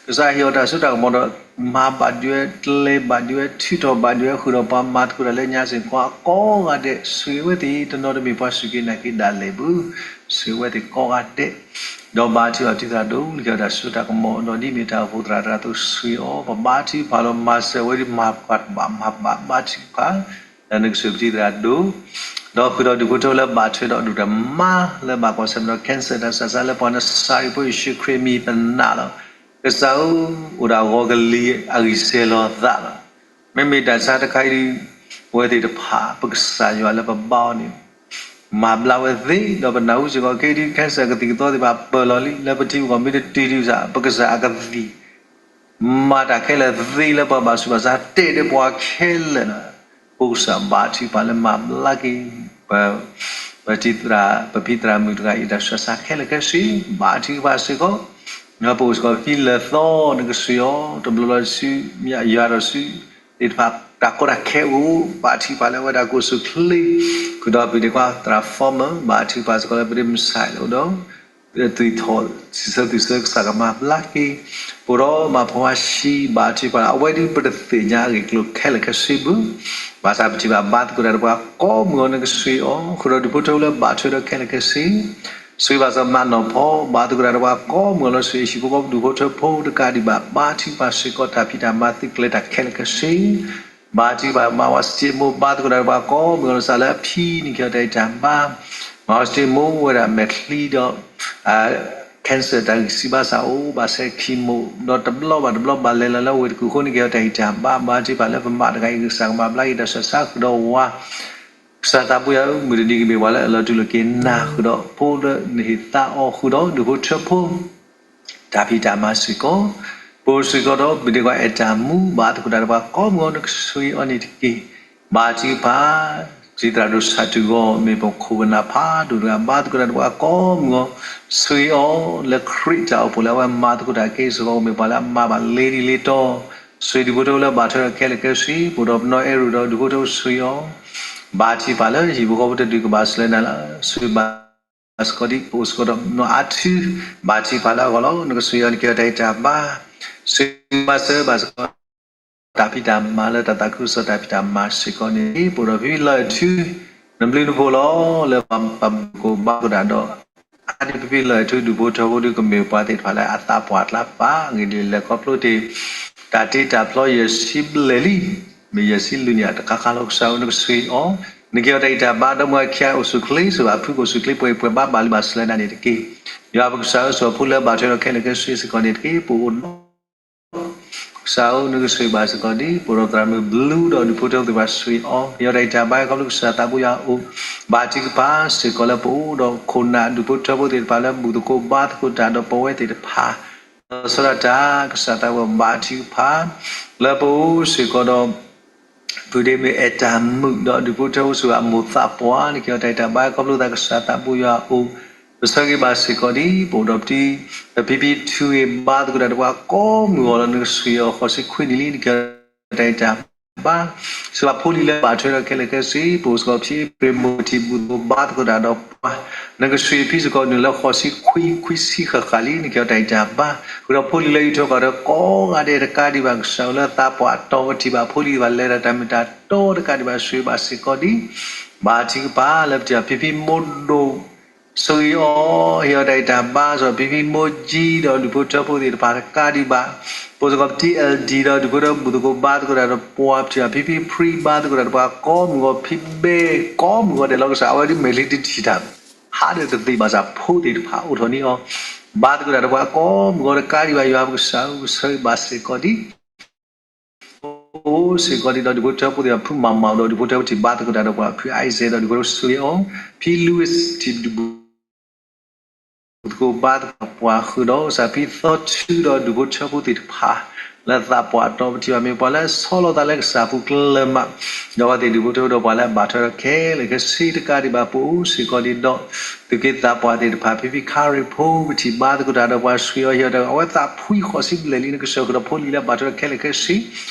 ကစၢ်ဟ့ၣ်အီၤတၢ်စိတၢ်ကမီၤဒီး မၤဘၣ်ဒံးဝဲ ကျဲၤဘၣ်ဒံးဝဲ ထုးထီၣ်ဘၣ်ဒံးဝဲ ဃုာ်ဒီးပှၤမၤသကိးတၢ်လၢညါစ့ၢ်ကီးကိးဂၤဒဲး ဆိၣ်ဂ့ၤဝဲသ့ၣ် တနီၤတမ့ၢ်ပှၤစူၢ်က့ၤနာ်က့ၤဒၣ်လဲာ်ဘၣ် ဆိၣ်ဂ့ၤဝဲသ့ၣ်ကိးဂၤဒဲး ဒီးဘါထုကဖၣ်ပတံၤသရၣ်ဒိၣ်လၢက့ၤအီၤတၢ်စိတၢ်ကမီၤ ဒီးဒ်မ့ၢ်တၢ်အိၣ်ဖှိၣ်သရၣ်တဂၤအသိးဆိၣ်ဂ့ၤအီၤ ပဘါထုကဖၣ်လီၤ မၤစၢၤဝဲဒ်မၤပှၤတဘၣ်မၤဘၣ် ဘါထုကဖၣ် လၢနကစၢ်ပတံၤသရၣ်ဒိၣ် ဒီးဃုာ်ဒီးဒူၣ်ဖိထၢလၢဘၣ်ထွဲဒီးဒူၣ်တၢ်မၤလၢဘၣ်ကွၢ်ဆၢၣ်မဲာ်ဒီး cancer တၢ်ဆးဆါလၢပှၤနစၤရံဖိယ့ၣ်ၡူးခရံာ်အမံၤပနာ်လီၤ. ကစၢ်ဧၢ, အိၣ်ဒၣ်ဂီၤကလံၤအဂံၢ်စဲၤလီၤသးလီၤ. မ့မ့ၢ်တၢ်ဆါတခါအံၤဒုး ပဝဲသ့ၣ်တဖၣ် ပကစၢ်ယွၤလၢပဘါအီၤန့ၣ် မၤဘျါဝဲသ့ ဒီးပနၢ်ဟူစ့ၢ်ကီး ခဲအံၤဒုး cancer ကသံၣ်ကသီသ့ၣ်တဖၣ်ပၢၢ်လီၤလံ လၢပထံပကီၢ်မ့ၢ်တတုၤဒံးစ့ၢ် ပကစၢ်အကသံၣ် မၤတၢ်ခဲလၢာ်သ့လၢပှၤဘၣ်ဆူးဘၣ်ဆါ တဲာ်ဒီးပှၤခဲလၢာ်လီၤ. ပကစၢ်ဘါထုကဖၣ်လၢမၤဘျါက့ၤ ပ ပတံၤသရၣ် ပဖံသရၣ်မုၣ်တဂၤအံၤ တၢ်ဆးဆါခဲလၢာ်ခဲဆ့ ဘါထုကဖၣ်စ့ၢ်ကီး ပအိၣ်စ့ၢ်ကီးဖဲလၢာ်သီ နကစူၢ်အီၤ တဘျီလီၤဆူ ယွၤဒီးဆူ သ့ၣ်တဖၣ် တၢ်ကီတၢ်ခဲအိၣ် ဘါထုကဖၣ်လၢအဝဲဒၣ်ကအိၣ်ဆူၣ်ချ့ ဃုာ်ဒီးပဒ့ခွါသရၣ် former ဘါထုကဖၣ်စ့ၢ်ကီးလၢပဒ့မုၢ်ဆၣ်အိၣ်ဒီး သုးထီၣ် စံးဆၢသုးဆၢကစၢ်ကမၤဘျါက့ၤ ပအိၣ်ဒီးမၤဖိဝါဆံး ဘါထုကဖၣ် အဝဲဒၣ်ပတသ့ၣ်ညါအဂ့ၢ်အကျိၤခဲလၢာ်ခဲဆ့ဘၣ် ဘၣ်ဆၣ်ပထံၣ်ဘၣ်ဘါသကိးတၢ်ဒီးပှၤကိးမုၢ်ဂီၤ နကစူၢ်အီၤ ဃုာ်ဒီးဒူၣ်ဖိထၢဖိလၢဘၣ်ထွဲဒီးခဲလၢာ်ခဲဆ့ ဆိၣ်ဂ့ၤဘၣ်စ့ၢ်ကီးမးနီၢ်ဖီ ဘါသကိးတၢ်ဒီးပှၤကိးမုၢ်ဂီၤလၢဆိၣ်ဂ့ၤဟံၣ်ဖိဃီဖိဒူၣ်ဖိထၢဖိတကးဒံးဘၣ် ဘါထုကဖၣ်စ့ၢ်ကီးတၢ်ဖံးတၢ်မၤသုးကျဲၤတၢ်ခဲလၢာ်ခဲဆ့ ဘါထုကဖၣ်မၤဝဲစံးမိၢ် ဘါသကိးတၢ်ဒီးပှၤကိးမုၢ်ဂီၤလၢစးလၢအဖံန့ၣ် ကဲထီၣ်တၢ်အံးတၢ်ဘါ မၤဝဲစံးမိၢ်ဝဲဒၣ်မဲာ်ချံဒီး cancer တၢ်ဂံၢ်စၢ်ဘါစၢ်အိၣ် ဘၣ်ဆဲး chemo ဒီးတဘျီဘၣ်တဘျီဘၣ်လဲၤလီၤလၢဝ့ၢ်တကူၣ်အဃိန့ၣ် ကဲထီၣ်တၢ်အံးတၢ်ဘါ ဘါထုကဖၣ်လၢပမၤတဂၤအံၤ ကစၢ်ကမၤဘျါက့ၤတၢ်ဆူးတၢ်ဆါဃုာ်ဒီးဝၤ ကစၢ်သးပှၢ်ယွၤဧၢ မုၢ်တနံၤကမ့ၢ်ပှၤလၢအလီၤတူၢ်လီၤက့ၤနၤ ဃုာ်ဒီးဖိလၢနဟ့ၣ်သါအီၤ ဃုာ်ဒီးဒူၣ်ဖိထၢဖိ တၢ်ဖံးတၢ်မၤစ့ၢ်ကီး, ပအိၣ်စ့ၢ်ကီးဒီး ပဒ့ကွၢ်အဲၣ်တၢ်မူ ဘါသကိးတၢ်ဒီးပှၤကိးမုၢ်ဂီၤ နကဆိၣ်ဂ့ၤအီၤန့ၣ်တက့ၢ်. ဘါထုကဖၣ် စံးသရၣ်ဒိၣ်ဆၣ်ထူၣ်ဂီၤ မ့ၢ်ပခိၣ်ပနၢ်ဖးဒိၣ်တဂၤ ဘါသကိးတၢ်ဒီးပှၤကိးမုၢ်ဂီၤ ဆိၣ်ဂ့ၤအီၤ လၢခရံာ်တၢ်အိၣ်ဖှိၣ်လၢအဝဲမၤသကိးတၢ်က့ၤစ့ၢ်ကီး မ့ၢ်ပှၤလၢအမၤဘၣ်လ့ၤနံၤလ့ၤတီၤ ဆိၣ်ဂ့ၤဒူၣ်ဖိထၢဖိလၢဘၣ်ထွဲဒီးခဲလၢာ်ခဲဆ့ ပအိၣ်ဒီးပနီၢ်အဲၣ်ရူၣ်ဒီးဒူၣ်ဖိထၢဖိဆိၣ်ဂ့ၤအီၤ ဘါထုကဖၣ်လၢဟံၣ်ဖိဃီဖိတဒူၣ်ကဘၣ်စၢၤလၢနၤလၢ ဆိၣ်ဂ့ၤဘၣ်စ့ၢ်ကီးဒ်ပအိၣ်စ့ၢ်ကီးဒီးပနီၢ်အါထု ဘါထုကဖၣ်လၢအဂီၢ်လီၤ. နကဆိၣ်ဂ့ၤအီၤန့ၣ် ကဲထီၣ်တၢ်အံးတၢ်ဘါ ဆိၣ်ဂ့ၤဘၣ်စၢၤဘၣ်စ့ၢ်ကီး တၢ်ဖံးတၢ်မၤလၢတၢ်သးခုကစီၣ်တၢ်ဖံးတၢ်မၤစ့ၢ်ကီးန့ၣ် ပအိၣ်ဒီးဖံဖံလီၤအဲၣ်ထူ နဘျုးနဖှိၣ်လီၤ လၢပှၤဘၣ်မုၢ်သကိးဘါသကိးတၢ်ဒီး အါဒ်ဖံဖံလီၤအဲၣ်ထူ ဒူၣ်ဖိထၢဖိဒုကမ့ၢ်ပှၤသ့ၣ်တဖၣ်လၢအသးပှၢ်အကျါပာ် ဂ့ၢ်ဒ်လဲၣ်ခီဖျိတ့ၢ် တၢ်တ့တၢ်ဖျီယဲၢ်ဆံဘျဲၣ်လံ မ့ၢ်ယဲၢ်ဆံလွံၢ်နံၣ်အတခါခါလီၤ ကစၢ်ဧၢ နကဆိၣ်ဂ့ၤအီၤ နကဲထီၣ်တၢ်အံးတၢ်ဘါ ဒီးမုၢ်အခံဂၤအိၣ်ဆူၣ်ချ့ ဆိၣ်ဂ့ၤဘၣ်ဖု ကအိၣ်ဆူၣ်ချ့ ပှဲၤပှဲၤဘါဘၣ်လံဘၣ်စၢၤလၢနၤန့ၣ်တက့ၢ်. ယွၤပကစၢ်ဧၢ ဆိၣ်ဂ့ၤဖိလၢဘၣ်ထွဲဒီးခဲလၢာ်ခဲဆ့စ့ၢ်ကီးန့ၣ်တက့ၢ် ပအိၣ်ဒီး ကစၢ်ဧၢ နကဆိၣ်ဂ့ၤဘၣ်စ့ၢ်ကီးဒ် ပအိၣ်ဒီးသရၣ်မုၣ်ဘျုးဒီးဒူၣ်ဖိထၢဖိသ့ၣ်တဖၣ်ဆိၣ်ဂ့ၤအီၤ ကဲထီၣ်တၢ်အံးတၢ်ဘါ ခီဖျိကစၢ်သးပှၢ်ယွၤအအိၣ် ဘါထုကဖၣ်စ့ၢ်ကီးလၢပအိၣ်ဒီးခိၣ်နၢ်ဒူၣ်ဖိထၢဖိသ့ၣ်တဖၣ်လၢဘူၣ်သကိးဘါသကိးတၢ်ဒီးပဝဲသ့ၣ်တဖၣ် လီၤဆီဒၣ်တၢ် ကစၢ်သးပှၢ်ဘါထုကဖၣ် လၢပအိၣ်စ့ၢ်ကီးဒီး ဖုဒ့မ့ၢ်အဲၣ်တၢ်မုာ်ဒီးဒူၣ်ဖိထၢဖိဆိၣ်ဂ့ၤအမိၢ်သးပှၢ် နကဲထီၣ်တၢ်အံးတၢ်ဘါ ခီဖျိသးကစၢ်သးပှၢ်ယွၤအအိၣ် ပဆၢဂ့ၤဘၣ်စ့ၢ်ကီးဒ် ပအိၣ်ဒီးပတံၤ ပဖံဖံထူဂ့ၤ ဘါသကိးတၢ်ဒီးပှၤကိးမုၢ်ဂီၤလီၤ နကဆိၣ်ဂ့ၤအီၤ ဃိးဆံခွံနံၣ်လံ နကဲထီၣ်တၢ်အံးတၢ်ဘါ စံးဘၣ်ဖိလံၤလၢဘၣ်ထွဲဒီးခဲလၢာ်ခဲဆ့ ပအိၣ်စ့ၢ်ကီးဖံအ့ဖြ့ၣ်မိၢ်ပထံၣ်ဘူၣ်သကိးဘါသကိးတၢ်ဒီးပှၤ နကဆိၣ်ဂ့ၤဖံစ့ၢ်ကီးနုာ်လၢဃိးဆံခွံ ခွံဆံဃၣ်ဃၣ်လံ နကဲထီၣ်တၢ်အံးတၢ်ဘါ ဃုာ်ဒီးဖိလံၤလၢယထၢၣ်ဃာ်ဒီးကိးဂၤဒဲးတကးဒံးဘၣ် ကစၢ်ဧၢ လၢသးပှၢ်အတီၤပထံၣ်ဘၣ်ဖိလံၤဘၣ်လဲၤတၢ်တၢ်မ့ၢ်တၢ်တီတကးဒံးဘၣ် ဆိၣ်ဂ့ၤဘၣ်စ့ၢ်ကီးဒ် ဘါထုကဖၣ်လၢပထံၣ်ဘၣ်ဖံဖံမိၢ်ဒိၣ် ဆိၣ်ဂ့ၤအီၤ ဟ့ၣ်အီၤတၢ်အံးတၢ်ဘါ စ့ၢ်ကီးဖံဖံမိၢ်ကၠံဒီးဒူၣ်ဖိထၢဖိသ့ၣ်တဖၣ်တကးဒံးဘၣ် ပအိၣ်စ့ၢ်ကီးပတံၤ အဲလ်ဒံ ဒီးဒူၣ်ဖိထၢဖိဘူၣ်သကိးဘါသကိးတၢ်ဒီးပှၤ ပထံၣ်ဘၣ်ဖံဖံဖြံဘါသကိးတၢ်ဒီးပှၤကိးမုၢ်ဂီၤ ဖံဘဲကိးမုၢ်ဂီၤဒဲးလီၤ ကစၢ် အဝဲဒ်မဲာ်ချံတထံၣ်တၢ် ဟးဒီးတသ့ဘၣ်ဆၣ်ဖိသ့ၣ်တဖၣ်အိၣ်ထီၣ်န့ၢ်အီၤ ဘါသကိးတၢ်ဒီးပှၤကိးမုၢ်ဂီၤတကးဒံးဘၣ် ယွၤပကစၢ်ဧၢ ပဆၢဂ့ၤဘၣ်စ့ၢ်ကီးဒ် အိၣ်စ့ၢ်ကီးဒ်ဒီးဒူၣ်ဖိထၢဖိသ့ၣ်တဖၣ် ဖုမၤမၤဒီးဒူၣ်ဖိထၢဖိထံၣ်ဘါသကိးတၢ်ဒီးပှၤ ဖုအံၤစဲးဒီးဒူၣ်ဖိထၢဖိဆိၣ်ဂ့ၤအီၤ ဖံလူဝဲစံၣ် ဘူၣ်သကိးဘါသကိးပှၤဃုာ်ဒီးကစၢ် ဖံသီထုဒီးဒူၣ်ဖိထၢဖိသ့ၣ်တဖၣ် လၢသးပှၢ်အတီၤပထံၣ်ဘၣ်မ့ၢ်ပှၤလၢဆီလီၤသးလၢကစၢ်ပူၤကျဲမး ဒီးအဝဲသ့ၣ်ဒူၣ်ဖိထၢဖိဒီးပှၤလၢအဘၣ်ထွဲဒီးခဲလၢာ်ခဲဆ့တကးဒံးဘၣ် ပအိၣ်စ့ၢ်ကီးဒ်ဒီး သုးက့သးပှၢ်သ့ၣ်တဖၣ် ဖံဖံခါရ့ၣ်ဖိ ပထံၣ်ဘါသကိးတၢ်ဒီးပှၤဆိၣ်ဂ့ၤအီၤ ဟ့ၣ်အီၤတၢ် အဝဲသးဖှံဃိးဆံဘျဲၣ်လံ နကစၢ်ဃုာ်ဒီးဖိလံၤလၢအဘၣ်ထွဲဒီးခဲလၢာ်ခဲဆ့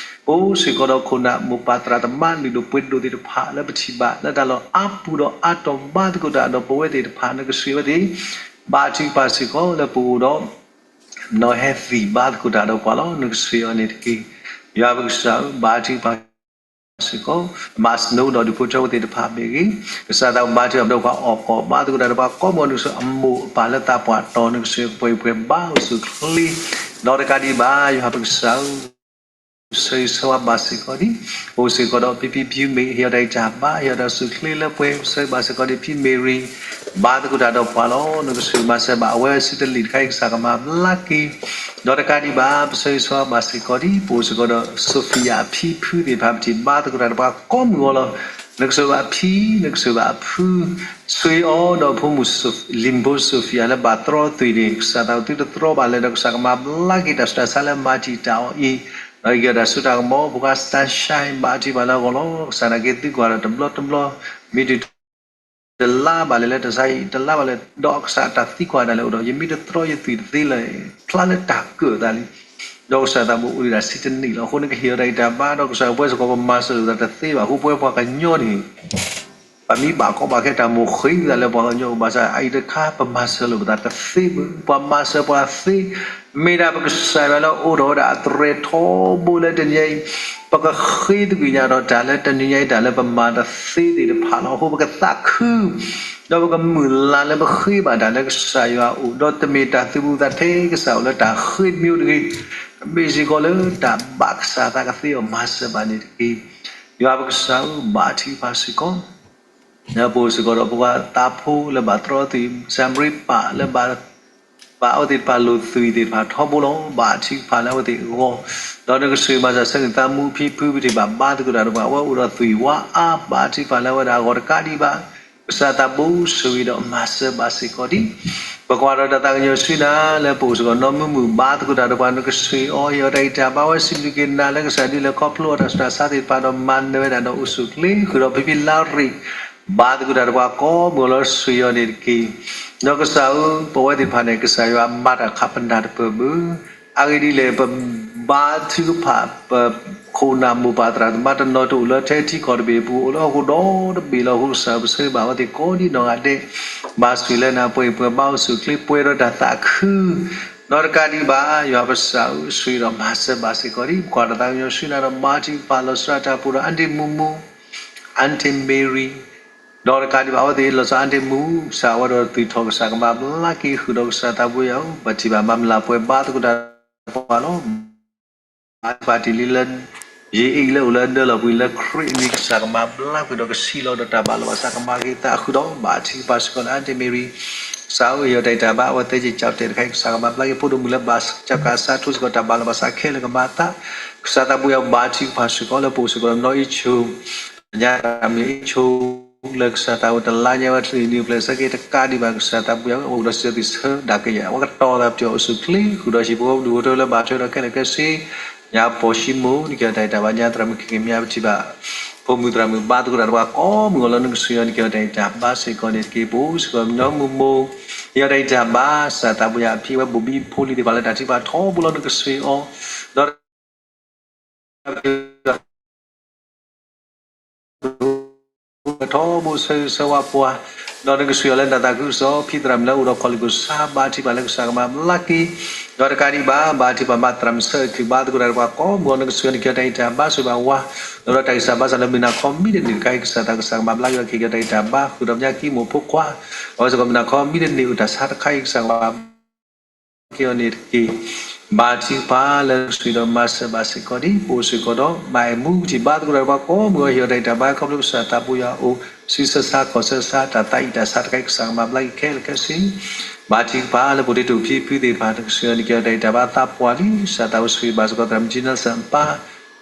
ပအိၣ်စ့ၢ်ကီးဒီးခိၣ်နၢ်မိၢ်ပၢ်သရၣ်သမါလုၢ်ဒိၣ်ပှ့ၤဒိၣ်သ့ၣ်တဖၣ် လၢပထံၣ်ဘၣ်လၢတၢ်လီၢ်အါပူၤဒီးအါတီၤဘါသကိးတၢ်ဒီးပဝဲသ့ၣ်တဖၣ် နကဆိၣ်ဂ့ၤအဝဲသ့ၣ် ဘါထုကဖၣ်စ့ၢ်ကီးလၢပအိၣ်ဒီး နီၢ်ဟဲသံၣ်ဘါသကိးတၢ်ဒီးပှၤလီၤ နကဆိၣ်ဂ့ၤအီၤန့ၣ်တက့ၢ်. ယွၤပကစၢ်ဧၢ ဘါထုကဖၣ်စ့ၢ်ကီး မၤစနိဒီးဒူၣ်ဖိထၢဖိသ့ၣ်တဖၣ်မ့ၢ်ဂ့ၤ ကစၢ်သးဘါထုကဖၣ်ဒီးပှၤအီၣ်ကီၢ်ဘါသကိးတၢ်ဒီးပှၤကိးမုၢ်ဂီၤ နကဆိၣ်ဂ့ၤအမိၢ်အပၢ်လၢသးပှၢ်တီၤ နကဆိၣ်ဂ့ၤပှဲၤပှဲၤဘါအိၣ်ဆူၣ်ချ့ ဒီးတကးဒံးဘၣ် ယွၤပကစၢ်ဧၢ ဆၢဂ့ၤဆၢဝါဘၣ်စ့ၢ်ကီးဒ် ပအိၣ်စ့ၢ်ကီးဒီးဖံဖံဖံမ့ၢ် ဟ့ၣ်အီၤတၢ်အံးတၢ်ဘါ ဟ့ၣ်အီၤတၢ်ဆူၣ်ချ့လၢပှဲၤ ဆၢဂ့ၤဘၣ်စ့ၢ်ကီးဒ်ဖံမ့ၢ်ရံၤ ဘါသကိးတၢ်ဒီးပှၤလီၤ နကဆိၣ်ဂ့ၤမၤစၢၤဘၣ်အဝဲစုတလံာ်တခါအံၤ ကစၢ်ကမၤဘျါက့ၤ ဒီးတကးဒံးဘၣ် ပဆၢဂ့ၤဆၢဝါဘၣ်စ့ၢ်ကီးဒ် ပအိၣ်စ့ၢ်ကီးဒီး Sophia အဖံဖုသ့ၣ်တဖၣ် ပထံၣ်ဘါသကိးတၢ်ဒီးပှၤကိးမုၢ်ဂီၤလီၤ နကဆိၣ်ဂ့ၤဘၣ်အဖံ နကဆိၣ်ဂ့ၤဘၣ်အဖု ဆိၣ်ဂ့ၤအီၤဒီးအဖိမုၣ် လံာ်ဖိ Sophia လၢဘၣ်တြီသွံၣ်န့ၣ် ကစၢ်သးသုတတြီဘၣ်လၢၤဒီး ကစၢ်ကမၤဘျါက့ၤတၢ်ဆူးတၢ်ဆါလၢမၤတံာ်တာ်အီၤအံၤ ဒီးက့ၤအီၤတၢ်စိတၢ်ကမီၤ ဖိခွါ Sunshine ဘါထုကဖၣ်လၢအဂီၢ်လီၤ ကစၢ်နာ်က့သုကွၢ်ဒီးတဘျီတဘျီ မ့ၢ်တုၤ တလါဘၣ်လဲၣ်လၢတၢ်ဆါအံၤ တလါဘၣ်လဲၣ် ဒီးကစၢ်တၢ်သံကွၢ်ဒၣ်လဲာ်အိၣ်ဒီး ယမ့ၢ်တတြီယသွံၣ်တသ့လၢၤ ဖျါလၢတၢ်ကၢၣ်သးလံ ဒီးကစၢ်သးဘိအိၣ်ဒံးဒၣ်ဆံတနံၣ်လီၤ အဃိန့ၣ်ကဟ့ၣ်အီၤတၢ်အံးတၢ်ဘါ ဒီးကစၢ်ပဝဲစ့ၢ်ကီးပမၤစၢၤလိာ်သးတသ့ဘၣ် အဃိပဝဲပှၤကညီန့ၣ် ပမ့ၢ်ဘၣ်ကီဘၣ်ခဲတၢ်မိၣ်ဃ့သးလၢပှၤကညီအိၣ်ဘၣ်ဆၣ် အအံၤတခါ ပမၤစၢၤလိာ်ပသးတသ့ဘၣ် ပှၤမၤစၢၤပှၤသ့ မ့ၢ်ဒၣ်ပကစၢ်ယွၤလၢအိၣ်ထီၣ်ဝဲဒၣ်အသရဲထီဘိလၢတနံၤအံၤ ပကဃ့သကွံာ်ညါဒီးတၢ်လၢတနံၤညါအံၤ တၢ်လၢပမၤတသ့သ့ၣ်တဖၣ်လီၤ. အဃိပကသးခု ဒီးပကမုၢ်လၢ်လၢပဃ့ဘၣ်တၢ်လၢကစၢ်ယွၤအအိၣ်, ဒီးတမ့ၢ်တၢ်သူၣ်မုာ်သးထဲကစၢ်အအိၣ်လၢတၢ်ဃ့တမံၤအိၣ်တဂ့ၤ, မ့ၢ်စ့ၢ်ကီးလၢတၢ်ဘၣ်ကစၢ်သးကသ့အီၤမၤစၢၤဘၣ်န့ၣ်တက့ၢ်. ယွၤပကစၢ်ဧၢ, ဘါထုကဖၣ်စ့ၢ်ကီး, လၢပအိၣ်စ့ၢ်ကီးဒီးပှၤသးဖိလၢဘၣ်တြီသွံၣ်, စၣ်မရံပၢ်လၢဘၣ် ဘၣ်အဝဲသ့ၣ်တဖၣ်လိၣ်သွံၣ်သ့ၣ်တဖၣ်ထီဘိလီၤ. ဘါထုကဖၣ်လၢအဝဲသ့ၣ်အဂီၢ်, ဒီးနကဆိၣ်ဂ့ၤမၤစၢၤဆၢဂ့ၤသးမူဖံဖုပထံၣ်ဘၣ်ဘါသကိးတၢ်ဒီးပှၤ အဝဲအိၣ်ဒီးသွံၣ်ဝါအါ, ဘါထုကဖၣ်လၢအဝဲဒၣ်အဂီၢ်တကးဒံးဘၣ်. ကစၢ်သးဘိဆိၣ်ဂ့ၤဒီးမၤစၢၤဘၣ်စ့ၢ်ကီးဒံး. ပကွၢ်ဒီးတၢ်သးကညီၤဆူနၤလၢပအိၣ်စ့ၢ်ကီးနီၢ်မုာ်မုာ် ဘါသကိးတၢ်ဒီးပှၤ နကဆိၣ်ဂ့ၤအီၤ ဟ့ၣ်အီၤတၢ်ဂံၢ်တၢ်ဘါ အဝဲစံးဘျုးက့ၤနၤလၢကစၢ်ဒ်လဲၣ် ခီဖျိအတၢ်ဆူးတၢ်ဆါသ့ၣ်တဖၣ်ဒီးမၤနၢၤဝဲဒၣ်ဒီးအိၣ်ဆူၣ်ချ့ဃုာ်ဒီးဖံဖံလါရ့ၣ် ဘါသကိးတၢ်ဒီးပှၤကိးမုၢ်လီၤ ဆိၣ်ဂ့ၤအီၤန့ၣ်တက့ၢ်. ဒီးကစၢ်ဧၢ, ပဝဲသ့ၣ်တဖၣ်န့ၣ် ကစၢ်ယွၤမၤတၢ်ခါပနၢ်တပၢၢ်ဘၣ်. အဂ့ၢ်ဒ်လဲၣ် ပဘါထုကဖၣ် ပခိၣ်နၢ်မိၢ်ပၢ်သရၣ်သမါတနီၤတအိၣ်လၢထဲထံကီၢ်တဘ့ၣ်အပူၤ အိၣ်လၢဟီၣ်ခိၣ်ဒီတဘ့ၣ်လီၤ. အဃိကစၢ်ဧၢ ပဆၢဂ့ၤဘၣ်အဝဲသ့ၣ်ကိးဒံနီၢ်ဂၤဒဲး, ဘၣ်ဆိၣ်ဂ့ၤလၢနၤ ပှဲၤပှဲၤဘါအိၣ်ဆူၣ်ချ့ ပှဲၤဒီးတၢ်သးခု ဒီးတကးဒံးဘၣ် ယွၤပကစၢ်ဧၢ ဆိၣ်ဂ့ၤဒီးမၤစၢၤဘၣ်စ့ၢ်ကီးဒံး. ပကွၢ်တၢ်သးကညီၤဆူနၤဒီး ဘါထုကဖၣ်လီၤဆီဒၣ်တၢ်ပူၤဒီး အါတံၢ်မူမူ, အါတံၢ်မ့ရံ, ဒီးတကးဒံးဘၣ် အဝဲသ့ၣ်လီၤဆီအါတံၢ်မူ ကစၢ်ဝဲဒီးသွံၣ်ထီၣ် ကစၢ်ကမၤဘျါက့ၤဃုာ်ဒီး ကစၢ်သးဘိယွၤဧၢ, ပထံၣ်ဘၣ်မၤမုၢ်လၢ်ပှဲၤဘါသကိးတၢ်ဒီးပှၤလီၤ. ဘါထုကဖၣ်တ့ၢ်လံလၢ ယံာ်အ့ၣ်လၢအိၣ်လၢဒၢလီၢ်ပှဲၤလၢခရံာ်အမံၤ ကစၢ်ကမၤဘျါကွံာ်ဒီးကဆံးလီၤဒီးတၢ်ဘၣ်လီၤဘၣ်စး ကမၤက့ၤသးဃုာ်ဒီး ဘါထုကဖၣ်စ့ၢ်ကီးလၢအါတံၢ်မ့ရံ, ကစၢ်ဧၢ ဟ့ၣ်အီၤတၢ်ဂံၢ်တၢ်ဘါ အဝဲသ့ၣ်က့ၤကၠီတဲာ်တခါအံၤ ကစၢ်ကမၤဘျါက့ၤ ဖိဒိၣ်မုၣ်လၢဘၣ်ကၠီကးစးထူစ့ၢ်ကီး တၢ်ဘၣ်လီၤဘၣ်စးခဲလၢာ်ကမၤအသး, ကစၢ်သးဘိယွၤ ဘါထုကဖၣ်စ့ၢ်ကီးလၢပအိၣ်စ့ၢ်ကီးနီၢ်အ့ၣ်ဆိ ညါတၢ်မ့ၢ်အ့ၣ်ဆိ လၢကစၢ်သးဝဲတလါညါဝဲ ချံနံၤပျဲၢ်ဆၢက့ၤတကးဒံးဘၣ် ကစၢ်သးဘိယွၤ အိၣ်ဒီးစံးဆၢဒၣ်ကယၤ အဝဲကတီၤသးပတြၢၤအိၣ်ဆူၣ်ချ့ဃုာ်ဒီး ဟံၣ်ဖိဃီဖိဒူၣ်ဖိထၢလၢဘၣ်ထွဲဒီးခဲလၢာ်ခဲဆ့, ညါပီၢ်ၡံမိၣ် နက့ၤအီၤတၢ်ဂံၢ်တၢ်ဘါ ညါသရၣ်မုၣ်ခံက့ၤမါ ပထံၣ်ဘၣ် ဖိမုၣ်သရၣ်မုၣ်ဘါသကိးတၢ်ဒီးပှၤကိးမုၢ်အလီၢ် နကဆိၣ်ဂ့ၤအီၤနက့ၤအီၤတၢ်ဂံၢ်တၢ်ဘါစ့ၢ်ကီးန့ၣ်တက့ၢ်. ပအိၣ်စ့ၢ်ကီးနီၢ်မုၢ်မိၢ် ဟ့ၣ်အီၤတၢ်ဂံၢ်တၢ်ဘါ ကစၢ်သးဘိယွၤ အဖံအဝဲဘိၣ်ဘံဖိလံၤသ့ၣ်တဖၣ်လၢတၢ်ထုကဖၣ်ထီဘိလီၤ နကဆိၣ်ဂ့ၤအီၤ ဒီး ထီဘိဆၢဂ့ၤဆၢဝါပှၤ, ဒီးနကဆိၣ်ဂ့ၤအီၤလၢနတၢ်သးခုကစီၣ် ဖံသရၣ်မုၣ်လၢအိၣ်ဒီးခီၣ်လ့ၢ်ခိၣ်ဆါ ဘါထုကဖၣ်လၢကစၢ်ကမၤဘျါက့ၤ, ဒီးတကးဒံးဘၣ် ဘါထုကဖၣ်မၤသရၣ်မုၣ်ဆၢအခံဘါသကိးတၢ်ဒီးပှၤကိးမုၢ်အလီၢ် နကဆိၣ်ဂ့ၤအီၤနက့ၤအီၤတၢ်ဂံၢ်တၢ်ဘါ ဆိၣ်ဂ့ၤဘၣ်ဝါ, ဒီးတၢ်ဂံၢ်စၢ်ဘါစၢ်လၢမုၢ်နၤခီမံၤတနံၣ်တခါအံၤ ကစၢ်သးကစၢ်ကမၤဘျါက့ၤအီၤ က့ၤက့ၤအီၤတၢ်ဂံၢ်တၢ်ဘါ ဃုာ်ဒီးပညါကံမိၢ်ဖိခွါ, အဝဲစ့ၢ်ကီးမုၢ်နၤခီမံၤတနံၣ်အိၣ်တၢ်ဆါတခါအံၤ ကစၢ်ကမၤဘျါက့ၤအီၤန့ၣ်တက့ၢ်. ဘါထုကဖၣ်လၢနကဆိၣ်ဂ့ၤဒီးမၤစၢၤဘၣ်စ့ၢ်ကီးဒံး ပအိၣ်စ့ၢ်ကီးဒီး မၤအဲၣ်မူပထံၣ်ဘါသကိးတၢ်ဒီးပှၤကိးမုၢ်အလီၢ် ဟ့ၣ်အီၤတၢ်ဂံၢ်တၢ်ဘါ ခီဖျိကစၢ်သးဘိယွၤအအိၣ် စုဆၢဆါခီၣ်ဆၢဆါ တၢ်သးအံၤတၢ်ဆါတခါအံၤ ကစၢ်ကမၤဘျါက့ၤခဲလၢာ်ခဲဆ့ ဘါထုကဖၣ်လၢပှၤတ့တိာ်ဖံဖုသ့ၣ်တဖၣ် နကဆိၣ်ဂ့ၤအီၤနက့ၤအီၤတၢ်ဂံၢ်တၢ်ဘါသးပှၢ်လံ ကစၢ်သးဘိဆိၣ်ဂ့ၤဘၣ်စ့ၢ်ကီး သရၣ်မုၣ်ကၠံနၢ်စၢ်ပၢ်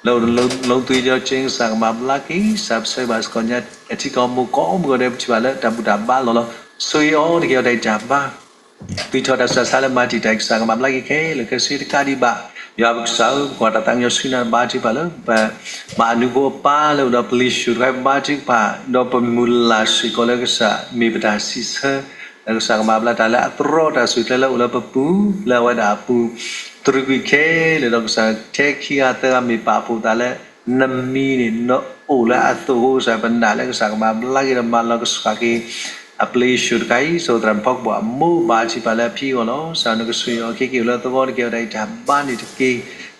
လၢအိၣ်လၢ လုံးသွင်းခြင်း ကစၢ်ကမၤဘျါက့ၤ ကစၢ်ပဆၢဂ့ၤဘၣ်စ့ၢ်ကီးညါ အထံကီၢ်မိၢ်ကိးမုၢ်အလီၢ်ဒဲး ပထံၣ်ဘၣ်လၢတၢ်ဘူၣ်တၢ်ဘါလီၤလီၤ ဆိၣ်ဂ့ၤအီၤနက့ၤအီၤတၢ်ဂံၢ်တၢ်ဘါ သွံၣ်ထီၣ်တၢ်ဆူးတၢ်ဆါလၢမၤတံာ်တာ် ကစၢ်ကမၤဘျါက့ၤခဲလၢာ်ခဲဆ့တကးဒံးဘၣ် ယွၤပကစၢ်ဧၢ ပကွၢ်တၢ်သးကညီၤဆူနၤ ဘါထုကဖၣ်လၢ ပမၤအနူဖိအပၢ်လၢအိၣ်ဒီးပလံၤၡိၣ်တခါ ပဘါထုကဖၣ် ဒီးပမုၢ်လၢ်စ့ၢ်ကီးလၢကစၢ်မ့ၢ်ပတၢ်စံးဆၢ လၢကစၢ်ကမၤဘျါတၢ်လၢအသရီတၢ်ဆူၣ်ချ့လၢအိၣ်လၢပပူၤ လၢအဝဲဒၣ်အပူၤ တြူာ်ကွံာ်ခဲလၢာ်ဒီးကစၢ် ထဲခံဂၤသၢဂၤမ့ၢ်ပာ်ဖှိၣ်သးလၢ နမံၤန့ၣ် နအိၣ်လၢအသိးအဃိ ကစၢ်ပနာ်လၢကစၢ်ကမၤဘျါက့ၤဒီးမၤလီၤကဆှၣ်က့ၤ အပျ့ၤယ့ၣ်ၡူးတခါအံၤ စီၤသရၣ်ဖီကပီၤအမိၢ် ဘါထုကဖၣ်လၢအဖံအဂီၢ်လီၤ. ကစၢ်နကဆိၣ်ဂ့ၤအီၤ ခဲက့ၤအိၣ်လၢသဝီ နက့ၤအီၤတၢ်ဂံၢ်တၢ်ဘါန့ၣ်တက့ၢ်.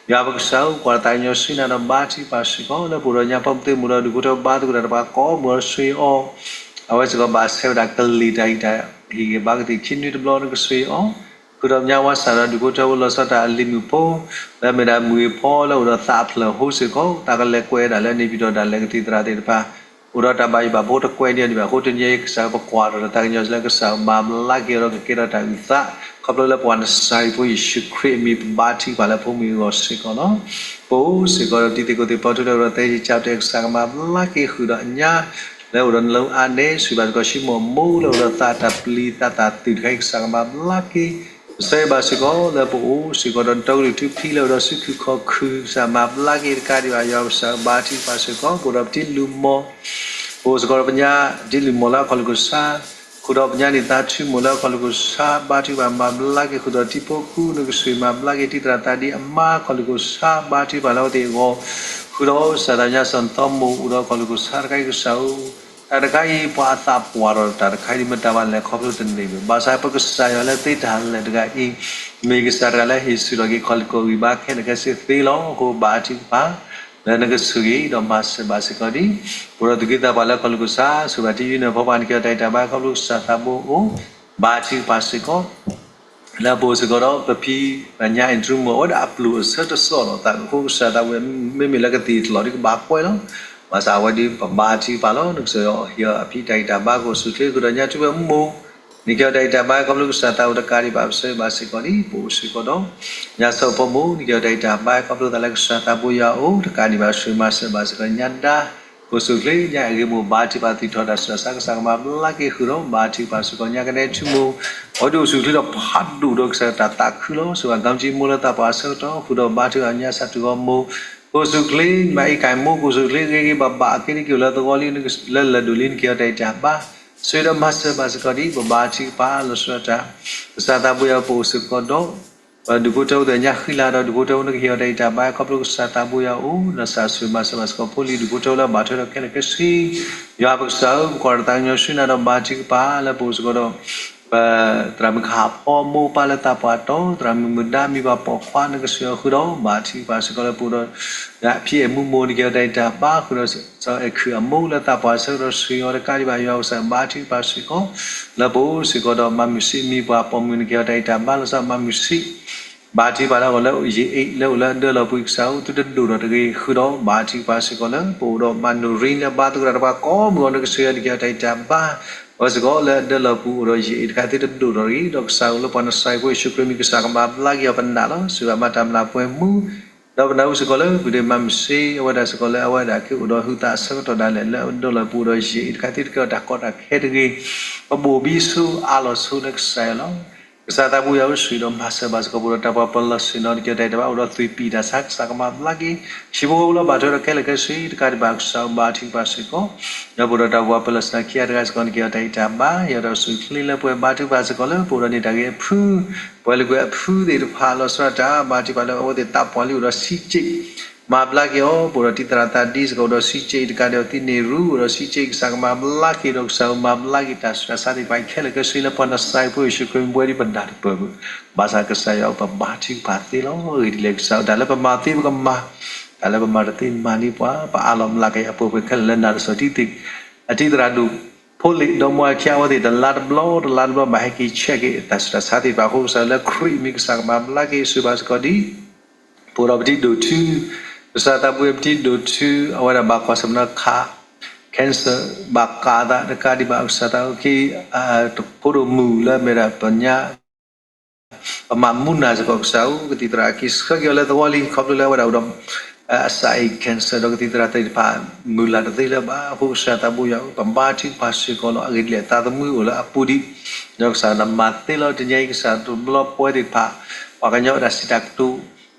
ယွၤပကစၢ်ဧၢ ကွၢ်တၢ်သးကညီၤဆူနၤဒီးဘါထုကဖၣ်စ့ၢ်ကီး လၢပအိၣ်ဒီးညါပၢ်မုၢ်သ့ၣ်မုၢ်ဒီးဒူၣ်ဖိထၢဖိဘါသကိးတၢ်ဒီးပှၤကိးမုၢ်အလီၢ် ဆိၣ်ဂ့ၤအီၤ အဝဲစ့ၢ်ကီးဘၣ်ဆဲးဝဲဒၣ်ကလံၤတၢ်ဂံၢ်တၢ်ဟ့ၣ်ဂံၢ်ဘါကသ့ၣ်ခံနွံတဘျီ နကဆိၣ်ဂ့ၤအီၤ ဃုာ်ဒီးပညါဝါစၢ်ဒီး ဒူၣ်ဖိထၢဖိလီၤဆီဒၣ်တၢ်လံၤမုၣ်ဖိ လၢမ့ၢ်ဒၣ်မုၢ်အ့ၣ်ဖီလၢအိၣ်ဒီးသးအဖျၢၣ်အဃိစ့ၢ်ကီး တၢ်ကလဲၤကွဲးဒၣ်လၢန့ၣ်ပၠံၤတီၣ်ဒၣ်လဲာ်ကသံၣ်သရၣ်သ့ၣ်တဖၣ် အိၣ်ဒီးတၢ်ဘၣ်ယိၣ်ဘၣ်ဘီတကွဲးန့ၢ်ဒံးဘၣ်အဃိ တနံၤအံၤကစၢ် ပကွၢ်ထီၣ်တၢ်သးကညီၤလၢကစၢ်မၤဘျါက့ၤအီၤဒီးကကဲထီၣ်တၢ်အုၣ်သး ခီဖျိလၢပှၤနစၤရ့းဖိယ့ၣ်ၡူးခရံာ်အမံၤ ပဘါထုကဖၣ်လၢဖိမုၣ်အဂီၢ်စ့ၢ်ကီးလီၤ. ပအိၣ်စ့ၢ်ကီးဒီးပတံၤသကိးသ့ၣ်ဖီထိဒီး တၢ်သ့ၣ်ကၠီတဲာ် ကစၢ်ကမၤဘျါက့ၤဃုာ်ဒီးအညါ လၢအိၣ်ဒီးနလၢအါန့ၣ် ဆိၣ်ဂ့ၤဘၣ်စ့ၢ်ကီး ၡံမိၣ်အမိၢ်လၢအိၣ်ဒီးသးတၢ်ပျံၤသးတၢ်သုးတခါအံၤ ကစၢ်ကမၤဘျါက့ၤ ပဆၢဂ့ၤဘၣ်စ့ၢ်ကီးလၢပအိၣ်စ့ၢ်ကီးဒီး နတီကလုာ်ထူဖံလၢအိၣ်ဒီးစုခူၣ်ခီၣ်ခူၣ် ကစၢ်မၤဘျါက့ၤတကးဒံးဘၣ် ယွၤပကစၢ်ဘါထုကဖၣ်စ့ၢ်ကီး ပအိၣ်ဒီးပတံၤလုၢ်မီၢ် ပအိၣ်စ့ၢ်ကီးဒီးပညါ တံၤလုၢ်မီၢ်လၢအခီၣ်လ့ၢ်ခိၣ်ဆါ ဃုာ်ဒီးပညါန့ၣ် သးထူမိၢ်လၢအခီၣ်လ့ၢ်ခိၣ်ဆါ ဘါထုကဖၣ်မၤဘျါက့ၤ ဃုာ်ဒီးတံၤဖိဃူ နကဆိၣ်ဂ့ၤမၤဘျါက့ၤ တံၤသရၣ်သးဒံအမါ အခီၣ်လ့ၢ်ခိၣ်ဆါ ဘါထုကဖၣ်လၢအဝဲသ့ၣ်အဂီၢ် ဃုာ်ဒီးစၢ်သးညါစီၣ်သီမိၢ် အိၣ်ဒီးအခီၣ်လ့ၢ်ခိၣ်ဆါတခါအံၤ ကစၢ်ဧၢ တၢ်တခါအံၤ ပှၤအသးပှၢ်ထီၣ်တၢ်တခါအံၤ မ့ၢ်တၢ်ဘၣ်လဲၤခီဖျိတန့ၢ်ဘၣ်. ဘၣ်ဆၣ်ပကစၢ်ယွၤလၢသ့တၢ်လဲၤတဂၤအံၤ မ့ၢ်ကစၢ်တဂၤလၢဟ့ၣ်ဆူၣ်ထီၣ်က့ၤခီၣ်လ့ၢ်ခိၣ်ဂံၢ်ဘါခဲလၢာ်ခဲဆ့သ့လီၤ. အဃိဘါထုကဖၣ် လၢနကဆိၣ်ဂ့ၤဒီးမၤစၢၤဘၣ်စ့ၢ်ကီးဒံး, ပအိၣ်ဒီးသူၣ်က့သးပှၢ်လၢခီၣ်လိာ်ကစၢ်, ဆိၣ်ဂ့ၤဘၣ်တယုၢ်နၢ်ဖီပှၤနကဲထီၣ်တၢ်အံၤတၢ်ဘါ ခီဖျိကစၢ်သးဘိအိၣ်, ဘါထုကဖၣ်စ့ၢ်ကီး လၢပအိၣ်စ့ၢ်ကီးဒီး ပဖံပညါ Andrew Moore အဝဲဒၣ်အပျိၢ်အဆၢတစီၣ်လီၤ. သးကဃိကစၢ်သးဘိ မ့မ့ၢ်လၢကသံၣ်တလီၢ်ဒ်ကဘၣ်ကွဲလီၤ. ဘၣ်ဆၣ်အဝဲဒ်ပဘါထုကဖၣ်လီၤ. နကစၢ်ယွၤဟ့ၣ်အီၤအဖံတၢ်အံၤတၢ်ဘါ ကအိၣ်ဆူၣ်ချ့ဃုာ်ဒီးညါထူဝဲမူ နကဲထီၣ်တၢ်အံၤတၢ်ဘါ ခီဖျိကစၢ်သးအိၣ်တကးဒံးဘၣ် ပဆၢဘၣ်စ့ၢ်ကီးဒံး ပအိၣ်စ့ၢ်ကီးဒီး ညါစီၤဖိမူ နကဲထီၣ်တၢ်အံၤတၢ်ဘါ ခီဖျိသးလၢကစၢ်သးဘိယွၤအိၣ်တကးဒံးဘၣ် ဆှၢမၤစၢၤဘၣ်စ့ၢ်ကီးညါဒါ ကအိၣ်ဆူၣ်ချ့ညါအဂ့ၢ်မိၢ် ဘါထုကဖၣ်သုးထီၣ်တၢ်ဆူးတၢ်ဆါ ကစၢ်ကမၤဘျါက့ၤဃုာ်ဒီး ဘါထုကဖၣ်စ့ၢ်ကီးညါကနဲထူမိၢ် အဝဲဒၣ်အိၣ်ဆူၣ်ချ့ဒီးဖးဒိၣ်ဒီးကစၢ်တၢ်သးခုလီၤ. ဆိၣ်ဂ့ၤဘၣ် ကၠံမိၢ်လၢသးပှၢ်အဆၢကတီၢ် ဃုာ်ဒီးဘါထုကဖၣ်ညါစၢ်ထူၣ်ဂီၢ်မိၢ် ကအိၣ်ဆူၣ်ချ့ မၤအံးကၣ်မိၢ် ကအိၣ်ဆူၣ်ချ့ဂ့ၤဂ့ၤဘၣ်ဘၣ် အက့ၤဒ်က့ၤအိၣ်လၢသဝီလံ လၢလၢၢ်ဒိၣ်လံ နကဲထီၣ်တၢ်အံၤတၢ်ဘါ ဆှၢဒီးမၤစၢၤဘၣ်စ့ၢ်ကီးဒံး ပဘါထုကဖၣ်လီၤဆီဒၣ်တၢ် ကစၢ်သးဘိယွၤပအိၣ်စ့ၢ်ကီးဒီး ဒူၣ်ဖိထၢဖိသ့ၣ်ညါဃံလၤဒီး ဒူၣ်ဖိထၢဖိနကဟ့ၣ်အီၤတၢ်အံၤတၢ်ဘါ ခီဖျိကစၢ်သးဘိယွၤအိၣ် ဒီးစၢ်ဆှၢမၤစၢၤဘၣ်စ့ၢ်ကီး ဖိလံၤဒူၣ်ဖိထၢဖိလၢအဘၣ်ထွဲဒီးခဲလၢာ်ခဲဆ့ ယွၤပကစၢ်ဧၢ ပကွၢ်တၢ်သးကညီၤဆူနၤဒီးဘါထုကဖၣ်လၢပအိၣ်စ့ၢ်ကီးဒီး ပသရၣ်မုၣ်ခါဖီမိၢ်ပၢ်လၢသးပှၢ်တီ သရၣ်မုၣ်မုၢ်ဒါမံၤပှၤပိာ်ခွါ နကဆှၢအီၤဃုာ်ဒီး ဘါထုကဖၣ်စ့ၢ်ကီးလၢပအိၣ်ဒီး ဖံအဲၣ်မူမိၢ် နကဲထီၣ်တၢ်အံၤတၢ်ဘါဃုာ်ဒီး စီၤအဲၣ်ခုၣ်အမိၢ်လၢသးပှၢ်ဆၢကတီၢ် ဆှၢအီၤတကးဒံးဘၣ် ယွၤကစၢ်ဘါထုကဖၣ်စ့ၢ်ကီး လၢပအိၣ်စ့ၢ်ကီးဒီး မၤမုၢ်စံးမံၤပှၤပိာ်မုၣ် နကဲထီၣ်တၢ်အံၤတၢ်ဘါ လီၤဆီမၤမုၢ်စံး ဘါထုကဖၣ်လၢအဂီၢ်လၢယအ့ၣ်လၢအိၣ်လၢအဒၢလီၢ်ပူၤ ကစၢ်ဧၢ သုတဒိၣ်ထီၣ်တဂ့ၤ ဃုာ်ဒီးဘါထုကဖၣ်စ့ၢ်ကီးလၢ ပအိၣ်ဒီးမၤနိရံလၢဘါသကိးတၢ်တဖၣ်ကိးမုၢ်ဂီၤ နကဆှၢအီၤ နကဲထီၣ်တၢ်အံၤတၢ်ဘါ အဝဲစ့ၢ်ကီးလၢအဒၢလီၢ်ပူၤအိၣ်ဒီးယအ့ၣ်တခါ သုတဒိၣ်ထီၣ်တဂ့ၤ ဒီးကစၢ်ဧၢလၢပှၤနစဲးဖိယ့ၣ်ၡူးခရံာ်မံၤ ကစၢ်ကမၤဘျါက့ၤအီၤပနာ်လီၤ. ဆှၢအမၤတၢ်မျၢ်ပှဲၤမူ ဒီးပနၢ်ဟူစ့ၢ်ကီးလၢ ပဒိၣ်မၤမုၢ်စံး အဝဲဒၣ်စ့ၢ်ကီးလၢအဝဲဒၣ်ကအိၣ်ဒီးဟုသးအဆၢကတီၢ်ဒၣ်လဲာ် လၢအဒၢလီၢ်ပူၤအိၣ်ဒီးယအ့ၣ်တခါ သုတကဲထီၣ်တၢ်ကီတၢ်ခဲတဂ့ၤ ပဘိၣ်ဘံဆိအးလီၤဆိလၢကစၢ်ယွၤလီၤ. ကစၢ်သးဘိယွၤဧၢ ဆှၢဒီးမၤစၢၤဘၣ်စ့ၢ်ကီး ပအိၣ်ဒီးတၢ်ပှၤပၢၤလီၢ်ဆ့ၣ်နီၤ နကဲထီၣ်တၢ်အံၤတၢ်ဘါ အိၣ်ဒီးသွံၣ်ပံၣ်တၢ်ဆါ ကစၢ်ကမၤဘျါက့ၤ ဟံၣ်ဖိဃီဖိလၢဘၣ်ထွဲဒီးခဲလၢာ်ခဲဆ့တကးဒံးဘၣ် ကစၢ်ဧၢ ဘါထုကဖၣ်စ့ၢ်ကီး ဒီးပအိၣ်ဒီးတၢ်ပှၤပၢၤလီၢ်ဆ့ၣ်နီၤခံဂၤတဂၤစ့ၢ်ကီး နကဲထီၣ်တၢ်အံၤတၢ်ဘါ ယွၤဒီးအိၣ်ဆူၣ်ချ့လၢပှဲၤ ဘါထုကဖၣ်စ့ၢ်ကီးလၢ ပအိၣ်ဒီးန့ၢ်တၢ်ဂ့ၤအဖု ပှၤလၢကွဲးအဖုသ့ၣ်တဖၣ် လီၤဆီဒၣ်တၢ် ဘါထုကဖၣ်လၢအဝဲသ့ၣ်သးပှၢ်လံ အိၣ်ဒီးဆံးက့ၣ် မၤဘျါက့ၤအီၤ ပအိၣ်ဒီးတံၤသရၣ်သးဒံစ့ၢ်ကီး အိၣ်ဒီးဆံးက့ၣ်တကးဒံး သံန့ၢ်ရူ အိၣ်ဒီးဆံးက့ၣ် ကစၢ်ကမၤဘျါက့ၤဒီး ကစၢ်ဧၢ မၤဘျါက့ၤတၢ်ဆူးတၢ်ဆါသ့ၣ်တဖၣ်အံၤခဲလၢာ်ခဲဆ့လၢပှၤနစဲးဖိယ့ၣ်ၡူးခရံာ်မံၤပဝဲဒ်ပနၢ်တပၢၢ်ဘၣ် ဘၣ်ဆၣ်ကစၢ်ယွၤဧၢ ပဘါထုကဖၣ်သ့လီၤ. အဂ့ၢ်ဒ်လဲၣ်ကစၢ်ဧၢ တၢ်လၢပမၤသ့ပကမၤ တၢ်လၢပမၤတသ့မၤန့ၢ်ပှၤ ပအးလီၤမျးကယၤပှဲၤပှဲၤခဲလၢာ်လၢနၤတစီၤတံသ့ၣ် အတံၤသရၣ်ဒိၣ် ဖိလ့ၣ်ဒီမါဝၤခံဂၤအဝဲသ့ၣ် တလါတဘျီ တလါတဘျီ ဘၣ်ဟဲက့ၤဆဲးက့ၤ တၢ်ဆူးတၢ်ဆါသ့ၣ်တဖၣ်အဃိ ကစၢ်လၢခရံာ်မံၤ ကစၢ်ကမၤဘျါက့ၤ ဆှၢဘၣ်စ့ၢ်ကီးဒ် ပအိၣ်ဒီးပတံၤဒိၣ်ထူ ကစၢ်သးဘိယွၤ ပတံၤဒိၣ်ထူ အဝဲဒၣ်ဘၣ်ကွၢ်ဆၢၣ်မဲာ်နီၤခး cancer ဘၣ်ကးသးတကးဒံးဘၣ် ကစၢ်သးဘိ ဖိဒိၣ်မုၣ်လၢအမ့ၢ်ဒၣ်ပညါ ပမၤမူနၤစ့ၢ်ကီး ကစၢ်ဧၢ ကသံၣ်သရၣ်က့ၤဆှၢက့ၤအီၤလၢသဝီလံ ခီဖျိလၢအဝဲဒၣ်အိၣ်ဒီး အစးအံၤ cancer ဒီးကသံၣ်သရၣ်သ့ၣ်တဖၣ် မုၢ်လၢ်တသ့လၢၤဘၣ်အဃိ ကစၢ်သးဘိယွၤဧၢ ပဘါထုကဖၣ်စ့ၢ်ကီးလီၤ. အဂ့ၢ်ဒ်လဲၣ် သးသမူအိၣ်လၢအပူၤဒံး ဒီးကစၢ်နမၤသ့လီၤ တနံၤအံၤ ကစၢ်တဘျီပဝဲသ့ၣ်တဖၣ် ပှၤကညီအတၢ်စံးတၢ်ကတိၤ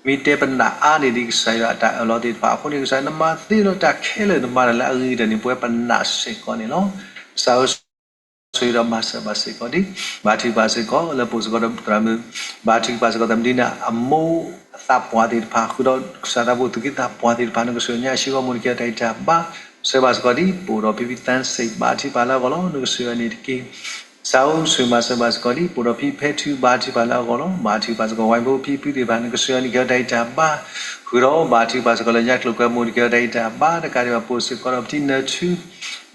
မ့ၢ်တဲပနာ်အါန့ၢ်ဒံးကစၢ်ယွၤအတၢ်အၢၣ်လီၤသ့ၣ်တဖၣ်အဃိန့ၣ် ကစၢ်နမၤသ့လီၤ တၢ်ခဲလၢာ်နမၤတၢ်လၢအဂ့ၤတၢ်န့ၣ် ပဝဲပနာ်စ့ၢ်ကီးန့ၣ်လီၤ. ကစၢ်ဧၢ ဆိၣ်ဂ့ၤဒီးမၤစၢၤဘၣ်စ့ၢ်ကီးဒံး ဘါထုကဖၣ်စ့ၢ်ကီး လၢပအိၣ်စ့ၢ်ကီးဒီးသရၣ်မုၣ် ဘါထုကဖၣ်စ့ၢ်ကီး သရၣ်မုၣ်ဒံနၤ အမိၢ်အသးပှၢ်သ့ၣ်တဖၣ် ဃုာ်ဒီးကစၢ်သးဘိသူၣ်က့သးပှၢ်သ့ၣ်တဖၣ် နကဆှၢညါအဆံဂီၢ်မူ နကဲထီၣ်တၢ်အံၤတၢ်ဘါ ဆှၢဘၣ်စ့ၢ်ကီးဒံး ပအိၣ်ဒီးဖံဖံသၣ်စ့ၣ် ဘါထုကဖၣ်လၢအဂီၢ်လီၤ နကဆှၢအန့ၣ်တက့ၢ်. ကစၢ်ဧၢ ဆိၣ်ဂ့ၤမၤစၢၤဘၣ်စ့ၢ်ကီးဒံး ပအိၣ်ဒီးဖံဖဲထု ဘါထုကဖၣ်လၢအဂီၢ်လီၤ. ဘါထုကဖၣ်စ့ၢ်ကီး ဝဲဖိဖံဖုသ့ၣ်တဖၣ် နကဆှၢအန့ၣ် ကဲထီၣ်တၢ်အံၤတၢ်ဘါ ဃုာ်ဒီးဘါထုကဖၣ်စ့ၢ်ကီးလၢညါကျိၤကွဲမူ နကဲထီၣ်တၢ်အံၤတၢ်ဘါ တကးဒံးဘၣ် ပအိၣ်စ့ၢ်ကီးဒီးပတံၤနၢၤထူ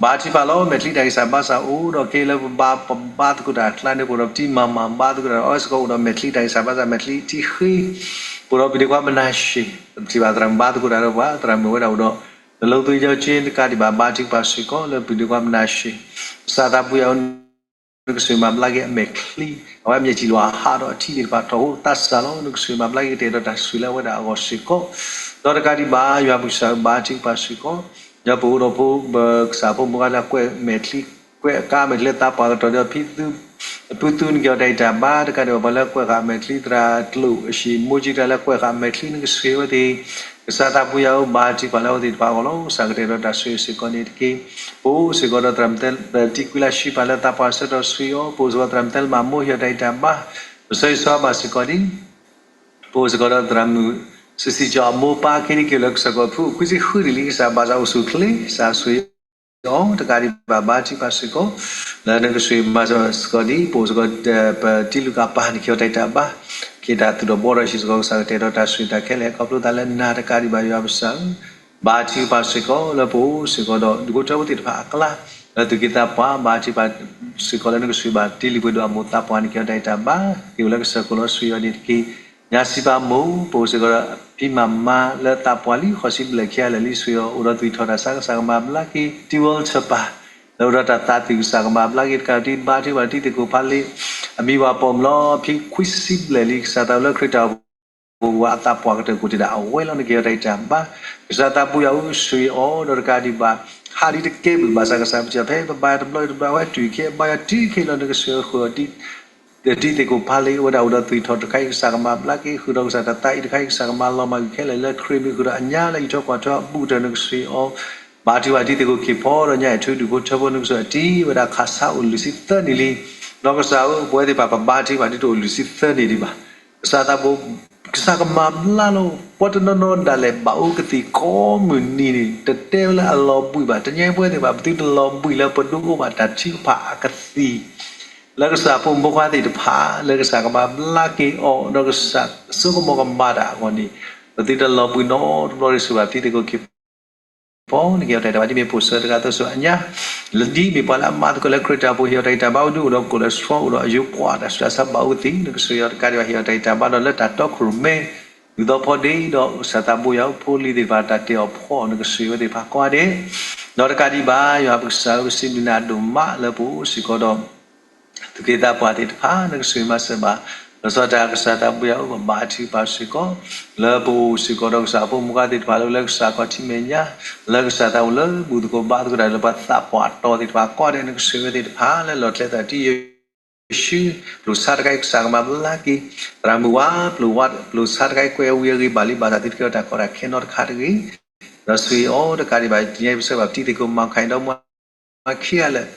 ဘါထုကဖၣ်လီၤ မဲာ်ချံတၢ်ဂံၢ်စၢ်ဘါစၢ်အိၣ်ဒီးက့ၤလၢပဘါ ပဘါသကိးတၢ်အကျါန့ၣ် ပအိၣ်ဒီးပတံၤမၤမၤဘါသကိးတၢ် အဝဲစ့ၢ်ကီးအိၣ်ဒီးမဲာ်ချံတၢ်ဂံၢ်စၢ်ဘါစၢ် မဲာ်ချံတံၤဃ့ ပအိၣ်ဒီးပတံၤခွါမနၤၡ့ၣ် ပထံၣ်ဘၣ်သရၣ်မုၣ်ဘါသကိးတၢ်ဒီးပှၤ သရၣ်မုၣ်ဝဲဒၣ်အိၣ်ဒီး နလိသုယီၤက့ တကးဒံးဘၣ် ဘါထုကဖၣ်စ့ၢ်ကီးလၢပတံၤခွါမနၤၡ့ၣ် ကစၢ်သးဘိယွၤဧၢ နကဆိၣ်ဂ့ၤမၤဘျါက့ၤအမဲာ်ချံ အဝဲအမဲာ်ကံၣ်လီၤဟးဒီးအထံသ့ၣ်တဖၣ် ထီၣ်ဟိၣ်သးစၢ်လီၤ နကဆိၣ်ဂ့ၤမၤဘျါက့ၤကတဲာ်ဒီးတၢ်ဆိၣ်လၢအဝဲဒၣ်အဂီၢ်စ့ၢ်ကီး ဒီးတကးဒံးဘၣ် ယွၤပကစၢ်ဧၢ ဘါထုကဖၣ်စ့ၢ်ကီး ယွၤပအိၣ်ဒီးဖိ ပကစၢ်ဖိမုၣ်ဂၤလၢအကွဲးမဲာ်ချံ ကွဲးအကါမဲာ်ချံလၢသးပှၢ်ကတီၢ်ဒီးဖံသူ အဖုသူ နကဲထီၣ်တၢ်အံၤတၢ်ဘါ တကးဒံးဘၣ် ပှၤလၢကွဲးဃာ်မဲာ်ချံသရၣ်ကျိၣ်အၡံၣ် မိၢ်ကံတၢ်လၢကွဲးဃာ်မဲာ်ချံ နကဆိၣ်ဂ့ၤဝဲသ့ၣ် ကစၢ်သးဘိယွၤဧၢ ဘါထုကဖၣ်လၢအဝဲသ့ၣ်တဖၣ်အဂီၢ်လီၤ ကစၢ်ကတဲာ်ဒီးတၢ်ဆိၣ်ဂ့ၤစ့ၢ်ကီးန့ၣ်တက့ၢ်. ပအိၣ်စ့ၢ်ကီးဒီးသရၣ်မုၣ်တဲလ် ပတံၤကွံလၢဆှံပၢ်လၢသးပှၢ်ဆၢကတီၢ်ဆိၣ်ဂ့ၤအီၤ ပအိၣ်စ့ၢ်ကီးသရၣ်မုၣ်တဲလ်မၤမိၢ် ဟ့ၣ်အီၤတၢ်အံၤတၢ်ဘါ ပဆၢဂ့ၤဆၢဝါဘၣ်စ့ၢ်ကီးဒံး ပအိၣ်စ့ၢ်ကီးဒီးသရၣ်မုၣ် စံးစံးကၠီအမိၢ်ပၢ် က့ၤဒံးက့ၤလၢကစၢ်ကီၢ်ဖု အိၣ်ခွံဆံဃုနံၣ်လံ ကစၢ်ဘၣ်ဆၣ်အိၣ်ဆူၣ်ချ့ ကစၢ်ဆိၣ်ဂ့ၤအီၤ တကးဒံးဘၣ် ဘါထုကဖၣ်စ့ၢ်ကီး လၢနကဆိၣ်ဂ့ၤမၤစၢၤစ့ၢ်ကီးဒံး ပအိၣ်စ့ၢ်ကီး ပတံၤလူၤကၣ်ပၢ် နကဟ့ၣ်အီၤတၢ်အံၤတၢ်ဘါ က့ၤတၢ်သူၣ်ထီၣ်ဘှီထီၣ်စ့ၢ်ကီး ကစၢ်ကတဲာ်ဒီးတၢ်ဆိၣ်ဂ့ၤတၢ်ခဲလၢာ် ခီဖျိသးလၢနၤ တကးဒံးဘၣ် ယွၤပကစၢ်ဧၢ ဘါထုကဖၣ်စ့ၢ်ကီးလၢပအိၣ်စ့ၢ်ကီးဒီး ဒူၣ်ဖိထၢဖိသ့ၣ်တဖၣ်အကျါ, လၢသုးက့သးပှၢ်, ဘါထုကဖၣ်စ့ၢ်ကီးလၢနကဆှၢဘၣ်တ့လံာ်ပှဲၤဒိၣ်အမိၢ်သးပှၢ်န့ၣ် ကဲထီၣ်တၢ်အံၤတၢ်ဘါ, က့ၤအိၣ်လၢကစၢၢ်ခိၣ်လီၤဆှံအီၤန့ၣ်တက့ၢ်. ညါစံးပာ်မိၢ် ပအိၣ်စ့ၢ်ကီးဒီးဖံမၤမါလၢသးပှၢ်လံ ဃိးဆံဘျဲၣ်ခံဂၤလၢာ်လံဆှံအီၤ အိၣ်ဒီးသွံၣ်ထီၣ်တၢ်ဆါ ကစၢ်ကမၤဘျါက့ၤ တံၤဝီလၢထၢၣ်ပၢ် လၢအိၣ်ဒီးတၢ်သးသွံၣ် ကစၢ်ကမၤဘျါက့ၤတကးဒံး ဘါထုကဖၣ်တံၤသကိးဖးလ့ၣ် အမံၤဝၤပိာ်မုၣ်လီၤ ဖံခွံဆံဘျဲၣ်လံ ကစၢ်သးအိၣ်လၢခရံာ်တၢ်အိၣ်ဖှိၣ်အသးပှၢ်ကတၢၢ်ကိၣ်တံၢ်ဒၣ်အဝဲလီၤ နကဟ့ၣ်အီၤတၢ်အံၤတၢ်ဘါ, ကစၢ်သးဘိယွၤအိၣ်ဆှံအီၤဒီးတကးဒံးဘၣ်, ဟးလံတကဲဘၣ် ဘၣ်ဆၣ်ကစၢ်ပစၢၢ်ဖဲပဘါတဘျီတဘျီဝဲတုၤခဲ ဘါယွၤတုၤခဲလီၤ နကဆှၢဃုာ်အီၤ ဒ်သ့ၣ်ကိၣ်ဖးလ့ၣ်အိၣ်ဝဲဒၣ်အိၣ်ဒီးသွံၣ်ထီၣ်တခါအံၤ ကစၢ်ကမၤဘျါက့ၤ ဃုာ်ဒီးကစၢ်တၢ်သးအံၤတခါအံၤ ကစၢ်ကမၤလီၤမၢ်ကွံာ်ခဲလၢာ်လၢခရံာ်မ့ၢ်ဃုာ်ဒီးအညါလၢအံးထွဲကွၢ်ထွဲအဘူးကတၢၢ် နကဆှံအီၤ, ဘါထုကဖၣ်တံၤသကိးက့ၤဖီဒီးညါအံၤ ထူဒူၣ်ဖိထၢဖိနကဆှၢအတံၤဝဲဒၣ်ခးဆါအိၣ်လွံၢ်ဆံသၢနံၣ်လံ, ဒီးကစၢ်ဧၢ ပဝဲသ့ၣ်တဖၣ်ပဘါထုကဖၣ်တံၤတအိၣ်လွံၢ်ဆံသၢနံၣ်ဒံးဘၣ်, ကစၢ်သးဘိ ကစၢ်ကမၤဘျါလီၤ ပှၤတနီၤနီၤဒၣ်လဲာ်ဘၣ်အိၣ်ကသံၣ်ကိးမုၢ်နံၤန့ၣ် တတဲဝဲလၢအလီၤဘှံးဘၣ် တညါပဝဲသ့ၣ်တဖၣ် ပသုတလီၤဘှံးလၢပဒိးအိၣ်ဘၣ်တၢ်ထုကဖၣ်အကသံၣ် လၢကစၢ်ဖိမုၣ်ဖိခွါသ့ၣ်တဖၣ် လၢကစၢ်ကမၤဘျါက့ၤအီၤ ဒီးကစၢ်စိကမီၤကမၤတၢ်အဂီၢ်န့ၣ် ပသုတလီၤဘှံးနီတဘျီ တဆှၢဘၣ်တံၤသကိးက့ၤဖီ နကဟ့ၣ်အီၤတၢ်အံၤတၢ်ဘါ ဒ်မ့ၢ်ပိာ်စၢၤတဂၤအသိးအညါ, လၢဒ်မ့ၢ်ပှၤလၢအမၤသကိးလၢခရံာ်တၢ်အိၣ်ဖှိၣ် ဟ့ၣ်အီၤတၢ်အံၤတၢ်ဘါ အိၣ်ဒုးအိၣ်ဒီး cholesterol အိၣ်ဒီးအယိပှၤတၢ်ဆူးတၢ်ဆါဘၣ်အိၣ်ကသံၣ် နကဆှၢအီၤတကးဒံးဘၣ် ဟ့ၣ်အီၤတၢ်အံၤတၢ်ဘါဒီးလၢတၢ်တီခိၣ်ရိၣ်မဲ ဒူၣ်သီဖီဒ့ဒီး ကစၢ်သးဘိယွၤအိၣ် ဖိလံၤသ့ၣ်တဖၣ် တၢ်တ့ၢ်အီၤဖီအီၤ နကဆှၢအဝဲသ့ၣ်တဖၣ်ကိးဂၤဒဲး, ဒီးတကးဒံးဘၣ် ယွၤပကစၢ်ဧၢ ပစံးဘျုးနၤဒိၣ်မးလၢပအိၣ်စ့ၢ်ကီးဒီး သူၣ်က့သးပှၢ်သ့ၣ်တဖၣ် နကဆှၢမၤစၢၤဘၣ်, လီၤဆီဒၣ်တၢ်ကစၢ်သးဘိယွၤအိၣ် ပဘါထုကဖၣ်စ့ၢ်ကီး လၢပအိၣ်စ့ၢ်ကီးဒီးကစၢ်အဖိမုၣ်ခွါသ့ၣ်တဖၣ်လၢ လၢကစၢ်ခီၣ်ထံးမဲာ်ညါ, လၢကစၢ်သးအိၣ်လၢဘူၣ်သကိးဘါသကိးတၢ်လၢပှၤသးပှၢ်တီၤသ့ၣ်တဖၣ်ကိးဂၤဒဲး နကဆှၢအဝဲသ့ၣ်တဖၣ်လၢလီၢ်ကျဲသးတံၢ်ယ ယ့ၣ်ၡူး ပျိာ်ဆါတခါအံၤ ကစၢ်ကမၤဘျါက့ၤ, သရၣ်မုၣ်ဝါ ပျိာ်ဝါ ပျိာ်ဆါတခါအံၤ ကွဲးအဝံအဂ့ၤဘၣ်လံ ဘၣ်ဆၣ်သုတကဲထီၣ်တၢ်ကီတၢ်ခဲနီတခါတဂ့ၤ, ဒီးဆှၢအီၤတကးဒံးဘၣ် တနံၤအံၤ ပဆှၢဘၣ်ပတံၤသကိး မၤခါအံၤ ဒီးမၤခံဂၤလၢာ်,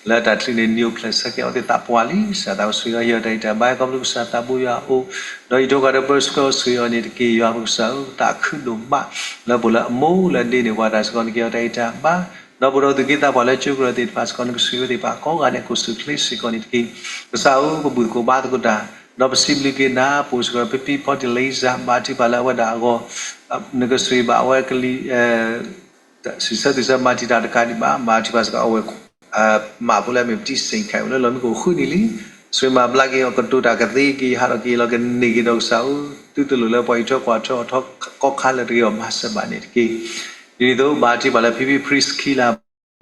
လၢတၢ်ချုးန့ၣ် နံၤအိၣ်ဖျဲၣ်ဆၢကဲအီၤသ့ၣ်သးပှၢ်လံ, ကစၢ်သးအိၣ်ဆှၢအီၤ ဟ့ၣ်အီၤတၢ်ဂံၢ်တၢ်ဘါ ခီဖျိကစၢ်သးဘိယွၤအိၣ်, ဒီးအံးထွဲကွၢ်ထွဲပၢဆှၢအီၤဆှၢအီၤန့ၣ်တက့ၢ်, ယွၤပကစၢ်ဧၢ တၢ်ခုဒိၣ်မး လၢပအိၣ်လၢအမိၢ်လၢအဒ့န့ၣ် ပှၤတၢ်စ့ၢ်ကီးန့ၣ် ကဟ့ၣ်အီၤတၢ်ဂံၢ်တၢ်ဘါ, ဒီးပဒီးသူၣ်က့သးပှၢ်လၢကၠိကရၢသ့ၣ်တဖၣ်စ့ၢ်ကီး နကဆှၢအဝဲသ့ၣ်တဖၣ်ကိးဂၤဒဲး ကိးဆူၣ်ချ့စ့ၢ်ကီးန့ၣ်တက့ၢ်, ကစၢ်ဧၢ ပဘူၣ်သကိးဘါသကိးတၢ်, ဒီးပစံးဘျုးက့ၤနၤ ပအိၣ်စ့ၢ်ကီး ဖံဖံဖီတံၣ်လံစၢ် ဘါထုကဖၣ်လၢအဝဲဒၣ်အဂီၢ်, နကဆှၢဘၣ်အဝဲကလံၤ စံးဆၢသူၣ်ဆၢမၤတံာ်တာ်တကးဒံးဘၣ်, ဘါထုကဖၣ်စ့ၢ်ကီးအဝဲ မးဖိလၢအမ့ၢ်ပတံၢ်စ့ၣ်ခါအံၤ အိၣ်လၢလီၢ်မံခိၣ်ဃုနံၣ်လံ, ဆှၢမၤဘျါက့ၤအီၤ ကတိၤတၢ်ကသ့က့ၤ ဟးထီၣ်က့ၤလီၤကန့ၢ်က့ၤဒီးကစၢ်ဧၢ, သုတလိၣ်လၢပှၤအံးထွဲကွၢ်ထွဲအီၤထီ ကီခါလၢတဂ့ၤအီၤမၤစၢၤဘၣ်န့ၣ်တက့ၢ်, ဒ်န့ၣ်အသိး ဘါထုကဖၣ်လၢဖံဖံ Priscilla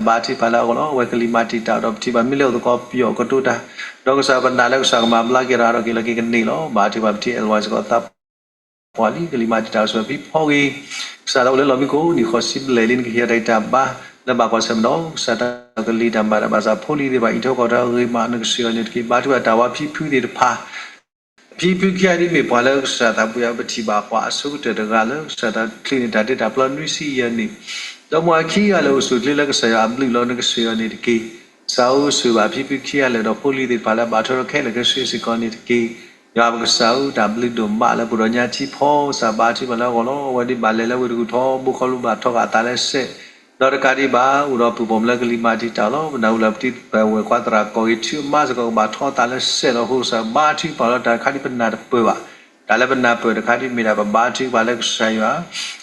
ဘါထုကဖၣ်လၢအဂီၢ်လီၤ, အဝဲကလံၤမၤတံာ်တာ်ဒီးပထံၣ်ဘၣ်မ့ၢ်လၢအိၣ်သကိးပယီၤကတိၤတၢ်, ဒီးကစၢ်ပနာ်လၢကစၢ်ကမၤဘျါက့ၤဒီးဟးထီၣ်က့ၤလီၤက့ၤကန့ၢ်လီၤ, ဘါထုကဖၣ်ပတံၤ Elvis စ့ၢ်ကီးသး ပှၢ်လံ ကလံၤမၤတံာ်တာ်အိၣ်စ့ၢ်ကီးဖံဖီဂ့ၤ, ကစၢ်သးအိၣ်လၢလီၢ်မံခိၣ်နံၣ်ဃိးဆံဘျဲၣ်လံ နကဟ့ၣ်အီၤတၢ်ဂံၢ်တၢ်ဘါ, လၢဘၣ်ကွၢ်ဆၢၣ်မဲာ်ဒီး ကစၢ်တၢ်ကလံၤတၢ်မၤတၢ်ဘၣ်ဆၣ်ဖိလံၤသ့ၣ်တဖၣ် အံးထွဲကွၢ်ထွဲအဂ့ၤမး နကဆှၢအီၤန့ၣ်တက့ၢ်, ဘါထုကဖၣ်တၢ်ဝါဖံဖုသ့ၣ်တဖၣ်, ဖံဖုခံဂၤဒ်မ့ၢ်ပှၤလၢကစၢ်သးဘိယွၤပထံၣ်ဘၣ်ပှၤအဆိကတၢၢ်တဂၤလၢ ကစၢ်တၢ်ချုးန့ၢ်တၢ်တ့တၢ်ဖျီနွံဆံယဲၢ်နံၣ်, ဒီးမ့ၢ်ခံဂၤလၢအိၣ်ဆူၣ်ချ့လၢကစၢ်ယွၤအဘျုးလီၤ နကဆှၢအီၤန့ၣ်တက့ၢ်, ကစၢ်ဧၢ ဆှၢဘၣ်ဖံဖုခံဂၤလၢာ်ဒီးဖိလံၤသ့ၣ်တဖၣ်လၢဘၣ်ထွဲဒီးခဲလၢာ်ခဲဆ့စ့ၢ်ကီးန့ၣ်တက့ၢ်, ယွၤပကစၢ်ဧၢ တၢ်ဘျုးဒိၣ်မးလၢပှၤဒီးညါထံဖီ ကစၢ်ဘါထုကဖၣ်လၢအဂီၢ်လီၤ, အဝဲဒ်ဘၣ်လဲၤလၢဝ့ၢ်တကူၣ်ထီဘိ ခီဖျိဘၣ်ထီဃာ်အသးလၢစဲး, ဒီးတကးဒံးဘၣ် အိၣ်ဒီးပုၢ်ပိာ်မုၣ်လၢကလံၤမၤတံာ်တာ်လီၤ, ပနၢ်ဟူလၢပတံၤပဝဲၢ်ခွါသရၣ်ကီၢ်ဂ့ၤ ထုးအမါစ့ၢ်ကီး ကဘၣ်ထီအသးလၢစဲးလီၤ, အဃိကစၢ်ဘါထုကဖၣ်လီၤတၢ်တခါဒ်ပနၢ်တပၢၢ်ဘၣ်, တၢ်လၢပနၢ်ပၢၢ်တခါဒ်မ့ၢ်ဒၣ် ပဘါထုကဖၣ်လၢကစၢ်ယွၤ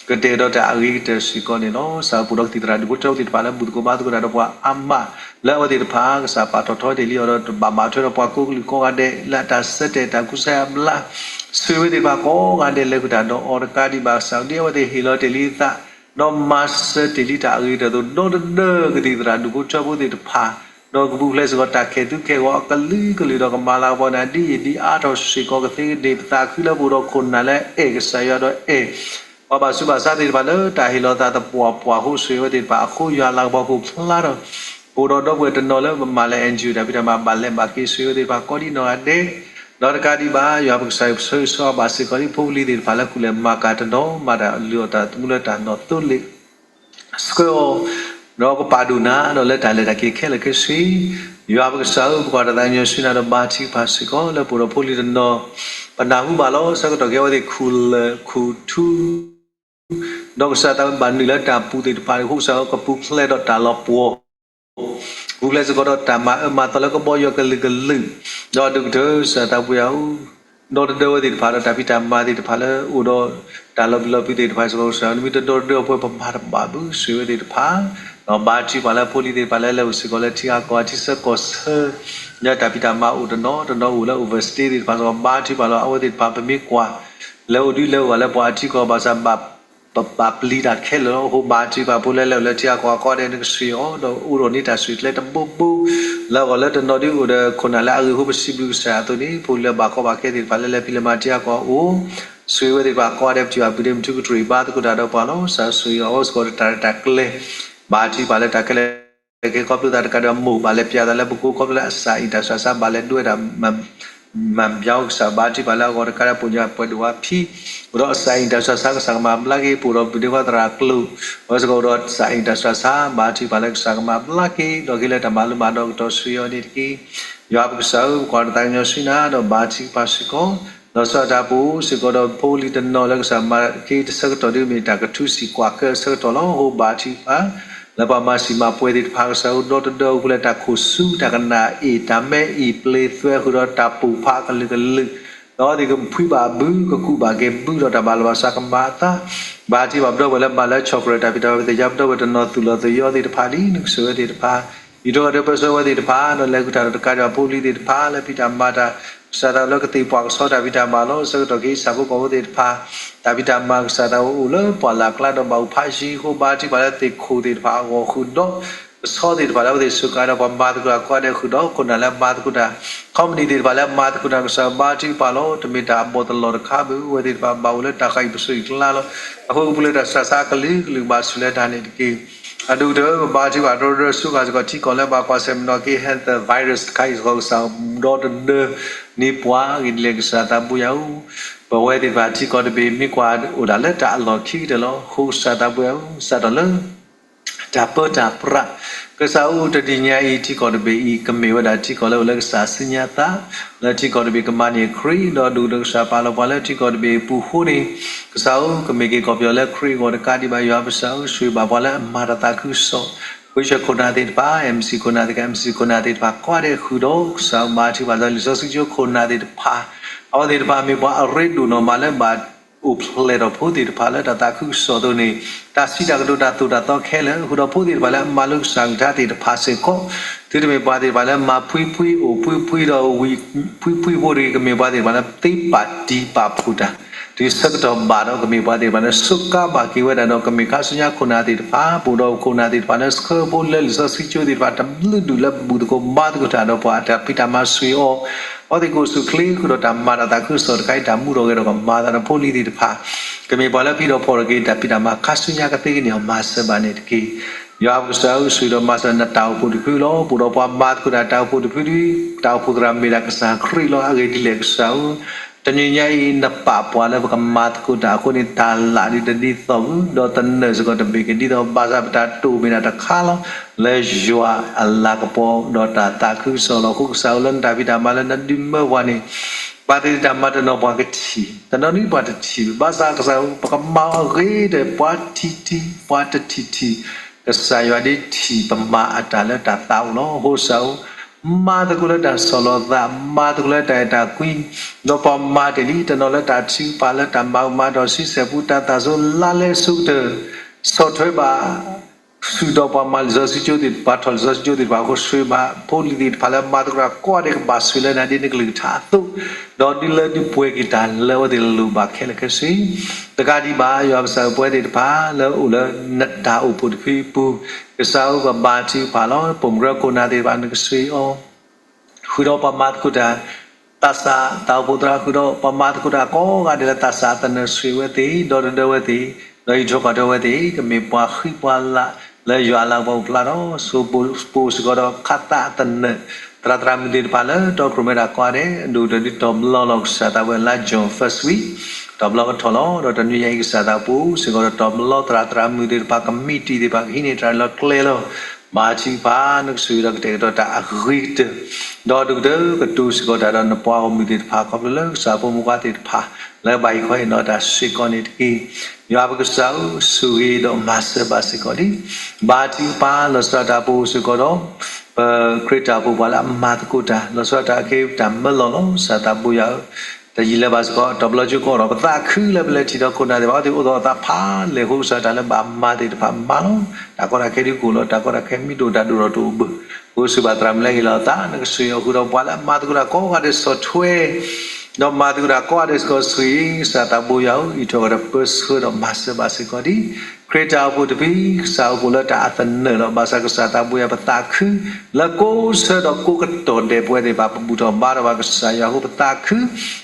ကတဲာ်ကတီၤတၢ်အဂ့ၤကတၢၢ်စ့ၢ်ကီးန့ၣ်လီၤ, ကစၢ်ပူၤဒီးကသံၣ်သရၣ်ဒူၣ်ဖိထၢဖိသ့ၣ်တဖၣ်လၢဘူၣ်သကိးဘါသကိးတၢ်ဒီးပှၤအါမး လၢအဝဲသ့ၣ်တဖၣ် ကစၢ်ပာ်ထီၣ်ထီတ့ၢ်လံအီၤဒီး တဘၣ်ဘၣ်ထွဲဒီးပှၤကိးကလုာ်ကိးဂၤဒဲး လၢအတၢ်ဆၢတဲာ်တၢ်ကူစါအဘျါ, ဆှၢဝဲသ့ၣ်တဖၣ်ကိးဂၤဒဲးလဲၤဃုာ်တၢ်ဒီးအီၤတကးဒံးဘၣ် ကစၢ်ဒ်အဝဲသ့ၣ်ဟ့ၣ်လီၤတ့ၢ်လံအသး ဒီးမၤစၢၤတ့ၢ်လံတၢ်အဂ့ၤကတၢၢ်အသိး ဒီတဒၢကသံၣ်သရၣ်ဒူၣ်ဖိထၢဖိသ့ၣ်တဖၣ် ဒီးကပူၤဖျဲးစ့ၢ်ကီးတၢ်ခဲၣ်သူခဲၣ်ဂီၤအကလုာ်ကလုာ်ဒီးကမၤလၤကပီၤန့ၣ် ဒ်ယံာ်ဒ်အါထီၣ်စ့ၢ်ကီးကသ့ကန့ၢ် ပသးခုလၢပအိၣ်ဒီးခိၣ်နၢ်လၢအဲၣ်ကစၢ်ယွၤဒီးအဲၣ် ပှၤဘၣ်ဆူးဘၣ်ဆါသ့ၣ်တဖၣ်လၢတၢ်ဟ့ၣ်လီၤသးသပှၢ်ပှၢ်အဃိ ဆှၢဝဲသ့ၣ်တဖၣ်အဃိ ယွၤလၤကပီၤကအိၣ်ဖျါထီၣ် ပအိၣ်ဒီးဒီပုၢ်ဝဲၢ်တနီၤလၢပမၤလၢ NGO တၢ်ဖံးတၢ်မၤဘၣ်လဲၤဘၣ်က့ၤ ဆှၢဝဲသ့ၣ်တဖၣ်ကိးဒံနီၢ်ဂၤဒဲး, ဒီးတကးဒံးဘၣ် ယွၤပကစၢ်ယွၤဆှၢဂ့ၤဆှၢဝါဘၣ်စ့ၢ်ကီးလံ ဖိပလံၤသ့ၣ်တဖၣ်လၢကူၣ်လဲၤမၤကၤတနီၤ မၤတၢ်လုၢ်အီၣ်တၢ်သမူလၢတၢ်နီၢ်သိလ့ၣ် ဆှၢအီၤ ဒီးကပာ်ဒိၣ်နၤဒီးလၢတၢ်လဲၤတၢ်က့ၤခဲလၢာ်ခဲဆ့, ယွၤပကစၢ်ဧၢ ပကွၢ်တၢ်သးကညီၤဆှၢနၤဒီးဘါထုကဖၣ်စ့ၢ်ကီး လၢပအိၣ်ဒီးဖိလံၤတနီၤ ပနၢ်ဟူဘၣ်လီၤ ဆၢကတီၢ်ခဲအံၤအဝဲသ့ၣ်ခူၣ်လၢာ်ခူၣ်ထူ ဒီးကစၢ်သးဝဲဘၣ်နုာ်လၢတၢ်ပူၤသ့ၣ်တဖၣ်အဃိ ကစၢ်ဧၢ ကပူၤဖျဲးဒီးတၢ်လီၤပှီၢ် ပူၤဖျဲးစ့ၢ်ကီးဒီးတၢ်မၤအၢမၤသီလၢကဘီယူၤကလုာ်ကလုာ်, ဒီးအဒိၣ်ကတၢၢ် ကစၢ်သးပှၢ်ဧၢ ဒီတဒၢဝဲသ့ၣ်တဖၣ်ဒီးတၢ်ဖံးတၢ်မၤသ့ၣ်တဖၣ်လၢအိၣ်ဒီးတၢ် တၢ်လီၤပျံၤလီၤဖုးသ့ၣ်တဖၣ်စ့ၢ်ကီး ကစၢ် နမ့ၢ်တဒီတဒၢအီၤပှဲၤ ပမၤတဘၣ်ဘၣ် ဆွေဝဲသ့ၣ်တဖၣ်, ဒီးဘါထုကဖၣ်လၢဖိလံၤသ့ၣ်တဖၣ်လၢလဲၤအိၣ်စ့ၢ်ကီးလၢထံဂၤကီၢ်ဂၤ ထံဆၢကီၢ်ဆၢ လၢတၢ်ဖံးတၢ်မၤအိၣ်တနီၤတနီၤအိၣ်လၢ overstay သ့ၣ်တဖၣ်စ့ၢ်ကီး ဘါထုကဖၣ်လီၤ အဝဲသ့ၣ်တဖၣ် ပမ့ၢ်ကွၢ် လဲၤအိၣ်ဒုးလဲၤအိၣ်ဘၣ်လၢပှၤအထံကီၢ်ဘၣ်ဆၣ် ပဘၣ်ပျံၤတၢ်ခဲလၢာ်လီၤ. အဃိဘါထုကဖၣ်ဖိလၢလဲၤအိၣ်လၢထံဂၤကီၢ်ဂၤ ကိးဂၤဒဲး နကဆွံအီၤ ဒီးအိၣ်ဒီးန့ၢ်တၢ်ဆှၢကျဲတဘိဘိ လၢအဂီၢ်လၢတနီၤဒုးအိၣ်ဒီးခိၣ်နၢ်လၢအဂ့ၤအဃိ ပစံးဘျုးကစၢ်အသိးန့ၣ် ဖိလံၤလၢဘၣ်ကီဘၣ်ခဲသ့ၣ်တဖၣ်လၢလဲၤဖံးလဲၤမၤထံဂၤကီၢ်ဂၤအိၣ် ဆွေဝဲသ့ၣ်တဖၣ် ကိးဂၤဒဲး ပထံၣ်ဘၣ်ဘုဒ့မုၣ်ထူကတြူၢ် ဘါသကိးတၢ်ဒီးပှၤလီၤ. ကစၢ်ဆွံအီၤစ့ၢ်ကီးဒီးတၢ်ရဲၣ်တၢ်ကျဲၤ ဘါထုကဖၣ်လၢတၢ်ခဲလၢာ်ခဲဆ့ ခီဖျိသးတကးဒီး မိၢ်ဘၣ်လဲၤပျးသးလၢပကိး ခီဖျိလၢအစၢ်အံၤ တၢ်ဆူးတၢ်ဆါဘၣ်လဲၤဒွဲၣ်တၢ် မၤဘျါ ကစၢ်ဘါထုကဖၣ်လၢအဂီၢ်တကးဒီး ပိာ်ညၣ်ပှဲၤဒိၣ်ဝါဖံး အိၣ်ဒီးအစၢ်အံၤ တၢ်ဆူးတၢ်ဆါ ကစၢ်ကမၤဘျါက့ၤ ပအိၣ်ဒီးဘုဒ့ခွါသရၣ်ကျိၤ အဝဲစ့ၢ်ကီးအိၣ်ဒီးစၢ်အံၤ တၢ်ဆူးတၢ်ဆါ ဘါထုကဖၣ်လၢကစၢ်ကမၤဘျါက့ၤ ဒီးကဟ့ၣ်လီၤတၢ်မၤလိမၤဒိးကတီၢ်ဆှံအီၤန့ၣ်တက့ၢ်. ယွၤပကစၢ်ဧၢ ပကွၢ်တၢ်သးကညီၤဆူနၤ ဒီးဘါထုကဖၣ်စ့ၢ်ကီး လီၤဆီဒၣ်တၢ်အိၣ်ဖှိၣ်စ့ၢ်ကီးဒီး ဖိလံၤတနီၤလၢကစၢ်မၤက့ၤတဆၢကတီၢ်ဒ်မ့ၢ်တၢ်ကထုးစံးကွၢ်ကၢအဆၢကတီၢ်လီၤ. အဃိဘါထုကဖၣ် လၢပှၤမၤစံာ်မၤပှဲၤသ့ၣ်တဖၣ် ကစၢ်ဧၢ ဒီတဒၢအိၣ်ဖှိၣ်လၢတၢ်ခိၣ်ဆူ တၢ်ကနၣ်အ့ၣ် တၢ်မဲအ့ၣ် ပျ့ၤသွဲဃုာ်ဒီးတၢ်ပိာ်ဖးကလုာ်ကလုာ် ဒီးအဝဲသ့ၣ်ကဖှံဘၣ်ဘု ကကူးဘၣ်က့ၤဘု ဒီးတၢ်ဘၣ်လီၤဘၣ်စးကမၤအသး ဘါထုကဖၣ်ပဒီပုၢ်ဝဲၢ်လၢမၤလၢဆီၣ်ကရၢၢ်တၢ်ဖံးတၢ်မၤ ပသ့ၣ်ညါပဒီပုၢ်ဝဲၢ်တနီၤသူၣ်လီၤသးယီၤသ့ၣ်တဖၣ်လံ နကဆိၣ်ဂ့ၤသ့ၣ်တဖၣ် အံးထွဲကွၢ်ထွဲပၢဆှၢဝဲသ့ၣ်တဖၣ် ဒီးလဲၤဃုာ်တၢ်ဒီးတကးဒံးဘၣ်ဖိလံၤသ့ၣ်တဖၣ် လၢဖံးတၢ်မၤတၢ် ကစၢ်သးလၢကသ့ၣ်ပှၢ်ကဆီတၢ်ဖံးတၢ်မၤလီၤ. ဆၢကတီၢ်ကဟ့ၣ်ဆၣ်ဖိကီၢ်ဖိသ့ၣ်တဖၣ် တၢ်ဖံးတၢ်မၤကစၢ်သးအိၣ်လၢပှၢ်လၢ်ကျါဒီးဘၣ်အိၣ်ဖးယံၤအဃိ ဘါထုကဖၣ်လၢသ့ၣ်ခိၣ်သ့ၣ်တဖၣ်အဂီၢ်ဃုာ်ဒီး ကဆီသ့ၣ်တဖၣ်လၢအဝဲသ့ၣ်စူးကါဒီးပှၤမၤသကိးတၢ်ကိးဂၤဒဲးဃုာ်ဒီး ခိၣ်နၢ်လၢမၤသကိးတၢ် ခီပနံၣ်သ့ၣ်တဖၣ်လၢမၤသကိးတၢ် ကစၢ်ဘါထုကဖၣ်လီၤ. တမ့ၢ်တၢ်အဘီၣ်တလီၢ်တခါဘၣ် အဝဲသ့ၣ်တဖၣ်ဘၣ်အိၣ်လၢတၢ်ဃၣ်အံၤပစိၤအံၤကျါလီၤ. အဃိကပူၤလၢတၢ်ဆူးတၢ်ဆါကလုာ်ကလုာ်ဘၣ်ဆိၣ်လၢတၢ်န့ၣ်တက့ၢ်. အဒိၣ်ကတၢၢ် ပဘါထုကဖၣ်ဒီတဒၢဆူဃာ်စ့ၢ်ကီးထံကီၢ်လၢဘၣ်ကွၢ်ဆၢၣ်မဲာ်ဒီးက့ၤ Hantavirus တခါအံၤစ့ၢ်ကီး ကစၢ်ဒီတဒၢန့ၢ်ပှၤဂ့ၤဒ်လဲၣ် ကစၢ်သးဘိယွၤဧၢ, ပဝဲသ့ၣ်တဖၣ်ထံကီၢ်တဘ့ၣ်မ့ၢ်ကွၢ်အိၣ်ဒၣ်လၢတၢ်အလီၢ်ခံကတၢၢ်လီၤ. အဃိကစၢ်သးဘိယွၤဧၢ စးထီၣ်လၢ တၢ်ပၢတၢ်ပြး ကစၢ်ဧၢ တနံၤညါအံၤ ထံကီၢ်တဘ့ၣ်အံၤ ကမ့ၢ်ဝဲဒၣ်ထံကီၢ်လၢအိၣ်လၢကစၢ်စုညါသး လၢထံကီၢ်တဘ့ၣ်ကမၤန့ၢ်ခရံာ် ဒီးဒိၣ်ကတၢၢ်ကစၢ်ပာ်လီၤပှၤလၢထံကီၢ်တဘ့ၣ်အပူၤအဃိန့ၣ် ကစၢ်ဧၢ ကမ့ၢ်က့ၤကီၢ်ပယီၤလၢခရံာ်အဂီၢ်တကးဒံးဘၣ် ယွၤပကစၢ်ဧၢ ဆိၣ်ဂ့ၤဘၣ်ပှၤလၢအမၤတၢ်သးခုကစီၣ် ဝ့ၢ်ဆၢခိၣ်နၢ်သ့ၣ်တဖၣ် M C ခိၣ်နၢ်သ့ၣ်တဖၣ် M C ခိၣ်နၢ်သ့ၣ်တဖၣ် ကိးဂၤဒဲးဃုာ်ဒီး ကစၢ်ဧၢ ဘါထုကဖၣ်လၢလံာ်စီဆှံကၠိခိၣ်နၢ်သ့ၣ်တဖၣ် အဝဲသ့ၣ်တဖၣ်မ့ၢ်ပှၤအရ့ဒိၣ်နီၢ်မးလၢဘၣ် အိၣ်ဖျဲၣ်ထီၣ်ဖိသ့ၣ်တဖၣ်လၢတၢ်သးခုကစီၣ်အသိးန့ၣ် တၢ်စံးတၢ်ကတိၤတၢ်သိၣ်တၢ်သီခဲလၢာ် ဃုာ်ဒီးဖိသ့ၣ်တဖၣ်လၢအမၤလိကစၢ်ကလုၢ်ကထါသ့ၣ်တဖၣ်စ့ၢ်ကီး သုတမ့ၢ်ပှၤသ့ၣ်တဖၣ်လၢမၤဖှံဖှံ အိၣ်ဖှံဖှံဒီးဝံၤဖှံဖှံဖိတဂ့ၤ ကမ့ၢ်ပှၤသ့ၣ်တဖၣ်လၢသ့ပာ်တံၢ်ပာ်ဖှိၣ်တၢ် တုၤဆၢကတီၢ်ဘၣ်ဒီး ကမ့ၢ်ပှၤသ့ၣ်တဖၣ်လၢစူးကါဘၣ်က့ၤဝဲဒၣ်ဒီး ကမ့ၢ်ခါဆူညါခိၣ်နၢ်သ့ၣ်တဖၣ် ပအိၣ်ဒီးခိၣ်နၢ်သ့ၣ်တဖၣ်လၢဆှၢဖိလၢလံာ်စီဆှံကၠိသ့ၣ်တဖၣ် တဘျုးဒူၣ်လၢဘူၣ်သကိးဘါသကိးတၢ်ဒီးပှၤ တၢ်ဖံးတၢ်မၤဆိၣ်ဂ့ၤအီၤ အဝဲသ့ၣ်ကအိၣ်ဆူၣ်ချ့ဃုာ်ဒီးတၢ်မၤတၢ်သးခုကစီၣ်တခါအံၤ တၢ်မူထီၣ်ဂဲၤထီၣ်ကမၤအသးဒီးဖိလံၤသ့ၣ်တဖၣ် ကမ့ၢ်ပှၤလၢဖံးဒီးဖှီၣ်ထီၣ်က့ၤတၢ်ဖံးတၢ်မၤခါဆူညါကသ့ကန့ၢ်အီၤမၤစၢၤဘၣ်န့ၣ်တက့ၢ်. ယွၤပကစၢ်ဧၢ ဆိၣ်ဂ့ၤဒီးမၤစၢၤနတၢ်အိၣ်ဖှိၣ်တဖုလီၤ. ပအိၣ်ဒီးပှၤမၤသကိးတၢ်တၢ်အိၣ်ဖှိၣ်တဖုဒု တၢ်အိၣ်ဖှိၣ်သရၣ်မ့ၢ်ဒၣ်ကစၢ်ခရံာ်လီၤ. အဂ့ၢ်ဒ်လဲၣ်ကစၢ်ဧၢ တနံၤညါအံၤ နပာ်ပှၤလၢပကမၤသကိးတၢ်အဃိန့ၣ် တၢ်လၢ်ဒ်တဒ်သိးဘၣ် ဒီးတနၢၤစ့ၢ်ကီးတဘ့ၣ်ကဒ်သိး ဘၣ်ဆၣ်ပတၢ်တိၢ်မ့ၢ်ဒၣ်တခါလီၤ လၢယွၤအလၤကပီၤဒီးတၢ်သးခုကစီၣ်လီၤ. အဃိကစၢ်ဧၢ လၢနတၢ်ဖံးတၢ်မၤလၢနဒုးမၢပှၤန့ၣ် ဘၣ်သ့ၣ်သ့ၣ်တၢ်မၤတနီၤပှၤကထံၣ် တနီၤန့ၣ်ပှၤတထံၣ်ဘၣ်. ဘၣ်ဆၣ်ကစၢ်ဧၢ ပကမၤအဂ့ၤဒီး ပှၤထံၣ်ထံၣ် ပှၤတထံၣ်ထံၣ် ကစၢ်ယွၤဒ်ထံၣ်ပမၤအတၢ်လၢတၢ်သးအိၣ်လီၤ. အဃိကစၢ်ဧၢ မၤသကိးလၢတၢ်ဆီၣ်လီၤသး မၤသကိးလၢတၢ်အဲၣ်တၢ်ကွံ ဒီးပှၤမၤတ့ၢ်လံ တနီၤလၢတၢ်ထုကဖၣ်လၢတၢ်မၤအူမၤတီၢ်ဆံဆဲၣ်ပူၤ တၢ်သးစူၤလါလဲစိကတၢၢ် ဆီၣ်ထွဲဘၣ် ဆူၣ်ဒီးပှၤမၤလံာ်စီဆှံကၠိသ့ၣ်တဖၣ် ထီၣ်လံာ်စီဆှံကၠိသ့ၣ်တဖၣ်အဃိ ဆိၣ်ဂ့ၤဘၣ်ဖိလံၤသ့ၣ်တဖၣ်လၢမၤသကိးတၢ်ကိးဂၤဒဲး ကဘၣ်ဆိၣ်ဂ့ၤလၢနၤဒ်နကလုၢ်ကထါအသိး ဒီးဒုးလၢဒုးပှဲၤက့ၤတၢ်လၢအဝဲသ့ၣ်လိၣ်ဘၣ်ခဲလၢာ်ခဲဆ့ တကးဒံးဘၣ် ယွၤပကစၢ်ဧၢ ပဝဲသ့ၣ်တဖၣ်လၢအိၣ်လၢနတၢ်အိၣ်ဖှိၣ်တဖုအပူၤ ကစၢ်ဧၢ ပဘါထုကဖၣ်လီၤ. ပိာ်မုၣ်ကရၢခိၣ်နၢ်သ့ၣ်တဖၣ် နကဆိၣ်ဂ့ၤအီၤ ဃုာ်ဒီးပှၤမၤသကိးတၢ် သးစၢ်တၢ်အိၣ်ဖှိၣ်သရၣ် ဃုာ်ဒီးပှၤမၤသကိးတၢ်ကိးဂၤဒဲးလၢသးစၢ်အသနၢၣ် ဆိၣ်ဂ့ၤဝဲသ့ၣ် ဒီတဒၢဝဲသ့ၣ် ဒီးအံးထွဲကွၢ်ထွဲဝဲသ့ၣ် ကမ့ၢ်ပှၤဃံပှၤလၤလၢယွၤအလၤကပီၤအပူၤဖျါဒီး ပအိၣ်စ့ၢ်ကီးဒီးခးသးအသနၢၣ် သရၣ်သရၣ်မုၣ်သ့ၣ်တဖၣ်လၢတီခိၣ်ရိၣ်မဲတၢ်ကိးဂၤဒဲး အဒိၣ်ကတၢၢ်ဒုးတီၤပလီလီၤကစၢ်သးဝဲလါ June first week တီၤပလီကထီၣ်လီၤ. ဒီးတနွံညါအံၤကစၢ်သးပူၤစ့ၢ်ကီးဒီးတီၤပလီသရၣ်သရၣ်မုၣ်သ့ၣ်တဖၣ် ကမံးတံာ်သ့ၣ်တဖၣ် ကဟံးန့ၢ်တၢ်လၢကျဲလီၤ. ဘါထုကဖၣ် နကဆိၣ်ဂ့ၤဒီးကတဲာ်ကတီၤတၢ်အဂ့ၤကတၢၢ် ဒီးဒိၣ်ကတၢၢ်ကတိၤစ့ၢ်ကီးတၢ်ဒီးနပှၤဂီၢ်မုၢ်သ့ၣ်တဖၣ် ခီဖျိလၢကစၢ်ဖိမုၣ်ခွါသ့ၣ်တဖၣ် လၢဘၣ်ဟ့ၣ်ခီဟ့ၣ်နီၤတၢ်စ့ၢ်ကီးန့ၣ်တက့ၢ်. ယွၤပကစၢ်ဧၢ ဆိၣ်ဂ့ၤဒီးမၤစၢၤဘၣ်စ့ၢ်ကီးလံ. ဘါထုကဖၣ်လီၤဆီဒၣ်တၢ်အပူၤစ့ၢ်ကီးဒီး ပခရံာ်တၢ်အိၣ်ဖှိၣ်ပှၤလၢအမၤသကိးတၢ် လီၤဆီဒၣ်တၢ်အခ့တၢ်မၢလီၤလီၤ. ကစၢ်သးဘိယွၤဧၢ တယံာ်လၢၤဘၣ်စ့ၢ်ကီး တီၤပလီၢ်ကၠိကီၢ်ဒီး ပသးခုလၢပလဲၤထံၣ်ဒီးခိၣ်နၢ်သ့ၣ်တဖၣ် အဝဲသ့ၣ်အိၣ်သီအသးဖးလဲၢ်အဃိ ကစၢ်တၢ်လၢဘၣ်မၤသ့ၣ်တဖၣ်မၤလီၤ. တၢ်ကီတၢ်ခဲဒုးကအိၣ်လီၤ, တၢ်ကီတၢ်ခဲမ့ၢ်ဒိၣ်တၢ်ဒိၣ်ထီၣ်တအိၣ်ဘၣ်. ပအိၣ်ဆူၣ်ဘၣ်သရၣ်မုၣ်လၢဟ့ၣ်လီၤအသး နကဆှၢယွၤဃုာ်ဒီးပှၤလၢအမၤသကိးတၢ်ကိးဂၤဒဲးဆီၣ်ထွဲ ဒီးမၤသကိးတၢ်ကိးဂၤဒဲးစ့ၢ်ကီးဆှၢအံၤ ကစၢ်သးဘိယွၤဧၢ, အံးထွဲဃီၤဒီးပၢဆှၢဒီးမၤစၢၤဘၣ်စ့ၢ်ကီးဒ် ခရံာ်တၢ်အိၣ်ဖှိၣ်တဖု, ကစၢ်အိၣ်ဖှိၣ်လၢတၢ်အသနၢၣ်လီၤ. ဘၣ်ဆၣ်ကစၢ်သးဘိယွၤပသးခု လၢကိးဆၢဒီးကိးကတီၢ်ဒဲးပဝဲသ့ၣ်တဖၣ် ပဘူၣ်ထီၣ်ဘါထီၣ်ဘၣ်ကစၢ်ယွၤအဃိပသးခု,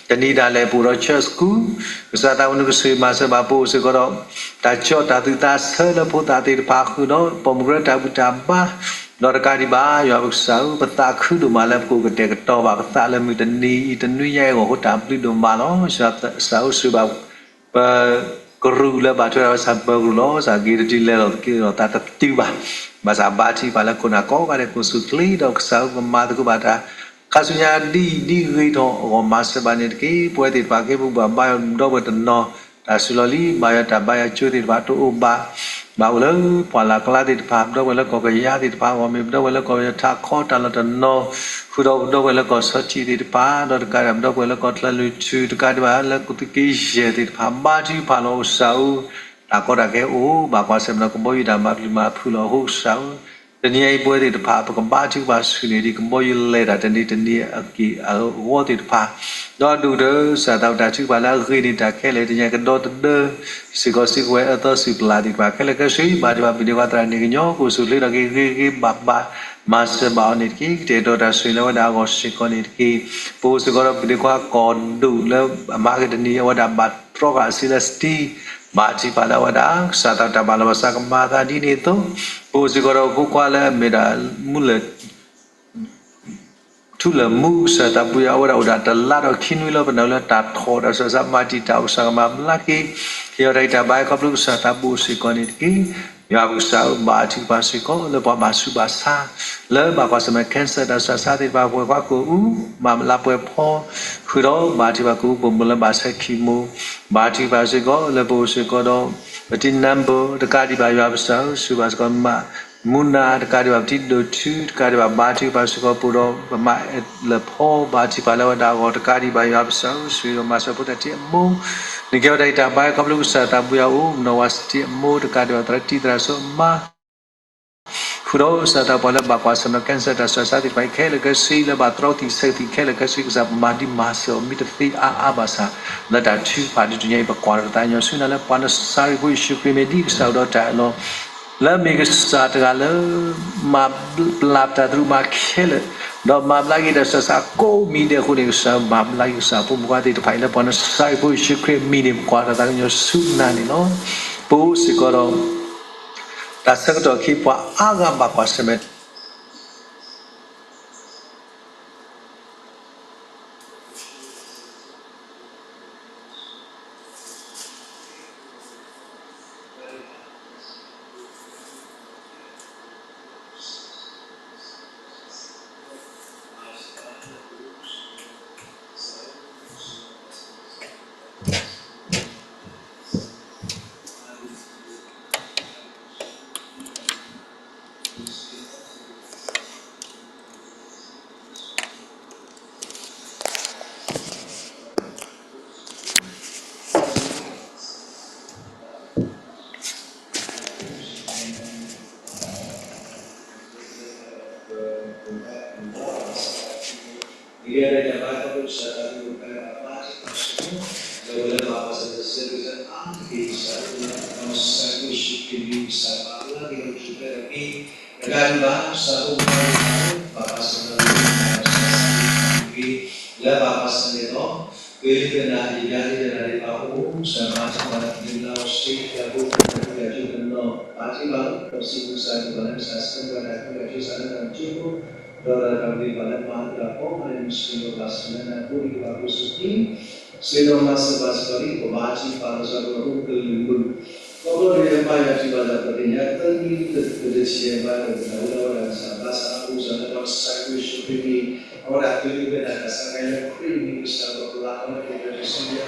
တနံၤဒၣ်လဲာ်ပအိၣ်ဒီး church school, ကစၢ်သးဘိနကဆှၢမၤစၢၤဘၣ်ပအိၣ်စ့ၢ်ကီးဒီး တၢ်ကၠီတၢ်သူၣ်သးဆၢလၢဖိသၣ်သ့ၣ်တဖၣ်ဃုာ်ဒီး ပိာ်မုၣ်ကရၢတၢ်ဘူၣ်တၢ်ဘါ ဒီးတကးဒံးဘၣ် ယွၤပကစၢ်ဧၢ, ပသးခုဒိၣ်မးလၢပကအိၣ်ကတဲာ်ကတီၤဘၣ်ပသးလၢမုၢ်တနံၤအံၤ တနွံညါအံၤအဂီၢ်အဃိ တၢ်ဘျုးဒိၣ်မးလီၤ. ကစၢ်ဧၢ ဆှၢဘၣ် ပကရူၢ်လၢဘၣ်ထွဲဒီး ဘၣ်ဆၣ်ပၢၤကရူၢ်လီၤ, ဘၣ်ဆၣ်ဂ့ၤတတုၤလဲၤလီၤသက့ဒီး သးတတုၤဘၣ်. ဘၣ်ဆၣ်ဘါထုကဖၣ်လၢခိၣ်နၢ်ကိးဂၤဒဲး ကိးဆူၣ်ချ့ဒီး ကစၢ်ဧၢ ကမၤသကိးဘၣ်တၢ် ခါဆူညါဒ်အံၤဒ်ဂ့ၤထီၣ်အဂီၢ် မၤစၢၤဘၣ်န့ၣ်တက့ၢ်. ပဝဲသ့ၣ်တဖၣ်ကဲပူၤဘၣ်ဘါယွၤ ပဒီပုၢ်ဝဲၢ်တနီၤ တၢ်စုလီၢ်လံ ဘါယွၤတၢ်ဘါယွၤကၠိသ့ၣ်တဖၣ်တအိၣ်ဘၣ်, ဘၣ်အိၣ်လၢပှၢ်လၢ်ကျါသ့ၣ်တဖၣ် ပဒီပုၢ်ဝဲၢ်လၢကီၢ်ကယၤသ့ၣ်တဖၣ်အဂီၢ်မ့ၢ် ပဒီပုၢ်ဝဲၢ်လၢကီၢ်ပယီၤထးခီတၢ်လီၢ်တနီၤ ဃုာ်ဒီးပဒီပုၢ်ဝဲၢ်လၢကီၢ်ဆီထံးသ့ၣ်တဖၣ် ဒီးတကးဒံး ပဒီပုၢ်ဝဲၢ်လၢကီၢ်ချၢလွံၢ်ထူၣ် တကးဒံးဘၣ်လၢကီၢ်သုးက့ယဲၢ်သ့ၣ်တဖၣ် ဘါထုကဖၣ်လီၤ ကစၢ်ဧၢ, တၢ်ကီတၢ်ခဲအိၣ် ဘၣ်ကွၢ်ဆၢၣ်မဲာ်ဒီးကဘီယူၤတၢ်မၤပျုၤမၤဖုးလီၤအဃိ ကစၢ်ဧၢ တနံၤအံၤပဝဲသ့ၣ်တဖၣ် ပကဘါထုကဖၣ်ဆူၣ်န့ၢ်ဒံး ကဘီယူၤလဲၤတၢ်တနံၤတနံၤအက့ၢ်အဂီၢ်သ့ၣ်တဖၣ်, ဒီးဒိၣ်ကတၢၢ် ကစၢ်သးဘိတၢ်ထုကဖၣ်လၢအဂ့ၤန့ၢ်တၢ်ခဲလၢာ် တနံၤအံၤကဒီသဒၢ စ့ၢ်ကီးစ့ၢ်ကီးဝဲအၢသီစုၣ်ပျၢ်သ့ၣ်တဖၣ်ခဲလၢာ်ခဲဆ့ ဘါထုကဖၣ်ပှၤသရၣ်န့ၣ်ကညီ ကအိၣ်ဆူၣ်ချ့ဒီးက့ၤဂ့ၤဂ့ၤဘၣ်ဘၣ် မၤစၢၤဘၣ်အီၤန့ၣ်တက့ၢ်. ကတဲာ်ကတီၤတၢ်ဆိၣ်ဂ့ၤလၢအဝဲဒၣ်အဂီၢ်စ့ၢ်ကီးန့ၣ်တက့ၢ်. ပအိၣ်စ့ၢ်ကီးဒီးပဒ့ခွါကီၢ်ဒိၣ်လၢအမၤက့ၤတနံၤ အဝဲဒၣ်ဘၣ်တြီဃာ်အစ့လၢစတံ ဘါထုကဖၣ်လၢအဝဲဒၣ် ကစၢ်သးတၢ်ဘၣ်လီၤဘၣ်စးကမၤသးဒ်န့ၣ်အသိး, ပအိၣ်စ့ၢ်ကီးဒီးဖိခွါလၢအမ့ၢ်ဒၣ်မူလၢၢ် ထူလၢာ်မူ ကစၢ်သးဘိယွၤ အဝဲဒၣ်အိၣ်ဒၣ်တလါဒီးခံနွံလီၤ ပနၢ်လၢတၢ်ထီၣ်တၢ်ဆူးတၢ်ဆါ မၤတံာ်တာ်အိၣ်ကစၢ်ကမၤဘျါက့ၤ ဟ့ၣ်အီၤတၢ်ဂံၢ်တၢ်ဘါ ခီဖျိကစၢ်သးဘိစ့ၢ်ကီးန့ၣ်တက့ၢ်. ယွၤပကစၢ်ဧၢ ဘါထုကဖၣ်စ့ၢ်ကီးလၢပှၤဘၣ်ဆူးဘၣ်ဆါ လၢဘၣ်ကွၢ်ဆၢၣ်မဲာ် cancer တၢ်ဆူးတၢ်ဆါသ့ၣ်တဖၣ် ပှဲၤခွါကအိၣ် မၤဘျါပှဲၤဖီ ဃုာ်ဒီးဘါထုကဖၣ်ကအိၣ်ပိာ်မုၣ်လၢဘၣ်ဆဲး chemo ဘါထုကဖၣ်စ့ၢ်ကီးလၢပအိၣ်စ့ၢ်ကီးဒီး ပတံၤနါဘၢၣ် တကးဒံးဘၣ် ယွၤပကစၢ်ဧၢ ဆှၢဘၣ်စ့ၢ်ကီးမး မူနၤ တကးဒံးဘၣ် ပတံၤဒိၣ်ထူ တကးဒံးဘၣ် ဘါထုကဖၣ်စ့ၢ်ကီး ပအိၣ်ဒီးပမၤအဲၣ်လၢဖီ ဘါထုကဖၣ်လၢအဝဲဒၣ်အဂီၢ် တကးဒံးဘၣ်ယွၤပကစၢ်ဧၢ ဆှၢဒီးမၤစၢၤဖိသၣ်ထံအမိၢ် န့ၢ်က့ၤဝဲတၢ်ဂံၢ်တၢ်ဘါ ခီဖျိကစၢ်သးဘိယွၤအိၣ် မနီၢ်ဝၤစတံအမိၢ် တကးဒံးဘၣ် သရၣ်တံၢ်သရၣ်စီၤအမါ ဃုာ်ဒီးကစၢ်သးပှၤလၢဘၣ်ကွၢ်ဆၢၣ်မဲာ် cancer တၢ်ဆူးတၢ်ဆါသ့ၣ်တဖၣ်အံၤခဲလၢာ်ခဲဆ့ လၢဘၣ်တြီကံၢ်ဆဲးကံၢ်ခဲလၢာ်ခဲဆ့ ကစၢ်ပမၤဒ်မၤစၢၤအီၤ မ့ၢ်တသ့အါအါဘၣ်ဆၣ် လၢတၢ်ထုကဖၣ်ဒုးတနံၤအံၤ ပကွၢ်ထီၣ်ပသးကညီၤဆူနၤလၢ ပှၤနစၤရ့းဖိယ့ၣ်ၡူးခရံာ်မ့ၢ်ဒ်ကစၢ်အိၣ်ဒီးတၢ်အၢၣ်လီၤ လၢအမ့ၢ်ကစၢ်တဂၤလၢ မၤဘျါတၢ်သရူးမၤခဲလၢာ် ဒီးမၤဘျါက့ၤတၢ်ဆူးတၢ်ဆါကိးမံၤဒဲးအဃိန့ၣ် ကစၢ်မၤဘျါက့ၤ ကစၢ်ဖိမုၣ်ဖိခွါသ့ၣ်တဖၣ်အံၤ လၢပှၤနစၤရ့းဖိယ့ၣ်ၡူးခရံာ်အမံၤန့ၣ် ပကွၢ်ထီၣ်သးကညီၤဆူနၤန့ၣ်လီၤ. ပအိၣ်စ့ၢ်ကီးဒီး တၢ်ဆၢကတီၢ်ခံပှၤအါဂၤဘၣ်ကွၢ်ဆၢၣ်မဲာ်လၢဘၣ်ပှၤစၢၤန့ၣ်ဒီး ကလံၤကနၣ်ယံာ်ယါသ့ၣ်တဖၣ်န့ၣ် ပှၤအိၣ်စၢၤမၤစၢၤပှၤလၢကဒုးလၢအီၤစ့ တၢ်ဖိတၢ်လံၤတၢ်ကၠိတနီၤ ဘါထုကဖၣ်လီၤ ဒီးစံးဘျုးကစၢ်ယွၤလၢကစၢ်ဆှၢပှၤတၢ်ကီတၢ်ခဲစးလၢတၢ်မုၢ်ကၠိဖိ ဒီးတၢ်သးဝံၣ်ပှၤလၢမၤသကိးတၢ်ကိးဂၤဒဲး မုၢ်ဆ့ၣ်ဒီးဘၣ်ဆၢလၢနၤ ကိးဒံးကဘၣ်ကိးဆူၣ်က့ စ့ဒီးမၤစၢၤဘၣ်စ့ၢ်ကီးလံ ပဘါထုကဖၣ်လီၤစၢ်ကီး ပအိၣ်ကလုၢ်မုၢ် ခီဖျိလၢယဘါယွၤထံၣ်ဘၣ်တၢ်ပသ့ၣ်ညါ သၢနွံတဆံယဲၢ်ဘါဒီး တၢ်ဝဲဒၣ်ဝဲဒၣ်ကစၢ်ဘါစၢ် အအိၣ်စၢၤလၢပှၤကစၢ်ခရံာ်ယ့ၣ်ၡူးခရံာ်မံၤ အဝဲဒၣ်ကလုၢ်ကနၣ်တၢ်ဆါကညီလၢခရံာ်မံၤ ကစၢ်ဒီးပလၤကီၢ်လၢက့ၤလၢတဆူယဲၢ်အလိၤ ဒီးကစၢ်ပလၤ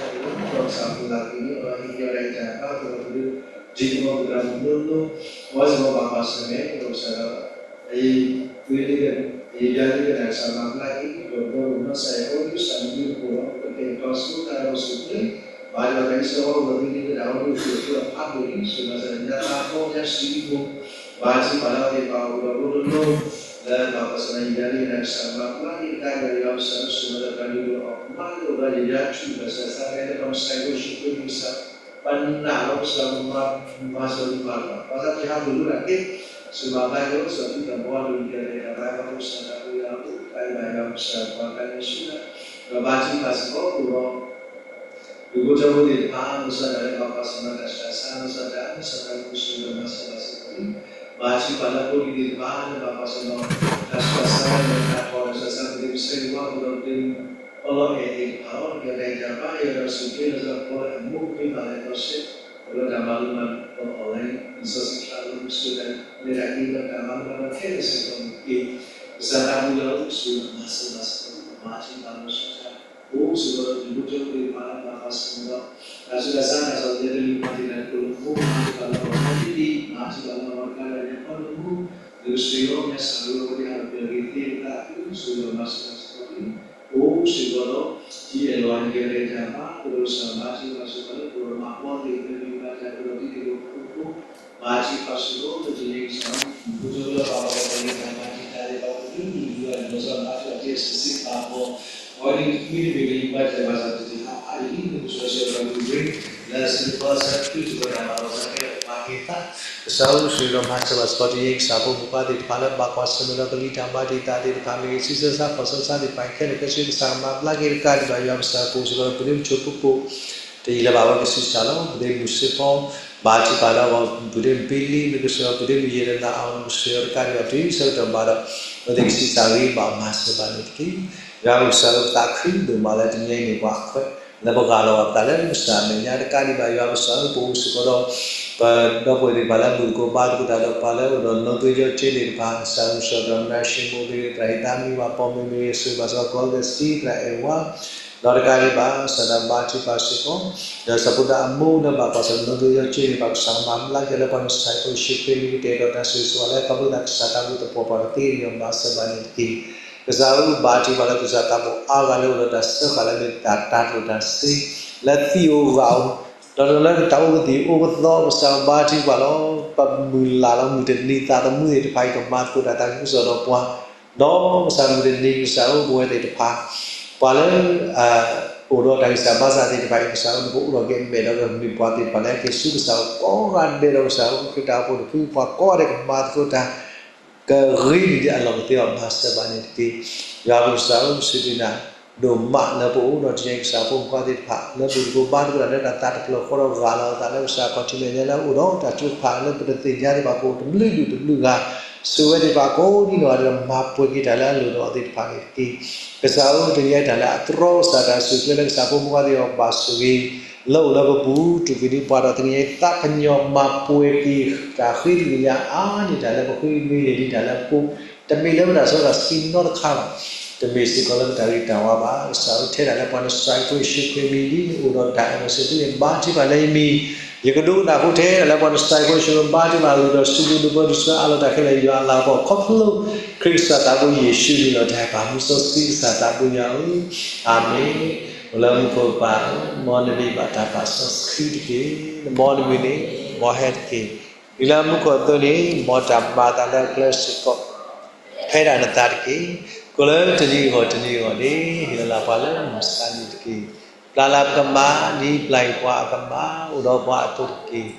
က့ၤန့ၢ်အီၤ ဟ့ၣ်က့ၤအီၤဒၣ်ယတၢ်ဘါကီၢ်ဒီး ဒ်ကမီၤပတၢ်မုၢ်လိလိ အဝဲစ့ၢ်ကီးဘၣ်ကွၢ်ဆၢၣ်မဲာ် ဒီးကစၢ်ဒီး အံၤ ဝံၤလံဒီး ယယၤလၢကနၣ်ကစၢ်မၤဘျါက့ၤ ဒီးဒီးနီၢ်ကစၢ်ယွၤအိၣ်လၢကစၢ်မံၤဒ်အဃိလီၤ. ပကတဲာ်ကတီၤဆိတၢ်ဒီးပစူၢ်က့ၤ ဘၣ်ဒီးတၢ်အံၤစ့ၢ်ကီး ပှၤသ့န့ၣ်ကဒၣ်ဝဲဒၣ် ပှၤဖးဒိၣ်လံ ဆိၣ်ဂ့ၤဘၣ်စၢ် ညါသးဖီ ညါစံးဒ်ဖိ ဘၣ်ထံၣ်ဘၣ်လၢအဝဲသ့ၣ်ပာ်ဖှိၣ်ဒီးအိၣ်တနီၤ လၢဘၣ်ကွၢ်ဆၢၣ်မဲာ်ယၤလၢကနၣ်ကစၢ်မၤဘျါက့ၤတကးဒံးဘၣ် ယွၤပကစၢ်လၢဆိၣ်ဂ့ၤဒီးတၢ်လုၢ်ဒိၣ်အီၣ်မးလၢအိၣ်ဒီး ယယၤထူၣ်ဘၣ်စၢ်သးကဲလၢပှၤမုၢ်ဆါခီ ယ့ၣ်ၡူးခရံာ်မ့ၢ်ကစၢ် ပနာ်လီၤကစၢ်မၤ မၤစၢၤမၤလီၤ ဘၣ်ဆၣ်ပဟးလိာ်လိာ်ဒၣ်က့ၤ စၢၤမၤဘျါက့ၤလီၤ ကစၢ်ဖံးတၢ်ဘီဒိၣ် ယကတဲာ်တၢ်ဘၣ်ပကစၢ်တၢ်ကယၤအိၣ် တၢ်ဘၣ်ယွၤကစၢ်ပှၤကညီဆူၣ်တၢ် ဒီးဘၣ်ထံၣ်ဘၣ်စ့ၢ်ကီးအိၣ်ဒီး ဒူၣ်ဖိထၢဖိသ့ၣ်တဖၣ် မုၢ်ဆါတၢ်လၢဘၣ်ကွၢ်ဆၢၣ်မဲာ်တၢ်ဆူးတၢ်ဆါ မုၢ်ဆါတၢ် မုၢ်ဆါတၢ်မုၢ်ဆူၣ်ဒီးမၤစၢၤဘၣ်စ့ၢ်ကီးလံ ဘၣ်ထံၣ်ဘၣ်လၢဖိလံၤသ့ၣ်တဖၣ် လၢဘၣ်ကွၢ်ဆၢၣ်မဲာ်တၢ်ဆူးတၢ်ဆါ လၢတၢ်ထီၣ်တၢ်ဆူးတၢ်ဆါ ပကတဲပစဲးဝါပူၤဒီးပကတဲ အီလီၤအဲၣ်သ့ၣ်တဖၣ်လီၤ ကယဲၢ်တၢ်အံၤတၢ်ဘၣ် ယွၤဒီးစူၢ်က့ၤလီၤစ့ၢ်ကီးလၢအမိၢ်က့ၤမၤလဲၤဒီးစ့ၢ် ဒီးလၢတၢ်မၤလိမၤဒိးအီၤလၢ လံာ်စီဆှံဖျါလၢမုၢ်ဆ့ၣ်တၢ် လဲၤတၢ်က့ၤဒီးတၢ်မၤလိမၤဒိးခဲလၢာ်စ့ၢ်ကီးန့ၣ်တက့ၢ်. ကစၢ်တၢ်ဘျုးလၢအိၣ်ဆူၣ်လၢမၤစၢၤဘၣ်စ့ၢ်ကီး မၤထံၣ်ဘၣ်လီၤဆီတၢ် အိၣ်စ့ၢ်ကီးဒီးဒူၣ်ဖိထၢဖိသ့ၣ်တဖၣ်လၢဘၣ်ကွၢ်ဆၢၣ်မဲာ်ဒီး တၢ်ဆူးတၢ်ဆါတၢ်ဆီၣ်သနံးတၢ်လုၢ်ပှၤသ့ၣ်တဖၣ်အဃိ မၤထံၣ်ဘၣ်လၢအဝဲသ့ၣ် မၤထံၣ်ဘၣ်လၢအဝဲသ့ၣ်တကးဒီးညါခီလၢမူ နကစၢ်ယွၤမ့ၢ်စၢ်လၢအဝဲသ့ၣ်အလီၢ်ပျၢၤဂ့ၤသ့ၣ်တဖၣ် အိၣ်စ့ၢ်ကီးဒီးမၤစၢၤဘၣ်စ့ၢ်ကီးန့ၣ် အိၣ်စ့ၢ်ကီးဒီး ဒ်အဲၣ်လီၤအီၤန့ၣ်ကဲထီၣ်တၢ်ဘၣ် အိၣ်ဒီးကစၢ်မၤထံၣ်ဘၣ်စ့ၢ်ကီးလၢ ပကမၤဘီသ့ၣ် ပမ့ၢ်ဘၣ်တၢ်ကဒီးဒ်န့ၣ်အဃိ မၤထံၣ်ဘၣ်စ့ၢ်ကီးလၢတနံၤအံၤ ကစၢ် ပူၤဖျဲးလၢပှၤဘၣ်ကီဘၣ်ခဲလၢတၢ်မၤတံာ်တာ်သ့ၣ်တဖၣ်ပူၤဒုးဒုးလီၤ လီၤဆီမၤထံၣ်ဘၣ်တ့ၢ်စံးစ့ၢ်ကီးအီၤ အဝဲန့ၣ်မ့တမ့ၢ်လၢယဘၣ်တၢ်ဘၣ်ဆၣ်တသ့ၣ်ညါအါအံၤ နကစၢ်စ့ၢ်ကီးပူၤရ့ လၢစံးဘီစၢ်ခရံာ်စ့ၢ်ကီးတၢ်မၤလီၤစၢ်ကဲ ပှၤဟ့ၣ်သး ကစၢ်အိၣ်စ့ၢ်ကီးဒီးမၤစၢၤဘၣ်စ့ၢ်ကီးတနံၤအံၤ ကစၢ်ဖိမုၣ်ဖိသ့ၣ်တဖၣ်လၢဘၣ်ကွၢ်ဆၢၣ်မဲာ်ဒီးကလံၤတၢ်မၤတံာ်တာ်သ့ၣ်တဖၣ် မ့ၢ်ဂ့ၤ ဆံးဆၢဆါခီၣ်ဆၢဆါသ့ၣ်တဖၣ်ခဲလၢာ်ခဲဆ့ ကစၢ်ကမၤဘျါက့ၤတကးဒံးဘၣ် ယွၤကစၢ်ပူၤစ့ၢ်ကီးဒီးပူၤဒုးမုၢ်ဆိးပူၤပိာ် တယံာ်လၢၤဘၣ်ဝဲကဆံးစၢ်လီၤ ပူၤဒုးမုၢ်စ့ၢ်ကီး ဘၣ်ထံၣ်ဘၣ်လၢအဂီၢ် ပူၤဒုးမုၢ်ဘံလံ မ့ၢ်ကစၢ်ယွၤ ပူၤဒုးမုၢ်ယဲၢ်တနၤအီၤ မ့ၢ်ကစၢ်ယွၤတကးဒံးဘၣ်တုၤဆၢကတီၢ်ဘၣ်ဒီး ပသ့ၣ်ကဆံးစၢ်ဂ့ၤဘၣ်မၤစၢၤဘၣ်န့ၣ်တက့ၢ်. ယွၤကစၢ်ဧၢ ပသးခုဒိၣ်မးလၢတနံၤအံၤန့ၣ် ပှၤခွဲး လၢပဂၢ်လီၤပသးလၢကစၢ်အမဲာ်ညါတကးဒံးဘၣ် ယွၤကစၢ်ဧၢ ပအိၣ်စ့ၢ်ကီးဒီး ပဒီပုၢ်ဝဲၢ်သ့ၣ်တဖၣ်လၢအမုၢ်တကိးဘါသကိးတၢ်ဒီးပှၤလၢအအိၣ်ဒီးနီၣ်ဂံၢ်ယီၢ်ကၠ့သ့ၣ်တဖၣ် ကစၢ်ဧၢ ကစၢ်ယွၤ သရၣ်မုၣ်ရှ့မိၣ်သ့ၣ် သရၣ်ဟံးသးမံဘၣ်ပိာ်မုၣ်မ့ၢ်ဂ့ၤ ဆိၣ်ဂ့ၤဘၣ်စ့ၢ်ကီးကီၢ်ကစံ သရၣ်အဲၣ်ဝါ ဒီးတကးဒံးဘၣ် ကစၢ်တၢ်ဘၣ်ထံၣ်ဘၣ်စ့ၢ်ကီး ဒီးစီၤဖိသၣ်အမိၢ်လၢဘၣ်ကွၢ်ဆၢၣ်နီၣ်ဂံၢ်ယီၢ်ကၠ့န့ၣ် ဘၣ်ကစၢ်မၤဘျါက့ၤလၢပှၤမုၢ်ဆါခီ ယ့ၣ်ၡူးခရံာ်အမံၤ ကတဲာ်ကတီၤတၢ်ဆိၣ်ဂ့ၤဆိၣ်ဝါလၢ ခီဖျိသးကစၢ်တၢ်ဘျုးသပှၢ်ပှၢ်တသ့န့ၣ် မၤစၢၤဘၣ်န့ၣ်တက့ၢ်. ကစၢ်ဧၢ ဘၣ်ထံၣ်ဘၣ်လၢကစၢ်သးဘိၣ်အါဂၤလၢအိၣ်ဒီးတၢ်စၢဃာ်လၢမ့ၢ်တၢ်တၤကျိၣ်တၤစ့ လၢသံဧိၤဂာ်ဧိၤ ဒီးလၢတၢ်အိၣ်ကသံၣ်အိၣ်ကသီ ကစၢ်ဘၣ်ထံၣ်ဘၣ်လီၤ ပမုၢ်လၢ်လီၤ မုၢ်တနံၤသးသမူသ့ၣ်တဖၣ်အံၤ ကမၤသကိးတၢ်သးခုကစီၣ်ဒီးပှၤ ဒီးကစၢ်မုၢ်တနံၤကစၢ်ဧၢ ပဝဲသ့ၣ်တဖၣ် ပှၤလၢ အိၣ်ဒီးတၢ်ဂံၢ်စၢ်ဘါစၢ်သ့ၣ်တဖၣ်အံၤ ကစၢ်ဧၢ နကအိၣ်ဒီးက့ၤမဲာ်ဒီးကမ့ၢ်ပှၤသ့ၣ်တဖၣ်လၢက့ၤဆူကစၢ်ဧၢ ကိးဂၤဒဲးဒီးကစၢ်ဧၢ ခရံာ်တၢ်အိၣ်ဖှိၣ်တဖု ပှၤကိးဂၤဒဲးကမၤသကိးတၢ် ကဂ့ၤန့ၢ်ဒံးအလီၢ်ကသ့အီၤ မၤစၢၤဘၣ်န့ၣ်တက့ၢ်. ယွၤပကစၢ်ဧၢ ပစံးဘျုးနၤ ဒိၣ်မးလၢပအိၣ်ဒီးတနံၤအံၤ ကစၢ်ဖိမုၣ်ဖိသ့ၣ်တဖၣ် လၢဘူၣ်တကိးဘါတကိးတၢ်လၢတၢ်သးတဖျၢၣ်ဃီဒီး ဂာ်လီၤအသးလၢကစၢ်ခီၣ်ထံးမဲာ်ညါလၢအအိၣ်ဒီးတၢ်ထုကဖၣ်လၢပတသ့ၣ်ညါသ့ၣ်တဖၣ်အဃိ တဘျုးဒူၣ်တဘျုးဂၤ ဆိၣ်ဂ့ၤဝဲသ့ၣ်တဖၣ်ကိးဒ်နီၢ်ဂၤဒဲးဒီး မၤပှဲၤက့ၤတၢ်လၢအလိၣ်ဒီးအီၤသ့ၣ်တဖၣ်န့ၣ်တက့ၢ်. ကစၢ်ဧၢ တနံၤအံၤတၢ်လၢအတြီကစၢ်တၢ်စူၢ်ကျဲၤလၢ ကစၢ်ဖိမုၣ်ဖိသ့ၣ်တဖၣ်ဘၣ်ဆိၣ်ဂ့ၤ လၢအိၣ်လၢပပူၤ တူၢ်ကံၤဒံးပှၤဒီး တနံၤအံၤ သးကညီၤမၤပှဲၤက့ၤ တၢ်ဃ့ကညးအါန့ၢ်တၢ်လၢပဃ့မ့ၢ်န့ၢ်ဒံးတၢ်လၢပကိး တမ့ၢ်လၢပတၢ်စီတၢ်ဆှံနီတခါဘၣ်, တမ့ၢ်စ့ၢ်ကီးလၢပတၢ်ဂံၢ်တၢ်ဘါဘၣ်. ကစၢ်ဧၢ ထဲဒၣ်လၢပှၤနစၢ်ယ့ၣ်ၡူးခရံာ်အမံၤ ဒ်နအိၣ်ဒီးတၢ်အဲၣ်ဒိးစံးသုန့ၣ် ဘါထုကဖၣ်လၢယမံၤ ယကဒိကနၣ်ဃိထဲဒၣ်လၢ ပှၤနစၢ်ယ့ၣ်ၡူးခရံာ်ဘါထုကဖၣ်အဂ့ၢ်ဒီး စံးဘျုးဒုးပၢဒုးဆၢအါလီၤတၢ်ခဲလၢာ် ယွၤအလၤကပီၤ ခီဖျိ ခရံာ်ကစၢ်သးဘိယ့ၣ်ၡူးန့ၣ်လီၤ. တၢ်ပာ်မူစီဆှံကစၢ်သးဘိယွၤဧၢ, အၤမ့ၣ်. အိၣ်လၢမူခိၣ်ပၢ်ဧၢ, မ်နမံၤဘၣ်တၢ်ပာ်စီဆှံတက့ၢ်. မ်နမုၢ်နံၤန့ၣ် မ်ဟဲတက့ၢ်. တုၤလၢမူခိၣ်အသိးန့ၣ် မ်တၢ်မၤအသးလၢအကျဲစ့ၢ်ကီး ဖဲဒၣ်နသးတက့ၢ်. ကိးလၢတနံၤအဂီၢ်တနံၤအဂီၢ်န့ၣ် ဟ့ၣ်လီၤလၢပှၤလၢမုၢ်မဆါတနံၤတက့ၢ်. ပျၢ်လၢပကမၣ် ဒ်ပျၢ်အံၤပှၤအကမၣ် အိၣ်ဒီးပှၤအသိးတက့ၢ်.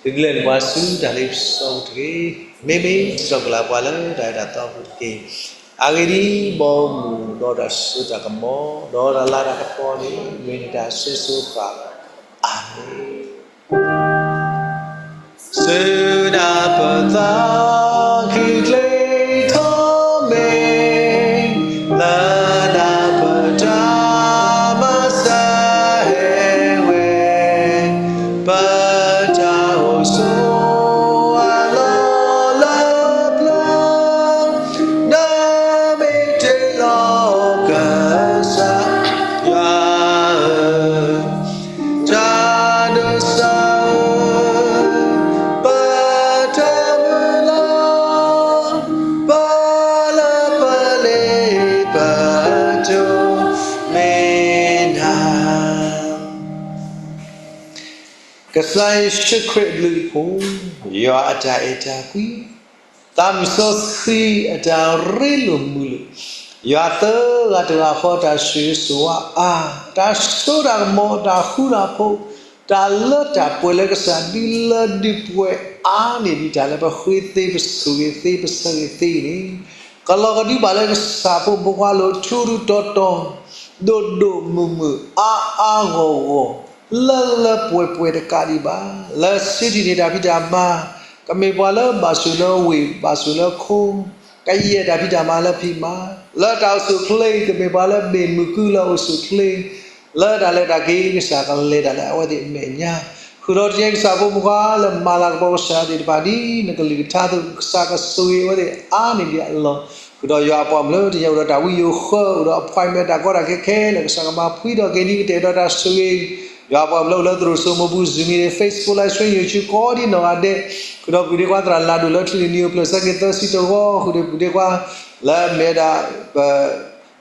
ကကျဲၢ်နပှၤဆူတၢ်လ့ပစီပူၤတက့ၢ်. မ့မ့ၢ်တၢ်တီကလၤပှၤလၢတၢ်အဲၣ်တၢ်သီပူၤတက့ၢ်. အဂ့ၢ်ဒ်အံၤ, မ်အမူဒီးတၢ်စိတၢ်ကမီၤ ဒီးတၢ်လၤတၢ်ကပီၤန့ၣ် မ့ၢ်နတၢ်ဆိၣ်ဂ့ၤဆိၣ်ဝါ, အၤမ့ၣ်. စူၢ်ဒၣ်ပသးခုကျ့ထီၣ်မ့ၢ် လၢဒၣ်ပတၢ်မၤစၢၤဟဲဝဲ, ပတၢ်အိၣ်ဆိးအလီၢ်လၢပျၢၤ, နမ့ၢ်တ့လီၤကစၢ်ယွၤဧၢ တၢ်ဒိးစၢ်ဧၢ, ပတၢ်မုၢ်လၢ် ကစၢ်ယ့ၣ်ၡူးခရံာ်အဘျုးအဖှိၣ်, ယွၤအတၢ်အဲၣ်တၢ်ကွံ, သးစီဆှံအတၢ်ရ့လိာ်မုာ်လိာ်, ယွၤသၢဂၤတဂၤဃီတၢ်ဆိၣ်ဂ့ၤဆိၣ်ဝါအါ, တၢ်စိတၢ်ကမီၤ တၢ်ဃူတၢ်ဖိး, တၢ်လၢတၢ်ပှဲၤလၢကစၢ်ဒုးလၢဒုးပှဲၤအါန့ၢ်ဒံးတၢ်လၢပဃ့သ့ ပဆိၣ်ဂ့ၤသ့ ပဆၢဂ့ၤသ့န့ၣ်, ကလီၤကဒုဘၣ်လၢကစၢ်ဖိမုၣ်ဖိခွါလိၤ ထူထူတီတီ, ဒိၣ်ဒိၣ်မုၢ်မုၢ် အါအါဂီၢ်ဂီၢ်, လၢလၢပှဲၤပှဲၤတကးဒံးဘၣ်, လၢစ့တံၣ်န့ၣ်တၢ်ဖံးတၢ်မၤ, ကမ့ၢ်ပှၤလၢဘၣ်ဆိၣ်လၢဝ့ၢ် ဘၣ်ဆိၣ်လၢခိ, ကယဲၢ်တၢ်ဖံးတၢ်မၤလၢဖံးမၤ, လၢတၢ်အိၣ်ဆူၣ်အိၣ်ချ့ ကမ့ၢ်ပှၤလၢဘ့ၣ်မုၢ်ကုလၢအိၣ်ဆူၣ်အိၣ်ချ့ လၢတၢ်လဲၤတၢ်က့ၤ ကစၢ်ကလဲၤတၢ်လၢအဝဲသ့ၣ်အမဲာ်ညါ, ဃုာ်ဒီးတနံၤအံၤ ကစၢ်ဖိမုၣ်ဖိခွါလၢမၤလၤကပီၤကစၢ်သ့ၣ်တဖၣ် ဒ်နကလုၢ်ကထါအသိး ကစၢ်ကဆိၣ်ဂ့ၤအဝဲသ့ၣ်အါန့ၢ်ဒံးအလီၢ်, ဃုာ်ဒီးယွၤအပှၤကလုာ်တနံၤအံၤ အိၣ်ဒီးတၢ်ဝံယိၤဃၢ အိၣ်ဒီး appointment တၢ်ကီတၢ်ခဲခဲလၢာ် ကစၢ်ကမၤဖှံဒီးက့ၤဒ်ကတဲာ်ဒီးတၢ်ဆိၣ်ဂ့ၤ, ယွၤအပှၤကလုာ်အိၣ်လၢသရိာ်စိမိၤပူၤ Zoom meeting, Facebook live stream, YouTube ကိးဒ်နီၢ်ဂၤဒဲး, ဃုာ်ဒီးပုၢ်ဒ့ခွါသရၣ်လၤဒိၣ်လၢချံၣ်လၢနံၤအိၣ်ဖျဲၣ်ဆၢက့ၤသၢဆံတဂီၤ, ဃုာ်ဒီးပုၢ်ဒ့ခွါ လၢမ့ၢ်ဝဲဒၣ် ပ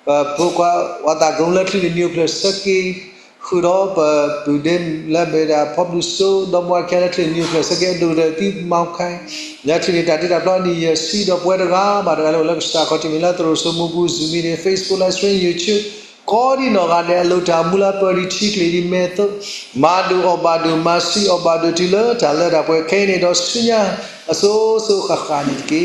ပဖိခွါ ဝၤသးကရူၢ်လၢချံၣ်လၢနံၤအိၣ်ဖျဲၣ်ဆၢက့ၤ, ဃုာ်ဒီးပပုၢ်ဒ့လၢမ့ၢ်ဝဲဒၣ်ဖီဘျူးစိ ဒီမါဝၤခဲလၢချံၣ်လၢနံၤအိၣ်ဖျဲၣ်ဆၢက့ၤ အဒိၣ်ကတၢၢ်သံမါခါ, လၢချံၣ်န့ၣ်တၢ်တ့တၢ်ဖျီနံၤယဲၢ်ဆံဒီးပဝဲတဂၤဘၣ်တဂၤလၢအိၣ်လၢကစၢ်ခီၣ်ထံးမ့ၢ်လၢသရိာ်စိမိၤပူၤ Zoom meeting, Facebook live stream, YouTube ကိးဒ်နီၢ်ဂၤဒဲး အလိၣ်တၢ်မူလၢပၢၢ်ဒံးထံချ့ဒံးမဲာ်သိး, မၤဒိၣ်အီၣ်ဘၣ်ဒိၣ်မၤဆံးအီၣ်ဘၣ်ဒိၣ်တုၤလၢတၢ်လၢတၢ်ပှဲၤခဲအံၤန့ၣ်ဒီးဆူညါ အစိၤစိၤဃၣ်ဃၣ်န့ၣ်တက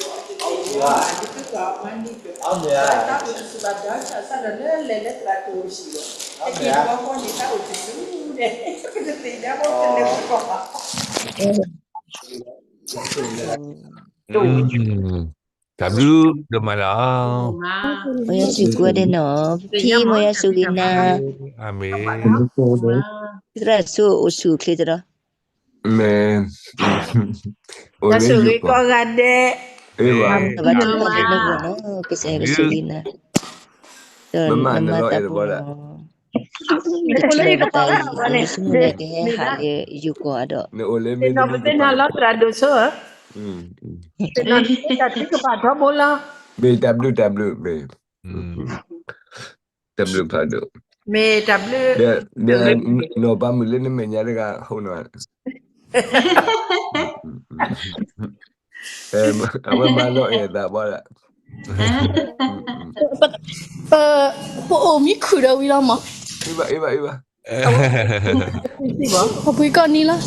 ့ၢ်. အၤမ့ၣ်. အၤမ့ၣ်, အၤမ့ၣ်, အၤမ့ၣ်. ကစၢ်ဟ့ၣ်ပှၤမုၢ်နံၤသီတနံၤ Happy New Day. Happy New Day to you all. တၢ်ဘျုး တၢ်ဘျုးဒိၣ်မးလီၤ. မ်ယွၤဆိၣ်ဂ့ၤနၤ, ဖံ မ်ယွၤဆိၣ်ဂ့ၤနၤ, အၤမ့ၣ်, သရၣ်စိအိၣ်ဆူၣ်အိၣ်ချ့တရီ, မ့ၢ်, ယွၤဆိၣ်ဂ့ၤကိးဂၤဒဲး, ဘၣ်တၢ်ဘၣ်တၢ်လၢနဂီၢ်နီၤ, ကစၢ်ယွၤကဆိၣ်ဂ့ၤနၤ, ဒီးနမၤတၢ်အိၣ်ဒီးပှၤလၢ အိၣ်လၢယကပၤဝဲ ယဆိကမိၣ်လၢကဟဲဟးလၢယိၤကီၢ်အဒီး ပသ့ၣ်နီၣ်လီၤသရၣ်ဒိၣ်စိဧၢ, ပသ့ၣ်နီၣ်တၢ်သံကပာ်ထီဘိလီၤ, မ့ၢ်တၢ်ဘျုးတၢ်ဘျုး, မ့ၢ်တၢ်ဘျုးဖးဒိၣ်, မ့ၢ်တၢ်ဘျုး, ဒီးနီၢ်ပၤမုၣ်လၢနမဲာ်ညါတဂၤ ဟိနီၤ အဝဲမၤလီၤအဲၣ်သးဘၣ်ဒၣ်, ပအိၣ်မံခုၣ်ဒီးဝံၤလီၤမး, အဘှံးကီၢ်နံၤလီၤ,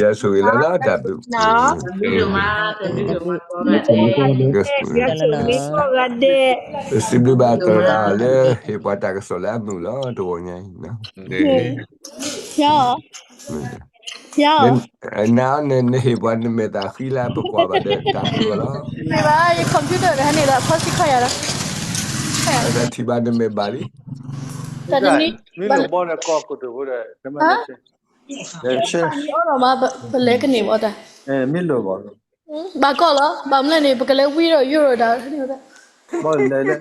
ယဆိၣ်ဂ့ၤလီၤလၢတၢ်ဘျုး, ယဆိၣ်ဂ့ၤကိးဂၤဒဲး, စံးဘျုးဘၣ်သရၣ်လၢဟ့ၣ်ပှၤတၢ်ကစီၣ်လၢအမုာ်လီၤ တဂီၤညါအံၤ, နၤ နဟ့ၣ်ပှၤနမဲာ်သၣ်ဃံလၢပကွၢ်ဘၣ်ဒီးတၢ်မုာ်လီၤ, မ့ၢ်ဘၣ် ယ computer ဒီးဟဲန့ၣ်ဒီး ဖီစံခီယၤလီၤ, ထံၣ်ဘၣ်နမဲာ်ဘၣ်လံ, တၢ်တနံၤ, မ့ၢ်လိၣ်ဘီန့ၣ်ကီၢ်ကတိၤဖိဒီး, မ့ၢ်လိၣ်ဘီ, ပလဲၤကန့ၢ်ဘၣ်တၢ်, မ့ၢ်လိၣ်ဘီ ဘၣ်ကီၢ်လီၤ, ဘၣ်မနုၤလဲၣ်န့ၣ် ပကလဲၤဝံဒီးယိၣ်ဒီးတၢ်န့ၣ်ဝဲဒၣ်, ဘၣ်လဲၤ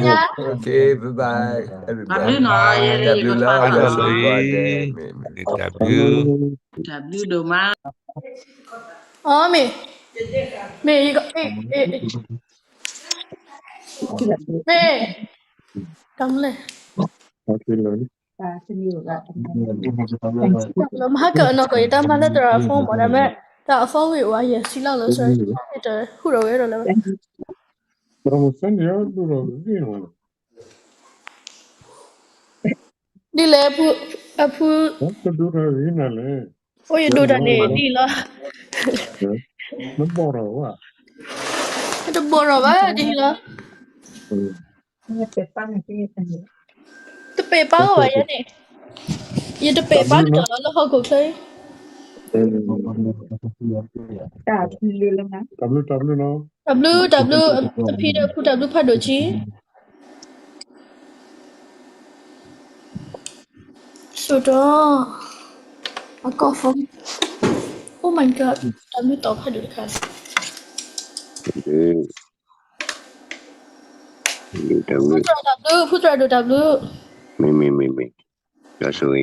ညါ, တၢ်ဘျုးနီၤ, တၢ်ဘျုးလီၤ, တၢ်ဘျုး, တၢ်ဘျုးဒိၣ်မး, အီ မ့ၢ်, မ့ၢ်, မ့ၢ်, တၢ်မနုၤလဲၣ် မဟါကၢအနီၢ်ကီၢ် ယတၢ်မၤလၢသရၣ်အ phone မ့ၢ်ဒၣ်မ့ၢ် တၢ်အ phone ဝံၤအိၣ် ယဲၢ်ဆံလီၤလၢ sorry တဟူးထီၣ်ဝဲဒီးလၢၤဘၣ်, ဒ်လဲၣ်, အဖု, အိၣ်ယဒိၣ်တၢ်န့ၣ်ဒ်လီၤ, တဘီၣ်ထီၣ်ဘၣ်ဒ်လီၤ, တပဲာ်ပာ်အီၤဘၣ်ယဲန့ၣ်, ယတပဲာ်ပာ်ကတၢၢ်လီၤလၢဟီၣ်ခိၣ်ချၢအံၤ, တၢ်ဘျုး, တၢ်ဘျုး, တၢ်ဖံးဒီးဖုတၢ်ဘျုးဖးဒိၣ်က့ၤ စိၢ်ဒီး, အကီၢ် phone, oh my god, တၢ်မ့ၢ်တီဖးဒိၣ်တခါ, ဖုသရၣ်ဒိၣ်တၢ်ဘျုး, ဖုသရၣ်ဒိၣ်တၢ်ဘျုး, မ့မ့မ့မ့, ယွၤဆိၣ်ဂ့ၤ